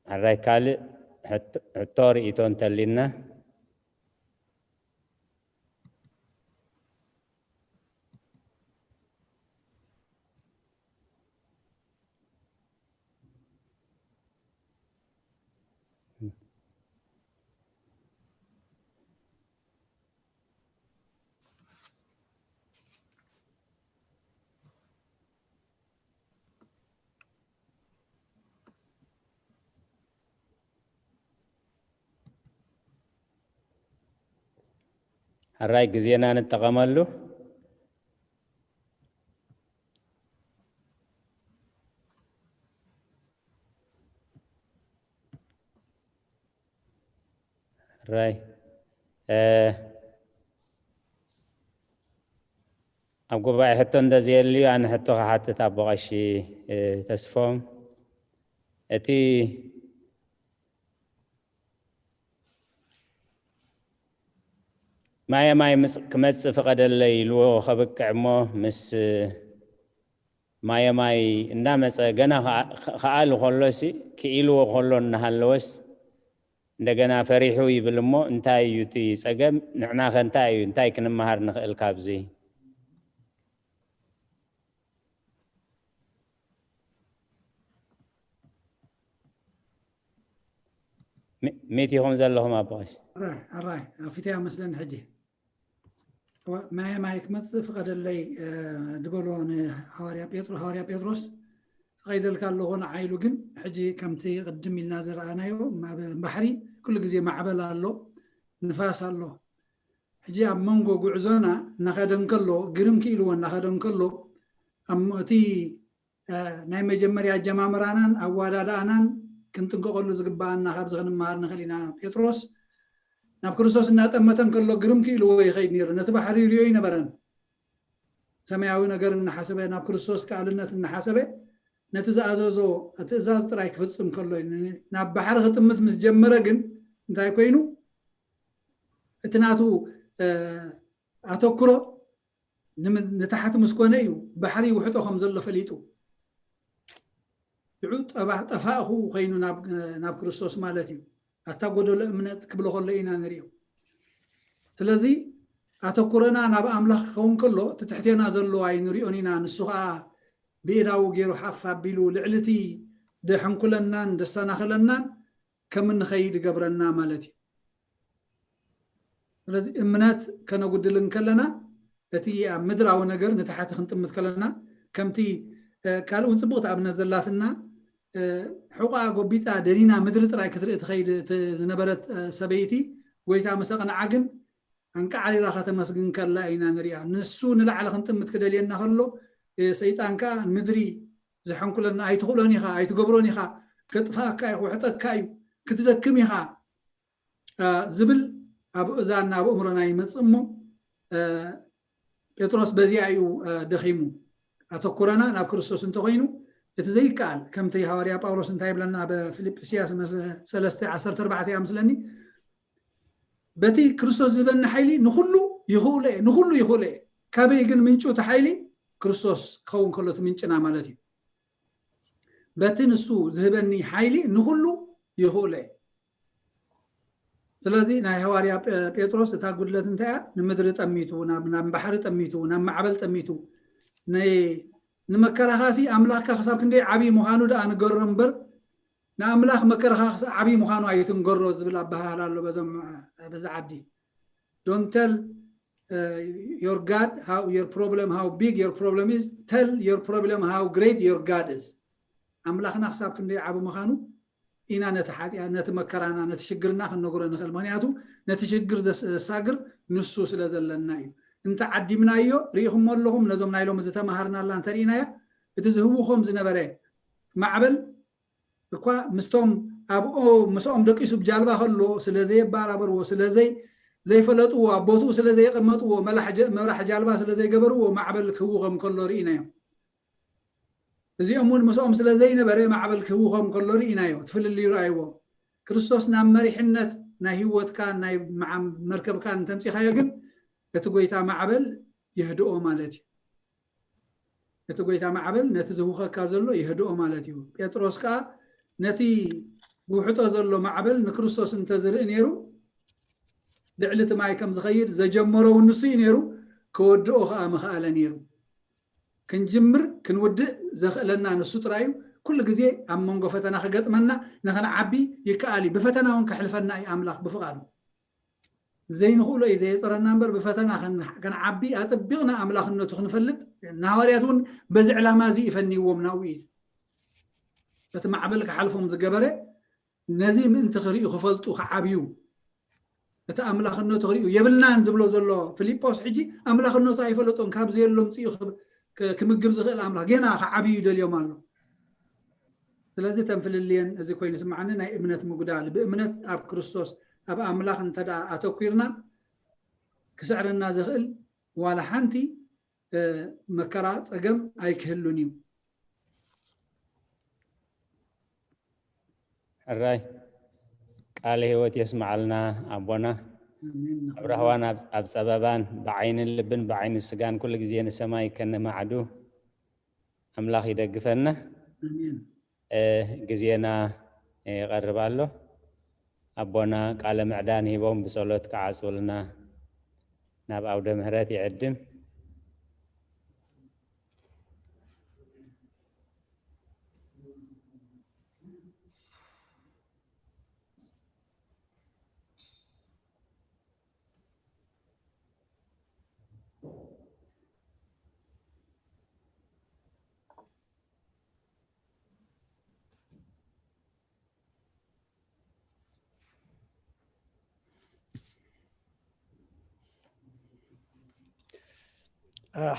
ሕራይ ካልእ ሕቶ፣ ሕቶ ርእይቶ እንተሊና? ሕራይ ግዜና ንጠቐመሉ። ሕራይ፣ እ፣ ኣብ ጉባኤ ሕቶ እንተዘየልዩ ኣነ ሕቶ ክሓትት ኣቦ ቀሺ፣ እ፣ ተስፎም። እቲ ማየ ማይ ምስ-፣ ክመጽእ ፍቐደለይ ኢልዎ ከብቅዕ እሞ ምስ ማየ ማይ እናመጸ ገና ከኣ-፣ ከኣሉ ከሎሲ ክኢልዎ ከሎ እናሃለወስ እንደገና ፈሪሑ ይብል እሞ እንታይ እዩ እቲ ጸገም? ንሕናኸ እንታይ እዩ፣ እንታይ ክንመሃር ንኽእል ካብዚ? ሚ-፣ ሚት ኢኹም ዘለኹም ኣቦ ቀሺ። ኣራይ፣ ኣራይ፣ ኣፊተያ መስለኒ ሕጂ። እወ፣ ማየ ማይ ክመጽእ ፍቐደለይ፣ እ፣ ዝበሎ ንሃዋርያ ጴጥሮ-፣ ሃዋርያ ጴጥሮስ፣ ፈቒደልካ ኣለኹ ንዓይ ኢሉ። ግን ሕጂ ከምቲ ቅድም ኢልና ዝረኣናዮ፣ ኣብ ባሕሪ ኩሉ ግዜ ማዕበል ኣሎ፣ ንፋስ ኣሎ። ሕጂ ኣብ መንጎ ጉዕዞና እናኸደ እንከሎ፣ ግርም ክኢልዎ እናኸደ እንከሎ፣ ኣብ ም-፣ እቲ፣ እ፣ ናይ መጀመርያ ኣጀማምራናን ኣወዳድኣናን ክንጥንቀቐሉ ዝግበኣና ካብዚ ክንመሃር ንኽእል ኢና። ጴጥሮስ ናብ ክርስቶስ እናጠመተ እንከሎ ግርም ክኢልዎ ይኸይድ ነይሩ። ነቲ ባሕሪ ይርእዮ ኣይነበረን። ሰማያዊ ነገር እናሓሰበ፣ ናብ ክርስቶስ ከኣልነት እናሓሰበ፣ ነቲ ዝኣዘዞ ትእዛዝ ጥራይ ክፍጽም ከሎ እዩ። ን-፣ ናብ ባሕሪ ክጥምት ምስ ጀመረ ግን እንታይ ኮይኑ? እቲ ናቱ፣ እ፣ ኣተኩሮ ንም-፣ ንታሕቲ ምስ ኮነ እዩ ባሕሪ ይውሕጦ ከም ዘሎ ፈሊጡ። ሽዑ ጠባ-፣ ጠፋእኹ ኮይኑ ናብ፣ ናብ ክርስቶስ ማለት እዩ። ኣታ ጎደሎ እምነት ክብሎ ከሎ ኢና ንሪኦ። ስለዚ ኣተኩሮና ናብ ኣምላኽ ክኸውን ከሎ፣ እቲ ትሕቴና ዘሎ ኣይንሪኦን ኢና። ንሱ ኸኣ ብኤዳዊ ገይሩ ሓፍ ኣቢሉ ልዕሊ እቲ ደሕንኩለናን ደሰናኽለናን ከም እንኸይድ ይገብረና ማለት እዩ። ስለዚ እምነት ከነጉድል እንከለና፣ እቲ ኣብ ምድራዊ ነገር ንታሕቲ ክንጥምት ከለና፣ ከምቲ፣ እ፣ ካልእ እውን ጽቡቕቲ ኣብነት ዘላትና፣ ሕቋ ጎቢጣ ደኒና ምድሪ ጥራይ ክትርኢ ትኸይድ ዝነበረት ሰበይቲ፣ ጎይታ ምስ ኣቕንዓ ግን ኣንቃዕሪራ ከተመስግን ከላ ኢና ንሪኣ። ንሱ ንላዕሊ ክንጥምት ክደልየና ከሎ፣ ሰይጣን ከኣ ምድሪ ዘሐንኩለና ኣይትኽእሎን ኢኻ፣ ኣይትገብሮን ኢኻ፣ ከጥፍኣካ እዩ፣ ክውሕጠካ እዩ፣ ክትደክም ኢኻ ዝብል ኣብ እዛና ኣብ እምሮና ይመጽእ እሞ፣ ጴጥሮስ በዚኣ እዩ ደኺሙ። ኣተኩረና ናብ ክርስቶስ እንተኾይኑ፣ እቲ ዘይከኣል ከምቲ ሃዋርያ ጳውሎስ እንታይ ይብለና ኣብ ፊልጵስያስ ሰለስተ ዓሰርተ ኣርባዕተ እያ ምስለኒ፣ በቲ ክርስቶስ ዝህበኒ ሓይሊ ንኹሉ ይኽእሎ እየ፣ ንኹሉ ይኽእሎ እየ። ካበይ ግን ምንጩ እቲ ሓይሊ? ክርስቶስ ክኸውን ከሎ እቲ ምንጭና ማለት እዩ። በቲ ንሱ ዝህበኒ ሓይሊ ንኹሉ ይኽእሎ እየ። ስለዚ ናይ ሃዋርያ ጴጥሮስ እታ ጉድለት እንታይ እያ? ንምድሪ ጠሚቱ፣ ናብ ባሕሪ ጠሚቱ፣ ናብ ማዕበል ጠሚቱ፣ ንመከራኻሲ ኣምላኽካ ክሳብ ክንደይ ዓብዪ ምዃኑ ደኣ ንገሮ እምበር፣ ንኣምላኽ መከራኻ ዓብዪ ምዃኑ ኣይትንገሮ ዝብል ኣበሃህላ ኣሎ በዚ ዓዲ። Don't tell your God how your problem, how big your problem is, tell your problem how great your God is. ኣምላኽና ክሳብ ክንደይ ዓቢ ምዃኑ ኢና ነቲ ሓጢኣት፣ ነቲ መከራና፣ ነቲ ሽግርና ክንነግሮ ንኽእል። ምኽንያቱ ነቲ ሽግር ዘሳግር ንሱ ስለ ዘለና እዩ። እንተ ዓዲምናዮ፣ ርኢኹሞ ኣለኹም፣ ነዞም ናይ ሎሚ ዝተማሃርናላ እንተርኢናያ፣ እቲ ዝህውኾም ዝነበረ ማዕበል እኳ ምስቶም ኣብኡ ምስኦም ደቂሱ ብጃልባ ከሎ ስለ ዘየባራበርዎ፣ ስለ ዘይፈለጥዎ፣ ኣብ ቦትኡ ስለ ዘየቐመጥዎ፣ መብራሕ ጃልባ ስለ ዘይገበርዎ፣ ማዕበል ክህውኾም ከሎ ርኢናዮም። እዚኦም እውን ምስኦም ስለ ዘይነበረ ማዕበል ክህውኾም ከሎ ርኢናዮ፣ እቲ ፍልልዩ ረኣይዎ። ክርስቶስ ናብ መሪሕነት ናይ ህይወትካን ናይ መርከብካን እንተምፂኻዮ ግን እቲ ጎይታ ማዕበል የህድኦ ማለት እዩ። እቲ ጎይታ ማዕበል ነቲ ዝህውኸካ ዘሎ የህድኦ ማለት እዩ። ጴጥሮስ ከኣ ነቲ ዝውሕጦ ዘሎ ማዕበል ንክርስቶስ እንተዝርኢ ነይሩ፣ ልዕሊ እቲ ማይ ከም ዝኸይድ ዘጀመሮ እውን ንሱ እዩ ነይሩ፣ ከወድኦ ከኣ ምኸኣለ ነይሩ። ክንጅምር ክንውድእ ዘኽእለና ንሱ ጥራይ እዩ። ኩሉ ግዜ ኣብ መንጎ ፈተና ክገጥመና ንኽንዓቢ ይከኣል እዩ። ብፈተና እውን ከሕልፈና እዩ ኣምላኽ ብፍቓዱ። ዘይንኽእሎ እዩ ዘየፅረና እምበር ብፈተና ክንዓቢ ኣፀቢቕና ኣምላኽነቱ ክንፈልጥ ንሃዋርያት እውን በዚ ዕላማ እዚ ይፈንይዎም ናብኡ እዩ። እቲ ማዕበል ክሓልፎም ዝገበረ ነዚ ምእንቲ ክርእዩ ክፈልጡ ክዓብዩ እቲ ኣምላኽነቱ ክርእዩ የብልናን ዝብሎ ዘሎ ፊልጶስ ሕጂ ኣምላኽነቱ ኣይፈለጦን ካብ ዘየሎ ምፅኡ ክምግብ ዝኽእል ኣምላኽ ገና ክዓብዩ ይደልዮም ኣሎ። ስለዚ ተንፍልልየን እዚ ኮይኑ ስምዓኒ ናይ እምነት ምጉዳል ብእምነት ኣብ ክርስቶስ ኣብ ኣምላኽ እንተ ኣተኲርና ክስዕረና ዝኽእል ዋላ ሓንቲ መከራ ፀገም ኣይክህሉን እዩ። ሕራይ ቃለ ህይወት የስምዓልና ኣቦና። ኣብ ራህዋን ኣብ ጸበባን ብዓይንን ልብን ብዓይኒ ስጋን ኩሉ ግዜ ንሰማይ ከነማዕዱ ኣምላኽ ይደግፈና። ግዜና ይቐርብ ኣሎ። ኣቦና ቃለ ምዕዳን ሂቦም ብጸሎት ክዓጽውልና ናብ ኣውደ ምህረት ይዕድም።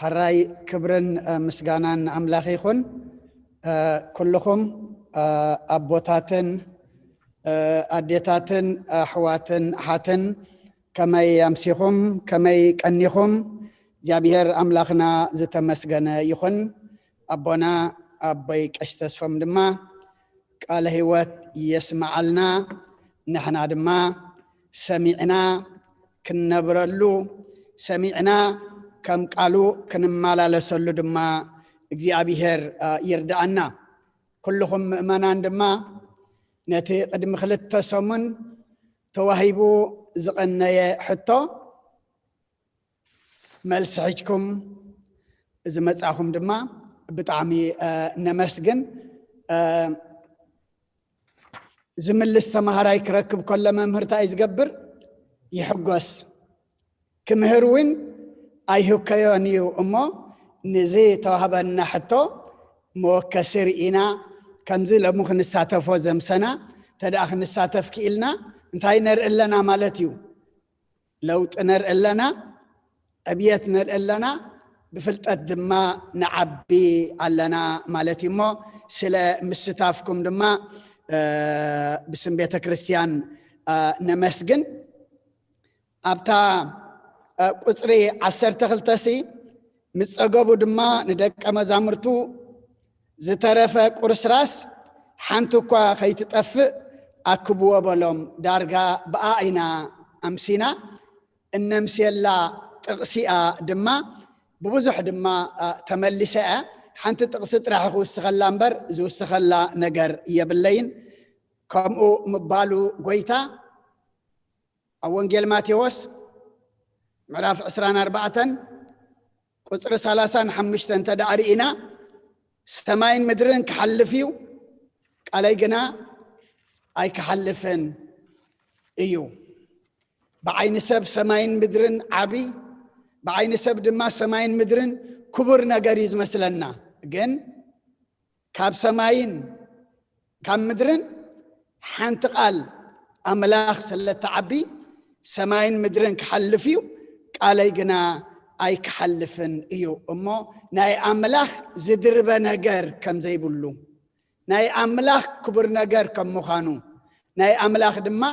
ሕራይ ክብርን ምስጋናን ንኣምላኽ ይኹን። ኩልኹም ኣቦታትን ኣዴታትን ኣሕዋትን ኣሓትን ከመይ ኣምሲኹም ከመይ ቀኒኹም እግዚኣብሔር ኣምላኽና ዝተመስገነ ይኹን። ኣቦና ኣቦይ ቀሽ ተስፎም ድማ ቃለ ህይወት የስምዓልና። ንሕና ድማ ሰሚዕና ክንነብረሉ ሰሚዕና ከም ቃሉ ክንመላለሰሉ ድማ እግዚኣብሔር ይርድኣና። ኩልኹም ምእመናን ድማ ነቲ ቅድሚ ክልተ ሰሙን ተዋሂቡ ዝቐነየ ሕቶ መልሲ ሒዝኩም ዝመጻኹም ድማ ብጣዕሚ ነመስግን። ዝምልስ ተምሃራይ ክረክብ ከሎ መምህር እንታይ እዩ ዝገብር? ይሕጎስ። ክምህር እውን ኣይህከዮን እዩ እሞ ንዝተዋህበና ሕቶ መወከሲ ርኢና ከምዚ ለሙ ክንሳተፎ ዘምሰና እንተ ደኣ ክንሳተፍ ክኢልና እንታይ ነርኢ ኣለና ማለት እዩ? ለውጢ ነርኢ ኣለና፣ ዕብየት ነርኢ ኣለና፣ ብፍልጠት ድማ ንዓቢ ኣለና ማለት እዩ። እሞ ስለ ምስታፍኩም ድማ ብስም ቤተ ክርስቲያን ነመስግን። ኣብታ ቁፅሪ ዓሰርተ ክልተ ሲ ምስ ጸገቡ ድማ ንደቀ መዛሙርቱ ዝተረፈ ቁርስራስ ሓንቲ እኳ ከይትጠፍእ ኣክብዎ በሎም። ዳርጋ ብኣ ኢና ኣምሲና። እነምስየላ ጥቕሲኣ ድማ ብብዙሕ ድማ ተመሊሰ እያ። ሓንቲ ጥቕሲ ጥራሕ ክውስኸላ እምበር ዝውስኸላ ነገር የብለይን። ከምኡ ምባሉ ጎይታ ኣብ ወንጌል ማቴዎስ ምዕራፍ ዕስራን ኣርባዕተን ቁፅሪ ሰላሳን ሓሙሽተን እንተ ደኣ ርኢና፣ ሰማይን ምድርን ክሓልፍ እዩ፣ ቃለይ ግና ኣይክሓልፍን እዩ። ብዓይኒ ሰብ ሰማይን ምድርን ዓቢ፣ ብዓይኒ ሰብ ድማ ሰማይን ምድርን ክቡር ነገር እዩ ዝመስለና። ግን ካብ ሰማይን ካብ ምድርን ሓንቲ ቃል ኣምላኽ ስለ እትዓቢ፣ ሰማይን ምድርን ክሓልፍ እዩ፣ ቃለይ ግና ኣይክሓልፍን እዩ። እሞ ናይ ኣምላኽ ዝድርበ ነገር ከም ዘይብሉ፣ ናይ ኣምላኽ ክቡር ነገር ከም ምዃኑ፣ ናይ ኣምላኽ ድማ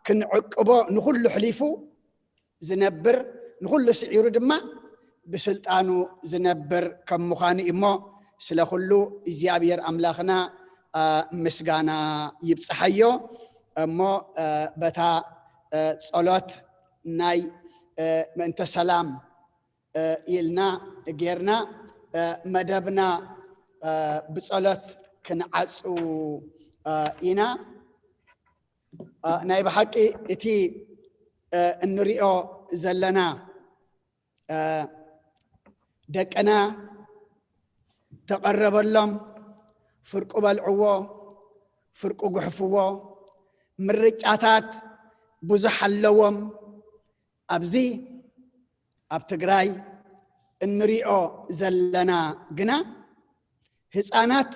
ክንዕቅቦ ንኹሉ ኣሕሊፉ ዝነብር፣ ንኹሉ ስዒሩ ድማ ብስልጣኑ ዝነብር ከም ምዃኑ እዩ። እሞ ስለ ኩሉ እግዚኣብሔር ኣምላኽና ምስጋና ይብፅሓዮ። እሞ በታ ጸሎት ናይ ምእንተ ሰላም ኢልና ጌርና መደብና ብጸሎት ክንዓጹ ኢና። ናይ ብሓቂ እቲ እንሪኦ ዘለና ደቅና ተቐረበሎም፣ ፍርቁ በልዕዎ፣ ፍርቁ ጉሕፍዎ። ምርጫታት ብዙሕ ኣለዎም። ኣብዚ ኣብ ትግራይ እንሪኦ ዘለና ግና ህፃናት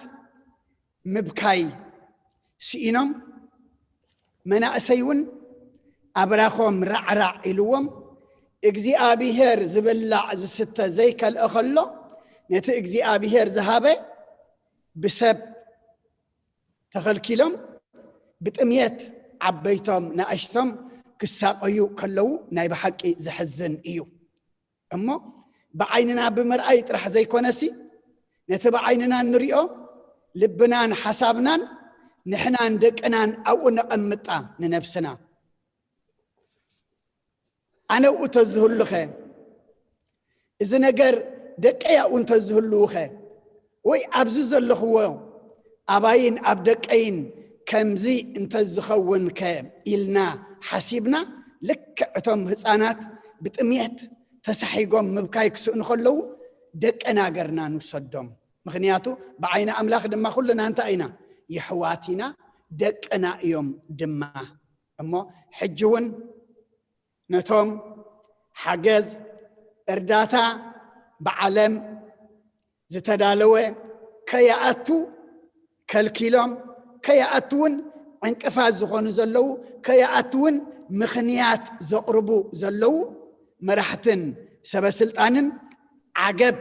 ምብካይ ስኢኖም፣ መናእሰይ እውን ኣብራኾም ራዕራዕ ኢልዎም እግዚኣብሔር ዝብላዕ ዝስተ ዘይከልኦ ከሎ ነቲ እግዚኣብሔር ዝሃበ ብሰብ ተኸልኪሎም ብጥምየት ዓበይቶም ንኣሽቶም ክሳቐዩ ከለዉ ናይ ብሓቂ ዘሕዝን እዩ። እሞ ብዓይንና ብምርኣይ ጥራሕ ዘይኮነሲ ነቲ ብዓይንና እንሪኦ ልብናን ሓሳብናን ንሕናን ደቅናን ኣብኡ ነቐምጣ ንነብስና። ኣነ ኣብኡ ተዝህሉኸ፣ እዚ ነገር ደቀይ ኣብኡ እንተዝህልዉኸ፣ ወይ ኣብዚ ዘለኽዎ ኣባይን ኣብ ደቀይን ከምዚ እንተዝኸውንከ ኢልና ሓሲብና፣ ልክዕ እቶም ህፃናት ብጥምየት ተሳሒጎም ምብካይ ክስእኑ ከለዉ ደቀና ገርና ንውሰዶም። ምኽንያቱ ብዓይኒ ኣምላኽ ድማ ኩልና እንታይ ኢና? የሕዋት ኢና፣ ደቅና እዮም ድማ። እሞ ሕጂ እውን ነቶም ሓገዝ እርዳታ ብዓለም ዝተዳለወ ከይኣቱ ከልኪሎም፣ ከይኣቱ እውን ዕንቅፋት ዝኾኑ ዘለዉ፣ ከይኣቱ እውን ምኽንያት ዘቕርቡ ዘለዉ መራሕትን ሰበ ስልጣንን ዓገብ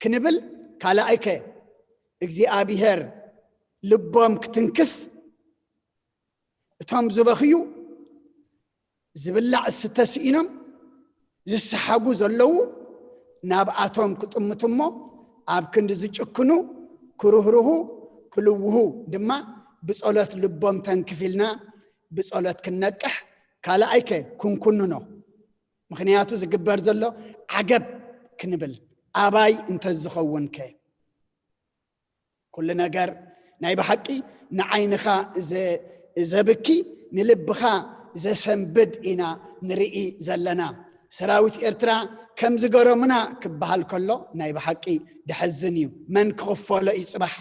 ክንብል ካልኣይከ እግዚኣብሔር ልቦም ክትንክፍ እቶም ዝበኽዩ ዝብላዕ ዝስተ ስኢኖም ዝሰሓጉ ዘለዉ ናብኣቶም ክጥምቱ እሞ ኣብ ክንዲ ዝጭክኑ ክርህርሁ ክልውሁ ድማ ብጸሎት ልቦም ተንክፍ ኢልና ብጸሎት ክንነቅሕ ካልኣይከ ክንኩንኖ። ምኽንያቱ ዝግበር ዘሎ ዓገብ ክንብል ኣባይ እንተዝኸውን ከ ኩሉ ነገር ናይ ብሓቂ ንዓይንኻ ዘ- ዘብኪ ንልብኻ ዘሰንብድ ኢና ንርኢ ዘለና። ሰራዊት ኤርትራ ከም ዝገረሙና ክበሃል ከሎ ናይ ብሓቂ ደሐዝን እዩ። መን ክኽፈሎ እዩ ጽባሕ?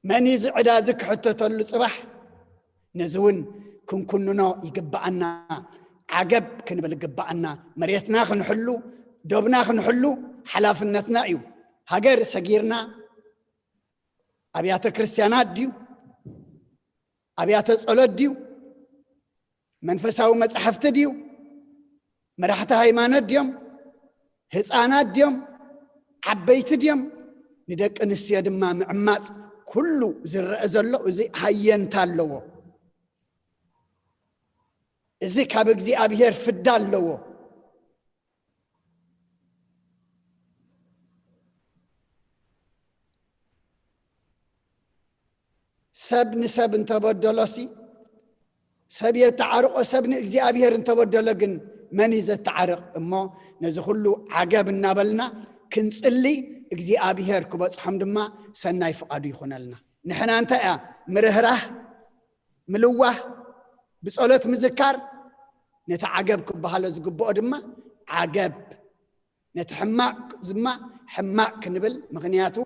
መን እዩ እዚ ዕዳ እዚ ክሕተተሉ ጽባሕ? ነዚ እውን ክንኩንኖ ይግብኣና። ዓገብ ክንብል ይግብኣና። መሬትና ክንሕሉ፣ ዶብና ክንሕሉ ሓላፍነትና እዩ። ሃገር ሰጊርና፣ ኣብያተ ክርስቲያናት ድዩ? ኣብያተ ጸሎት ድዩ? መንፈሳዊ መጻሕፍቲ ድዩ? መራሕቲ ሃይማኖት ድዮም? ህፃናት ድዮም? ዓበይቲ ድዮም? ንደቂ ኣንስትዮ ድማ ምዕማፅ ኩሉ ዝረአ ዘሎ እዚ ሃየንታ ኣለዎ። እዚ ካብ እግዚኣብሔር ፍዳ ኣለዎ። ሰብ ንሰብ እንተበደሎሲ ሰብ የተዓርቆ፣ ሰብ ንእግዚኣብሔር እንተበደሎ ግን መን እዩ ዘተዓርቕ? እሞ ነዚ ኩሉ ዓገብ እናበልና ክንጽሊ እግዚኣብሔር ክበጽሖም ድማ ሰናይ ፍቓዱ ይኹነልና። ንሕና እንታይ እያ ምርህራህ፣ ምልዋህ፣ ብጸሎት ምዝካር፣ ነቲ ዓገብ ክበሃሎ ዝግብኦ ድማ ዓገብ፣ ነቲ ሕማቕ ድማ ሕማቕ ክንብል። ምኽንያቱ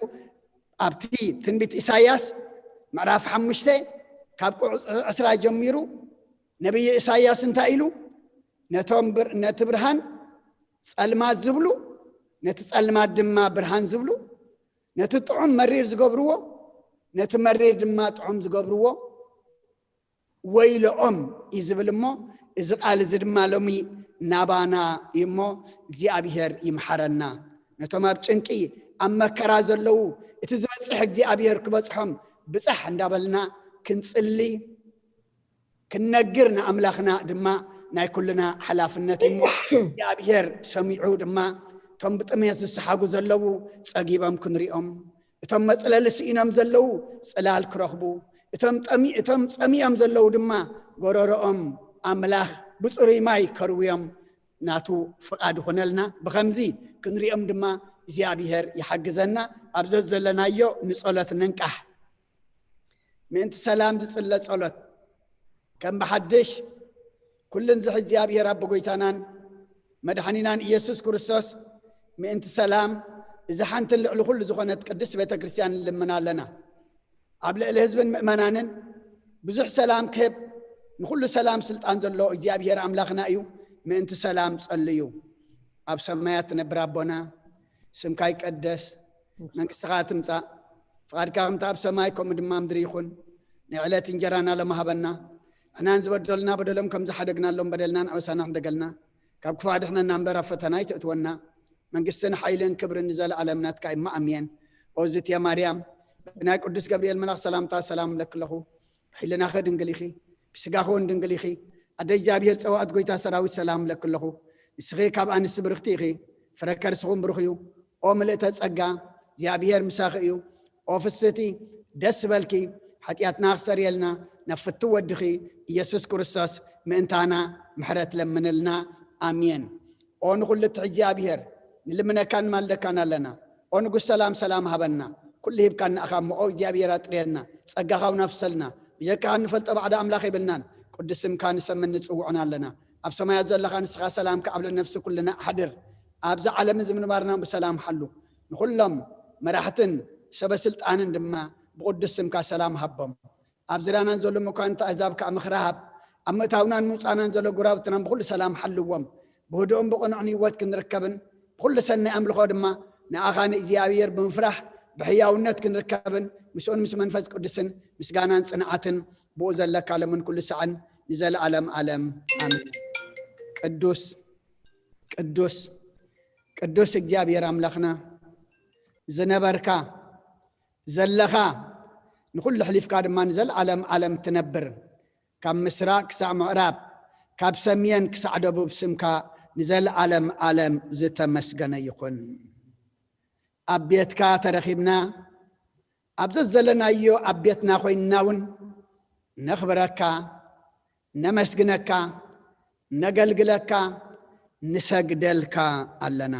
ኣብቲ ትንቢት ኢሳይያስ ምዕራፍ ሓሙሽተ ካብ ቁጽሪ ዕስራ ጀሚሩ ነቢይ ኢሳይያስ እንታይ ኢሉ? ነቶም ብር-፣ ነቲ ብርሃን ጸልማት ዝብሉ፣ ነቲ ጸልማት ድማ ብርሃን ዝብሉ፣ ነቲ ጥዑም መሪር ዝገብርዎ፣ ነቲ መሪር ድማ ጥዑም ዝገብርዎ፣ ወይለኦም እዩ ዝብል። እሞ እዚ ቃል እዚ ድማ ሎሚ ናባና እዩ። እሞ እግዚኣብሔር ይምሓረና። ነቶም ኣብ ጭንቂ፣ ኣብ መከራ ዘለዉ፣ እቲ ዝበጽሕ እግዚኣብሔር ክበጽሖም ብጻሕ እንዳበልና ክንጽሊ፣ ክንነግር ንኣምላኽና ድማ ናይ ኩልና ሓላፍነት እዩ። እሞ እግዚኣብሔር ሰሚዑ ድማ እቶም ብጥሜት ዝሰሓጉ ዘለዉ ጸጊቦም ክንሪኦም፣ እቶም መጽለሊ ስኢኖም ዘለዉ ጽላል ክረኽቡ፣ እቶም ጠሚ-፣ እቶም ጸሚኦም ዘለዉ ድማ ጎረሮኦም ኣምላኽ ብጽሩይ ማይ ከርውዮም ናቱ ፍቓድ ይኹነልና። ብኸምዚ ክንሪኦም ድማ እግዚኣብሔር ይሓግዘና። ኣብ ዘዘለናዮ ንጸሎት ንንቃሕ። ምእንቲ ሰላም ዝጽለ ጸሎት። ከም ብሓድሽ ኩልን ዝሕ እግዚኣብሔር ኣቦ ጎይታናን መድሓኒናን ኢየሱስ ክርስቶስ፣ ምእንቲ ሰላም እዛ ሓንትን ልዕሊ ኩሉ ዝኾነት ቅድስት ቤተ ክርስቲያን ንልምን ኣለና። ኣብ ልዕሊ ህዝብን ምእመናንን ብዙሕ ሰላም ክህብ፣ ንኹሉ ሰላም ስልጣን ዘሎ እግዚኣብሔር ኣምላኽና እዩ። ምእንቲ ሰላም ጸልዩ። ኣብ ሰማያት ትነብር ኣቦና፣ ስምካ ይቀደስ፣ መንግስትኻ ትምጻእ፣ ፍቓድካ ከምቲ ኣብ ሰማይ ከምኡ ድማ ምድሪ ይኹን። ናይ ዕለት እንጀራና ሎም ሃበና፣ ንሕናን ዝበደሉና በደሎም ከም ዝሓደግናሎም በደልናን ኣበሳና ሕደገልና፣ ካብ ክፉእ ኣድሕነና እምበር ኣብ ፈተና ኣይተእትወና። መንግስትን ሓይልን ክብርን ንዘለኣለም ናትካ እማ ኣሜን። ኦ ዝትየ ማርያም፣ ብናይ ቅዱስ ገብርኤል መልኣኽ ሰላምታ ሰላም እብለኪ ኣለኹ። ብሕልናኺ ድንግል ኢኺ፣ ብስጋኺ እውን ድንግል ኢኺ። ኣደ እግዚኣብሔር ጸዋእት ጎይታ ሰራዊት ሰላም እብለኪ ኣለኹ። ንስኺ ካብ ኣንስቲ ብርኽቲ ኢኺ፣ ፍረ ከርስኺ እውን ብሩኽ እዩ። ኦ ምልእተ ጸጋ፣ እግዚኣብሔር ምሳኺ እዩ። ኦ ፍስህቲ፣ ደስ በልኪ፣ ሓጢኣትና ክሰርየልና ናብ ፍትው ወድኺ ኢየሱስ ክርስቶስ ምእንታና ምሕረት ለምንልና። ኣሜን። ኦ ንኹሉ እትሕዚ እግዚኣብሔር፣ ንልምነካን ንማልደካን ኣለና። ኦ ንጉስ ሰላም፣ ሰላም ሃበና። ኩሉ ሂብካና ኢኻ እሞ፣ ኦ እግዚኣብሔር ኣጥርየልና፣ ጸጋኻ እውን ኣፍሰልና። ብጀካኻ እንፈልጦ ባዕዳ ኣምላኽ የብልናን። ቅዱስ ስምካ ንሰምን ንጽውዖን ኣለና። ኣብ ሰማያት ዘለኻ ንስኻ ሰላምካ ኣብ ልዕሊ ነፍሲ ኩልና ኣሕድር። ኣብዛ ዓለም እዚ ምንባርና ብሰላም ሓሉ። ንኹሎም መራሕትን ሰበ ስልጣንን ድማ ብቅዱስ ስምካ ሰላም ሃቦም። ኣብ ዙርያናን ዘሎ መኳንንቲ ኣህዛብ ከኣ ምኽሪ ሃብ። ኣብ ምእታውናን ምውጻእናን ዘሎ ጎረባብትናን ብኹሉ ሰላም ሓልዎም። ብህዱእን ብቕኑዕን ህይወት ክንርከብን ብኹሉ ሰናይ ኣምልኾ ድማ ንኣኻ ንእግዚኣብሔር ብምፍራሕ ብሕያውነት ክንርከብን ምስኡን ምስ መንፈስ ቅዱስን ምስጋናን ጽንዓትን ብኡ ዘለካ ሎምን ኩሉ ሳዕን ንዘለኣለም ኣለም ኣሜን። ቅዱስ፣ ቅዱስ፣ ቅዱስ እግዚኣብሔር ኣምላኽና ዝነበርካ፣ ዘለኻ፣ ንኹሉ ኣሕሊፍካ ድማ ንዘለኣለም ዓለም ትነብር፣ ካብ ምስራቕ ክሳዕ ምዕራብ፣ ካብ ሰሜን ክሳዕ ደቡብ ስምካ ንዘለኣለም ዓለም ዝተመስገነ ይኹን። ኣብ ቤትካ ተረኺብና፣ ኣብ ዘዘለናዮ ኣብ ቤትና ኮይንና እውን ነኽብረካ፣ ነመስግነካ፣ ነገልግለካ፣ ንሰግደልካ ኣለና።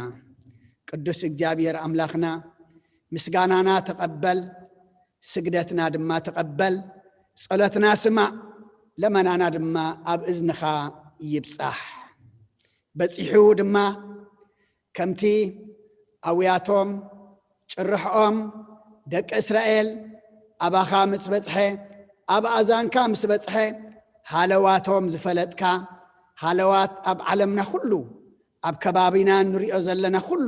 ቅዱስ እግዚኣብሔር ኣምላኽና፣ ምስጋናና ተቐበል፣ ስግደትና ድማ ተቐበል፣ ጸሎትና ስማዕ፣ ለመናና ድማ ኣብ እዝንኻ ይብጻሕ። በጺሑ ድማ ከምቲ ኣውያቶም፣ ጭርሕኦም፣ ደቂ እስራኤል ኣባኻ ምስ በጽሐ፣ ኣብ ኣእዛንካ ምስ በጽሐ፣ ሃለዋቶም ዝፈለጥካ፣ ሃለዋት ኣብ ዓለምና ኩሉ፣ ኣብ ከባቢና እንሪኦ ዘለና ኩሉ፣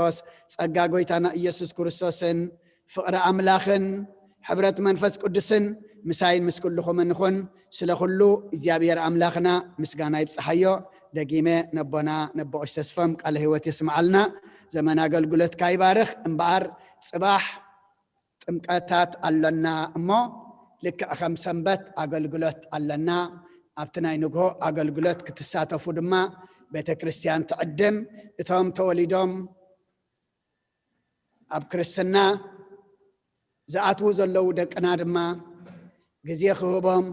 ክርስቶስ፣ ጸጋ ጎይታና ኢየሱስ ክርስቶስን ፍቕሪ ኣምላኽን ሕብረት መንፈስ ቅዱስን ምሳይን ምስ ኩልኹምን ይኹን። ስለ ኩሉ እግዚኣብሔር ኣምላኽና ምስጋና ይብጽሓዮ። ደጊመ ነቦና ነቦ ቀሺ ተስፎም ቃለ ህይወት የስምዓልና። ዘመን ኣገልግሎትካ ይባርኽ። እምበኣር ጽባሕ ጥምቀታት ኣሎና እሞ፣ ልክዕ ከም ሰንበት ኣገልግሎት ኣለና። ኣብቲ ናይ ንግሆ ኣገልግሎት ክትሳተፉ ድማ ቤተ ክርስቲያን ትዕድም። እቶም ተወሊዶም ኣብ ክርስትና ዝኣትዉ ዘለዉ ደቅና ድማ ግዜ ክህቦም፣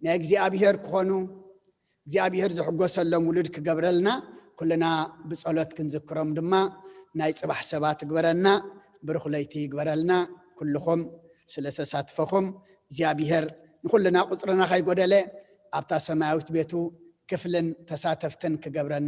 ናይ እግዚኣብሔር ክኾኑ፣ እግዚኣብሔር ዝሕጎሰሎም ውሉድ ክገብረልና፣ ኩልና ብጸሎት ክንዝክሮም ድማ ናይ ጽባሕ ሰባት ይግበረና። ብሩኽ ለይቲ ይግበረልና። ኩልኹም ስለ ተሳትፈኹም እግዚኣብሔር ንኹልና ቁጽርና ከይጎደለ ኣብታ ሰማያዊት ቤቱ ክፍልን ተሳተፍትን ክገብረና